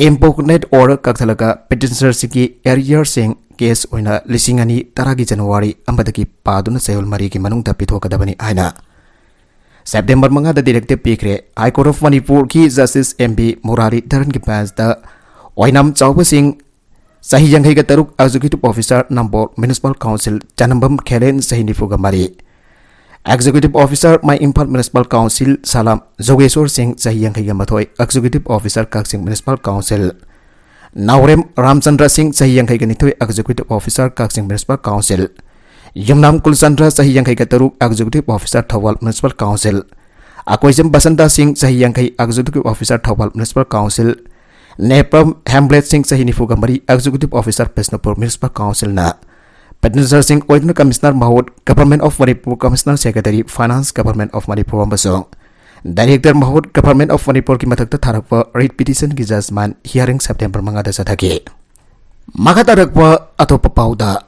ꯏꯝꯄꯣꯛꯅꯦꯠ ꯑꯣꯔꯗꯔ ꯀꯛꯊꯠꯂꯒ ꯄꯤꯇꯤꯁꯅꯔꯁꯤꯡꯒꯤ ꯑꯦꯔꯤꯌꯔꯁꯤꯡ ꯀꯦꯁ ꯑꯣꯏꯅ ꯂꯤꯁꯤꯡ ꯑꯅꯤ ꯇꯔꯥꯒꯤ ꯖꯅꯋꯥꯔꯤ ꯑꯃꯗꯒꯤ ꯄꯥꯗꯨꯅ ꯆꯌꯣꯜ ꯃꯔꯤꯒꯤ ꯃꯅꯨꯡꯗ ꯄꯤꯊꯣꯛꯀꯗꯕꯅꯤ ꯍꯥꯏꯅ ꯁꯦꯞꯇꯦꯝꯕꯔ ꯃꯉꯥꯗ ꯗꯤꯔꯦꯛꯇꯤꯚ ꯄꯤꯈ꯭ꯔꯦ꯫ ꯍꯥꯏ ꯀꯣꯔꯠ ꯑꯣꯐ ꯃꯅꯤꯄꯨꯔꯒꯤ ꯖꯁꯇꯤꯁ ꯑꯦꯝ ꯕꯤ ꯃꯨꯔꯥꯔꯤꯙꯔꯟꯒꯤ ꯕꯦꯟꯁꯇ ꯑꯣꯏꯅꯥꯝ ꯆꯥꯎꯕꯁꯤꯡ, ꯆꯍꯤ ꯌꯥꯡꯈꯩꯒ ꯇꯔꯨꯛ, executive officer Nambol municipal council, Chanambam Khelen, ꯆꯍꯤ ꯅꯤꯐꯨꯒ ꯃꯔꯤ, ꯑꯦꯛꯖꯤꯀ꯭ꯌꯨꯇꯤꯚ ꯑꯣꯐꯤꯁꯔ ꯃꯥꯏ ꯏꯝꯐꯥꯜ ꯃ꯭ꯌꯨꯅꯤꯁꯤꯄꯥꯜ ꯀꯥꯎꯟꯁꯤꯜ, ꯁꯂꯥꯝ ꯖꯣꯒꯦꯁꯣꯔ ꯁꯤꯡ, ꯆꯍꯤ ꯌꯥꯡꯈꯩꯒ ꯃꯥꯊꯣꯏ, executive officer Kakching municipal council, Naorem Ramchandra Singh, ꯆꯍꯤ ꯌꯥꯡꯈꯩꯒ ꯅꯤꯊꯣꯏ, executive officer Kakching municipal council, Yumnam Kulchandra, ꯆꯍꯤ ꯌꯥꯡꯈꯩꯒ ꯇꯔꯨꯛ, executive officer Thoubal municipal council, Akoijam Basanta Singh, ꯆꯍꯤ ꯌꯥꯡꯈꯩ, executive officer Thoubal municipal council, Nepram Hemblet Singh, ꯆꯍꯤ ꯅꯤꯐꯨꯒ ꯃꯔꯤ, ꯑꯦꯛꯖꯤꯀ꯭ꯌꯨꯇꯤꯚ ꯑꯣꯐꯤꯁꯔ ꯕꯤꯁꯅꯨꯄꯨꯔ ꯃ꯭ꯌꯨꯅꯤꯁꯤꯄꯥꯜ ꯀꯥꯎꯟꯁꯤꯜꯅ ꯄꯤꯇꯤꯁꯅꯔꯁꯤꯡ ꯑꯣꯏꯗꯨꯅ ꯀꯃꯤꯁꯅꯔ ꯃꯍꯨꯠ, government of Manipur, commissioner secretary, finance, government of Manipur ꯑꯃꯁꯨꯡ ꯗꯥꯏꯔꯦꯛꯇꯔ ꯃꯍꯨꯠ, ꯒꯚꯔꯟꯃꯦꯟꯠ ꯑꯣꯐ ꯃꯅꯤꯄꯨꯔꯒꯤ ꯃꯊꯛꯇ ꯊꯥꯔꯛꯄ ꯔꯤꯠ ꯄꯤꯇꯤꯁꯟꯒꯤ ꯖꯖꯃꯦꯟꯠ ꯍꯤꯌꯥꯔꯤꯡ ꯁꯦꯞꯇꯦꯝꯕꯔ ꯃꯉꯥꯗ ꯆꯠꯊꯈꯤ꯫ ꯃꯈꯥ ꯇꯥꯔꯛꯄ ꯑꯇꯣꯞꯄ ꯄꯥꯎꯗ,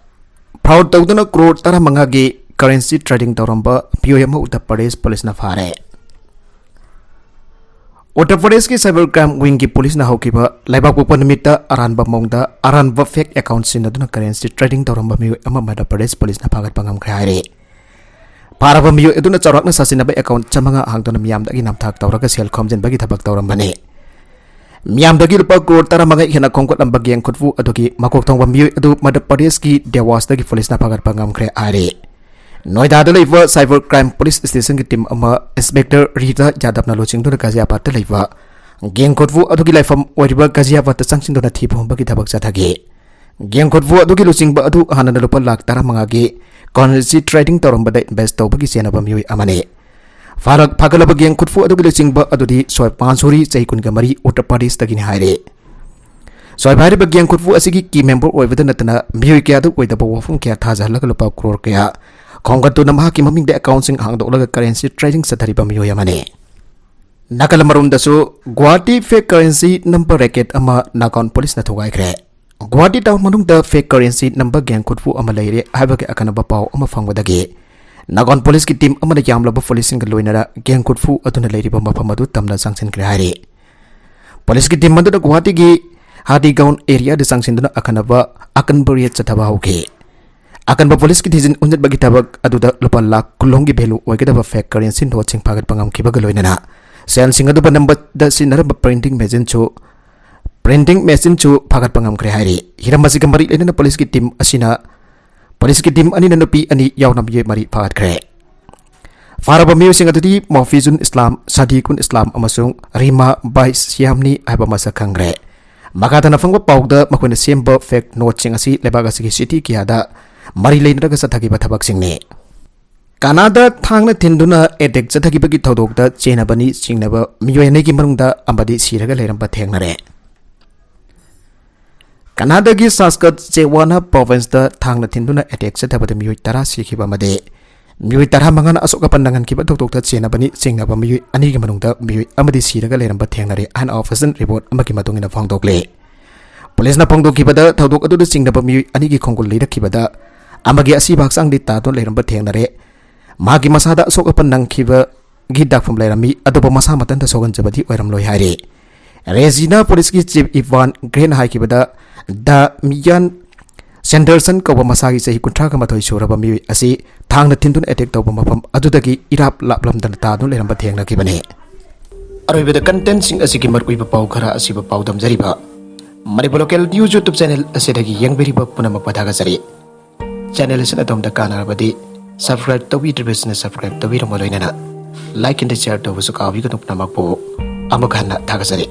ꯐ꯭ꯔꯣꯗ ꯇꯧꯗꯨꯅ ꯀ꯭ꯔꯣꯔ ꯇꯔꯥꯃꯉꯥꯒꯤ ꯀꯔꯦꯟꯁꯤ ꯇ꯭ꯔꯦꯗꯤꯡ ꯇꯧꯔꯝꯕ ꯃꯤꯑꯣꯏ ꯑꯃ ꯎꯠꯇꯔ ꯄ꯭ꯔꯗꯦꯁ ꯄꯨꯂꯤꯁꯅ ꯐꯥꯔꯦ꯫ ꯎꯠꯇꯔ ꯄ꯭ꯔꯗꯦꯁꯀꯤ ꯁꯥꯏꯕꯔ ꯀ꯭ꯔꯥꯏꯝ ꯋꯤꯡꯒꯤ ꯄꯨꯂꯤꯁꯅ ꯍꯧꯈꯤꯕ ꯂꯩꯕꯥꯛꯄꯣꯛꯄ ꯅꯨꯃꯤꯠꯇ ꯑꯔꯥꯟꯕ ꯃꯑꯣꯡꯗ ꯑꯔꯥꯟꯕ ꯐꯦꯛ ꯑꯦꯀꯥꯎꯟꯠ ꯁꯤꯖꯤꯟꯅꯗꯨꯅ ꯀꯔꯦꯟꯁꯤ ꯇ꯭ꯔꯦꯗꯤꯡ ꯇꯧꯔꯝꯕ ꯃꯤꯑꯣꯏ ꯑꯃ ꯃꯙ꯭ꯌ ꯄ꯭ꯔꯗꯦꯁ ꯄꯨꯂꯤꯁꯅ ꯐꯥꯒꯠꯄ ꯉꯝꯈ꯭ꯔꯦ ꯍꯥꯏꯔꯦ꯫ ꯐꯥꯔꯕ ꯃꯤꯑꯣꯏ ꯑꯗꯨꯅ ꯆꯥꯎꯔꯥꯛꯅ ꯁꯥꯁꯤꯟꯅꯕ ꯑꯦꯀꯥꯎꯟ ꯆꯥꯃꯉꯥ ꯍꯥꯡꯗꯨꯅ ꯃꯤꯌꯥꯝꯗꯒꯤ ꯅꯝꯊꯥꯛ ꯇꯧꯔꯒ ꯁꯦꯜ ꯈꯣꯝꯖꯤꯟꯕꯒꯤ ꯊꯕꯛ ꯇꯧꯔꯝꯕꯅꯤ꯫ ꯃꯤꯌꯥꯝꯗꯒꯤ ꯂꯨꯄꯥ ꯀ꯭ꯔꯣꯔ ꯇꯔꯥꯃꯉꯥ ꯍꯦꯟꯅ ꯈꯣꯝꯒꯠꯂꯝꯕ ꯒꯦꯡ ꯈꯨꯠꯄꯨ ꯑꯗꯨꯒꯤ ꯃꯀꯣꯛ ꯊꯣꯡꯕ ꯃꯤꯑꯣꯏ ꯑꯗꯨ ꯃꯙ꯭ꯌ ꯄ꯭ꯔꯗꯦꯁꯀꯤ ꯗꯦꯋꯥꯁꯇꯒꯤ ꯄꯨꯂꯤꯁꯅ ꯐꯥꯒꯠꯄ ꯉꯝꯈ꯭ꯔꯦ ꯍꯥꯏꯔꯤ꯫ ꯅꯣꯏꯗꯥꯗ ꯂꯩꯕ ꯁꯥꯏꯕꯔ ꯀ꯭ꯔꯥꯏꯝ ꯄꯨꯂꯤꯁ ꯁ꯭ꯇꯦꯁꯟꯒꯤ ꯇꯤꯝ ꯑꯃ ꯏꯟꯁꯄꯦꯛꯇꯔ ꯔꯤꯇꯥ ꯌꯥꯗꯕꯅ ꯂꯨꯆꯤꯡꯗꯨꯅ ꯒꯥꯖꯤꯌꯥꯕꯥꯗꯇ ꯂꯩꯕ ꯒꯦꯡ ꯈꯨꯠꯄꯨ ꯑꯗꯨꯒꯤ ꯂꯩꯐꯝ ꯑꯣꯏꯔꯤꯕ ꯒꯥꯖꯤꯌꯥꯕꯥꯗꯇ ꯆꯪꯁꯤꯟꯗꯨꯅ ꯊꯤꯕ ꯍꯨꯝꯕꯒꯤ ꯊꯕꯛ ꯆꯠꯊꯈꯤ꯫ ꯒꯦꯡ ꯈꯨꯠꯄꯨ ꯑꯗꯨꯒꯤ ꯂꯨꯆꯤꯡꯕ ꯑꯗꯨ ꯍꯥꯟꯅꯅ ꯂꯨꯄꯥ ꯂꯥꯈ ꯇꯔꯥꯃꯉꯥꯒꯤ ꯀꯔꯦꯟꯁꯤ ꯇ꯭ꯔꯦꯗꯤꯡ ꯇꯧꯔꯝꯕꯗ ꯏꯟꯚꯦꯁ ꯇꯧꯕꯒꯤ ꯆꯦꯟꯅꯕ ꯃꯤꯑꯣꯏ ꯑꯃꯅꯤ꯫ ꯐꯥꯔꯛ ꯐꯥꯒꯠꯂꯕ ꯒꯦꯡ ꯈꯨꯠꯄꯨ ꯑꯗꯨꯒꯤ ꯂꯨꯆꯤꯡꯕ ꯑꯗꯨꯗꯤ ꯁꯣꯏ ꯄꯥꯟꯁꯨꯔꯤ, ꯆꯍꯤ ꯀꯨꯟꯒ ꯃꯔꯤ, ꯎꯠꯇꯔ ꯄ꯭ꯔꯗꯦꯁꯇꯒꯤꯅꯤ ꯍꯥꯏꯔꯦ꯫ ꯁꯣꯏꯕ ꯍꯥꯏꯔꯤꯕ ꯒꯦꯡ ꯈꯨꯠꯄꯨ ꯑꯁꯤꯒꯤ ꯀꯤ ꯃꯦꯝꯕꯔ ꯑꯣꯏꯕꯗ ꯅꯠꯇꯅ ꯃꯤꯑꯣꯏ ꯀꯌꯥꯗ ꯑꯣꯏꯗꯕ ꯋꯥꯐꯝ ꯀꯌꯥ ꯊꯥꯖꯍꯜꯂꯒ ꯂꯨꯄꯥ ꯀ꯭ꯔꯣꯔ ꯀꯌꯥ ꯈꯣꯝꯒꯠꯇꯨꯅ ꯃꯍꯥꯛꯀꯤ ꯃꯃꯤꯡꯗ ꯑꯦꯀꯥꯎꯟꯁꯤꯡ ꯍꯥꯡꯗꯣꯛꯂꯒ ꯀꯔꯦꯟꯁꯤ ꯇ꯭ꯔꯦꯗꯤꯡ ꯆꯠꯊꯔꯤꯕ ꯃꯤꯑꯣꯏ ꯑꯃꯅꯤ꯫ ꯅꯥꯀꯜ ꯑꯃꯔꯣꯝꯗꯁꯨ ꯒꯨꯋꯥꯍꯥꯇꯤ ꯐꯦꯛ ꯀꯔꯦꯟꯁꯤ ꯅꯝꯕ ꯔꯦꯀꯦꯠ ꯑꯃ ꯅꯥꯒꯥꯎꯟ ꯄꯨꯂꯤꯁꯅ ꯊꯨꯒꯥꯏꯈ꯭ꯔꯦ꯫ ꯒꯨꯋꯥꯍꯥꯇꯤ ꯇꯥꯎꯟ ꯃꯅꯨꯡꯗ ꯐꯦꯛ ꯀꯔꯦꯟꯁꯤ ꯅꯝꯕ ꯒꯦꯡ ꯈꯨꯠꯄꯨ ꯑꯃ ꯂꯩꯔꯦ ꯍꯥꯏꯕꯒꯤ ꯑꯀꯟꯕ ꯄꯥꯎ ꯑꯃ ꯐꯪꯕꯗꯒꯤ ꯅꯥꯒꯥꯎꯟ ꯄꯨꯂꯤꯁꯀꯤ ꯇꯤꯝ ꯑꯃꯅ ꯌꯥꯝꯂꯕ ꯄꯨꯂꯤꯁꯁꯤꯡꯒ ꯂꯣꯏꯅꯅ ꯒꯦꯡ ꯈꯨꯠꯄꯨ ꯑꯗꯨꯅ ꯂꯩꯔꯤꯕ ꯃꯐꯝ ꯑꯗꯨ ꯇꯝꯅ ꯆꯪꯁꯤꯟꯈ꯭ꯔꯦ ꯍꯥꯏꯔꯤ꯫ ꯄꯨꯂꯤꯁꯀꯤ ꯇꯤꯝ ꯑꯗꯨꯅ ꯒꯨꯋꯥꯍꯥꯇꯤꯒꯤ ꯍꯥꯗꯤꯒꯥꯎꯟ ꯑꯦꯔꯤꯌꯥꯗ ꯆꯪꯁꯤꯟꯗꯨꯅ ꯑꯀꯟꯕ, ꯑꯀꯟꯕ ꯔꯦꯗ ꯆꯠꯊꯕ ꯍꯧꯈꯤ꯫ ꯑꯀꯟꯕ ꯄꯨꯂꯤꯁꯀꯤ ꯊꯤꯖꯤꯟ ꯍꯨꯝꯖꯤꯟꯕꯒꯤ ꯊꯕꯛ ꯑꯗꯨꯗ ꯂꯨꯄꯥ ꯂꯥꯈ ꯀꯨꯟꯂꯣꯝꯒꯤ ꯚꯦꯂꯨ ꯑꯣꯏꯒꯗꯕ ꯐꯦꯛ ꯀꯔꯦꯟꯁꯤ ꯅꯣꯠꯁꯤꯡ ꯐꯥꯒꯠꯄ ꯉꯝꯈꯤꯕꯒ ꯂꯣꯏꯅꯅ ꯁꯦꯜꯁꯤꯡ ꯑꯗꯨ ꯅꯝꯕꯗ ꯁꯤꯖꯤꯟꯅꯔꯝꯕ ꯄ꯭ꯔꯤꯟꯇꯤꯡ ꯃꯦꯆꯤꯟꯁꯨ, ꯄ꯭ꯔꯤꯟꯇꯤꯡ ꯃꯦꯆꯤꯟꯁꯨ ꯐꯥꯒꯠꯄ ꯉꯝꯈ꯭ꯔꯦ ꯍꯥꯏꯔꯤ꯫ ꯍꯤꯔꯝ ꯑꯁꯤꯒ ꯃꯔꯤ ꯂꯩꯅꯅ ꯄꯨꯂꯤꯁꯀꯤ ꯇꯤꯝ ꯑꯁꯤꯅ, ꯄꯨꯂꯤꯁꯀꯤ ꯇꯤꯝ ꯑꯅꯤꯅ ꯅꯨꯄꯤ ꯑꯅꯤ ꯌꯥꯎꯅ ꯃꯤꯑꯣꯏ ꯃꯔꯤ ꯐꯥꯒꯠꯈ꯭ꯔꯦ꯫ ꯐꯥꯔꯕ ꯃꯤꯑꯣꯏꯁꯤꯡ ꯑꯗꯨꯗꯤ ꯃꯣꯐꯤꯖꯨꯟ ꯏꯁꯂꯥꯝ, ꯁꯥꯗꯤꯀꯨꯟ ꯏꯁꯂꯥꯝ ꯑꯃꯁꯨꯡ ꯔꯤꯃꯥ ꯕꯥꯏ ꯁꯤꯌꯥꯝꯅꯤ ꯍꯥꯏꯕ ꯃꯁꯛ ꯈꯪꯈ꯭ꯔꯦ꯫ ꯃꯈꯥ ꯇꯥꯅ ꯐꯪꯕ ꯄꯥꯎꯗ ꯃꯈꯣꯏꯅ ꯁꯦꯝꯕ ꯐꯦꯛ ꯅꯣꯠꯁꯤꯡ ꯑꯁꯤ ꯂꯩꯕꯥꯛ ꯑꯁꯤꯒꯤ ꯁꯤꯇꯤ ꯀꯌꯥꯗ ꯃꯔꯤ ꯂꯩꯅꯔꯒ ꯆꯠꯊꯈꯤꯕ ꯊꯕꯛꯁꯤꯡꯅꯤ꯫ ꯀꯅꯥꯗ ꯊꯥꯡꯅ ꯊꯤꯟꯗꯨꯅ ꯑꯦꯇꯦꯛ ꯆꯠꯊꯈꯤꯕꯒꯤ ꯊꯧꯗꯣꯛꯇ ꯆꯦꯟꯅꯕꯅꯤ ꯆꯤꯡꯅꯕ ꯃꯤꯑꯣꯏ ꯑꯅꯤꯒꯤ ꯃꯅꯨꯡꯗ ꯑꯃꯗꯤ ꯁꯤꯔꯒ ꯂꯩꯔꯝꯕ ꯊꯦꯡꯅꯔꯦ꯫ ꯀꯅꯥꯗꯥꯒꯤ ꯁꯥꯁꯀꯠꯆꯦꯋꯥꯅꯥ ꯄ꯭ꯔꯣꯚꯤꯟꯁꯇ ꯊꯥꯡꯅ ꯊꯤꯟꯗꯨꯅ ꯑꯦꯇꯦꯛ ꯆꯠꯊꯕꯗ ꯃꯤꯑꯣꯏ ꯇꯔꯥ ꯁꯤꯈꯤꯕ ꯑꯃꯗꯤ ꯃꯤꯑꯣꯏ ꯇꯔꯥꯃꯉꯥꯅ ꯑꯁꯣꯛ ꯑꯄꯟ ꯅꯪꯍꯟꯈꯤꯕ ꯊꯧꯗꯣꯛꯇ ꯆꯦꯟꯅꯕꯅꯤ ꯆꯤꯡꯅꯕ ꯃꯤꯑꯣꯏ ꯑꯅꯤꯒꯤ ꯃꯅꯨꯡꯗ ꯃꯤꯑꯣꯏ ꯑꯃꯗꯤ ꯁꯤꯔꯒ ꯂꯩꯔꯝꯕ ꯊꯦꯡꯅꯔꯦ ꯍꯥꯏꯅ ꯑꯣꯐꯤꯁꯤꯌꯦꯜ ꯔꯤꯄꯣꯔꯠ ꯑꯃꯒꯤ ꯃꯇꯨꯡ ꯏꯟꯅ ꯐꯣꯡꯗꯣꯛꯂꯤ꯫ ꯄꯨꯂꯤꯁꯅ ꯐꯣꯡꯗꯣꯛꯈꯤꯕꯗ ꯊꯧꯗꯣꯛ ꯑꯗꯨꯗ ꯆꯤꯡꯅꯕ ꯃꯤꯑꯣꯏ ꯑꯅꯤꯒꯤ ꯈꯣꯡꯒꯨꯜ ꯂꯩꯔꯛꯈꯤꯕꯗ ꯑꯃꯒꯤ ꯑꯁꯤꯕ ꯍꯛꯆꯥꯡꯗꯤ ꯇꯥꯗꯨꯅ ꯂꯩꯔꯝꯕ ꯊꯦꯡꯅꯔꯦ꯫ ꯃꯍꯥꯛꯀꯤ ꯃꯁꯥꯗ ꯑꯁꯣꯛ ꯑꯄꯟ ꯅꯪꯈꯤꯕꯒꯤ ꯗꯥꯛꯐꯝ ꯂꯩꯔꯝꯃꯤ, ꯑꯗꯨꯕꯨ ꯃꯁꯥ ꯃꯊꯟꯇ ꯁꯣꯛꯍꯟꯖꯕꯗꯤ ꯑꯣꯏꯔꯝꯂꯣꯏ ꯍꯥꯏꯔꯤ꯫ ꯔꯦꯖꯤꯅꯥ ꯄꯨꯂꯤꯁꯀꯤ ꯆꯤꯐ ꯏꯚꯥꯟ ꯒ꯭ꯔꯦꯟ ꯍꯥꯏꯈꯤꯕꯗ ꯗꯥꯃꯤꯌꯥꯟ ꯁꯦꯟꯗꯔꯁꯟ ꯀꯧꯕ ꯃꯁꯥꯒꯤ ꯆꯍꯤ ꯀꯨꯟꯊ꯭ꯔꯥꯒ ꯃꯥꯊꯣꯏ ꯁꯨꯔꯕ ꯃꯤꯑꯣꯏ ꯑꯁꯤ ꯊꯥꯡꯅ ꯊꯤꯟꯗꯨꯅ ꯑꯦꯇꯦꯛ ꯇꯧꯕ ꯃꯐꯝ ꯑꯗꯨꯗꯒꯤ ꯏꯔꯥꯞ ꯂꯥꯞꯂꯝꯗꯅ ꯇꯥꯗꯨꯅ ꯂꯩꯔꯝꯕ ꯊꯦꯡꯅꯈꯤꯕꯅꯤ꯫ ꯑꯔꯣꯏꯕꯗ ꯀꯟꯇꯦꯟꯁꯤꯡ ꯑꯁꯤꯒꯤ ꯃꯔꯨꯑꯣꯏꯕ ꯄꯥꯎ ꯈꯔ ꯑꯁꯤꯕꯨ ꯄꯥꯎꯗꯝꯖꯔꯤꯕ Manipur local news YouTube channel ꯑꯁꯤꯗꯒꯤ ꯌꯦꯡꯕꯤꯔꯤꯕ ꯄꯨꯝꯅꯃꯛꯄꯨ ꯊꯥꯒꯠꯆꯔꯤ꯫ ꯆꯦꯅꯦꯜ ꯑꯁꯤꯅ ꯑꯗꯣꯝꯗ ꯀꯥꯟꯅꯔꯕꯗꯤ ꯁꯕꯁꯀ꯭ꯔꯥꯏꯕ ꯇꯧꯕꯤꯗ꯭ꯔꯤꯕꯁꯤꯡꯅ ꯁꯕꯁꯀ꯭ꯔꯥꯏꯕ ꯇꯧꯕꯤꯔꯝꯕ ꯂꯣꯏꯅꯅ ꯂꯥꯏꯛ ꯑꯦꯟ ꯁꯤꯌꯥꯔ ꯇꯧꯕꯁꯨ ꯀꯥꯎꯕꯤꯒꯅꯨ꯫ ꯄꯨꯝꯅꯃꯛꯄꯨ ꯑꯃꯨꯛ ꯍꯟꯅ ꯊꯥꯒꯠꯆꯔꯤ꯫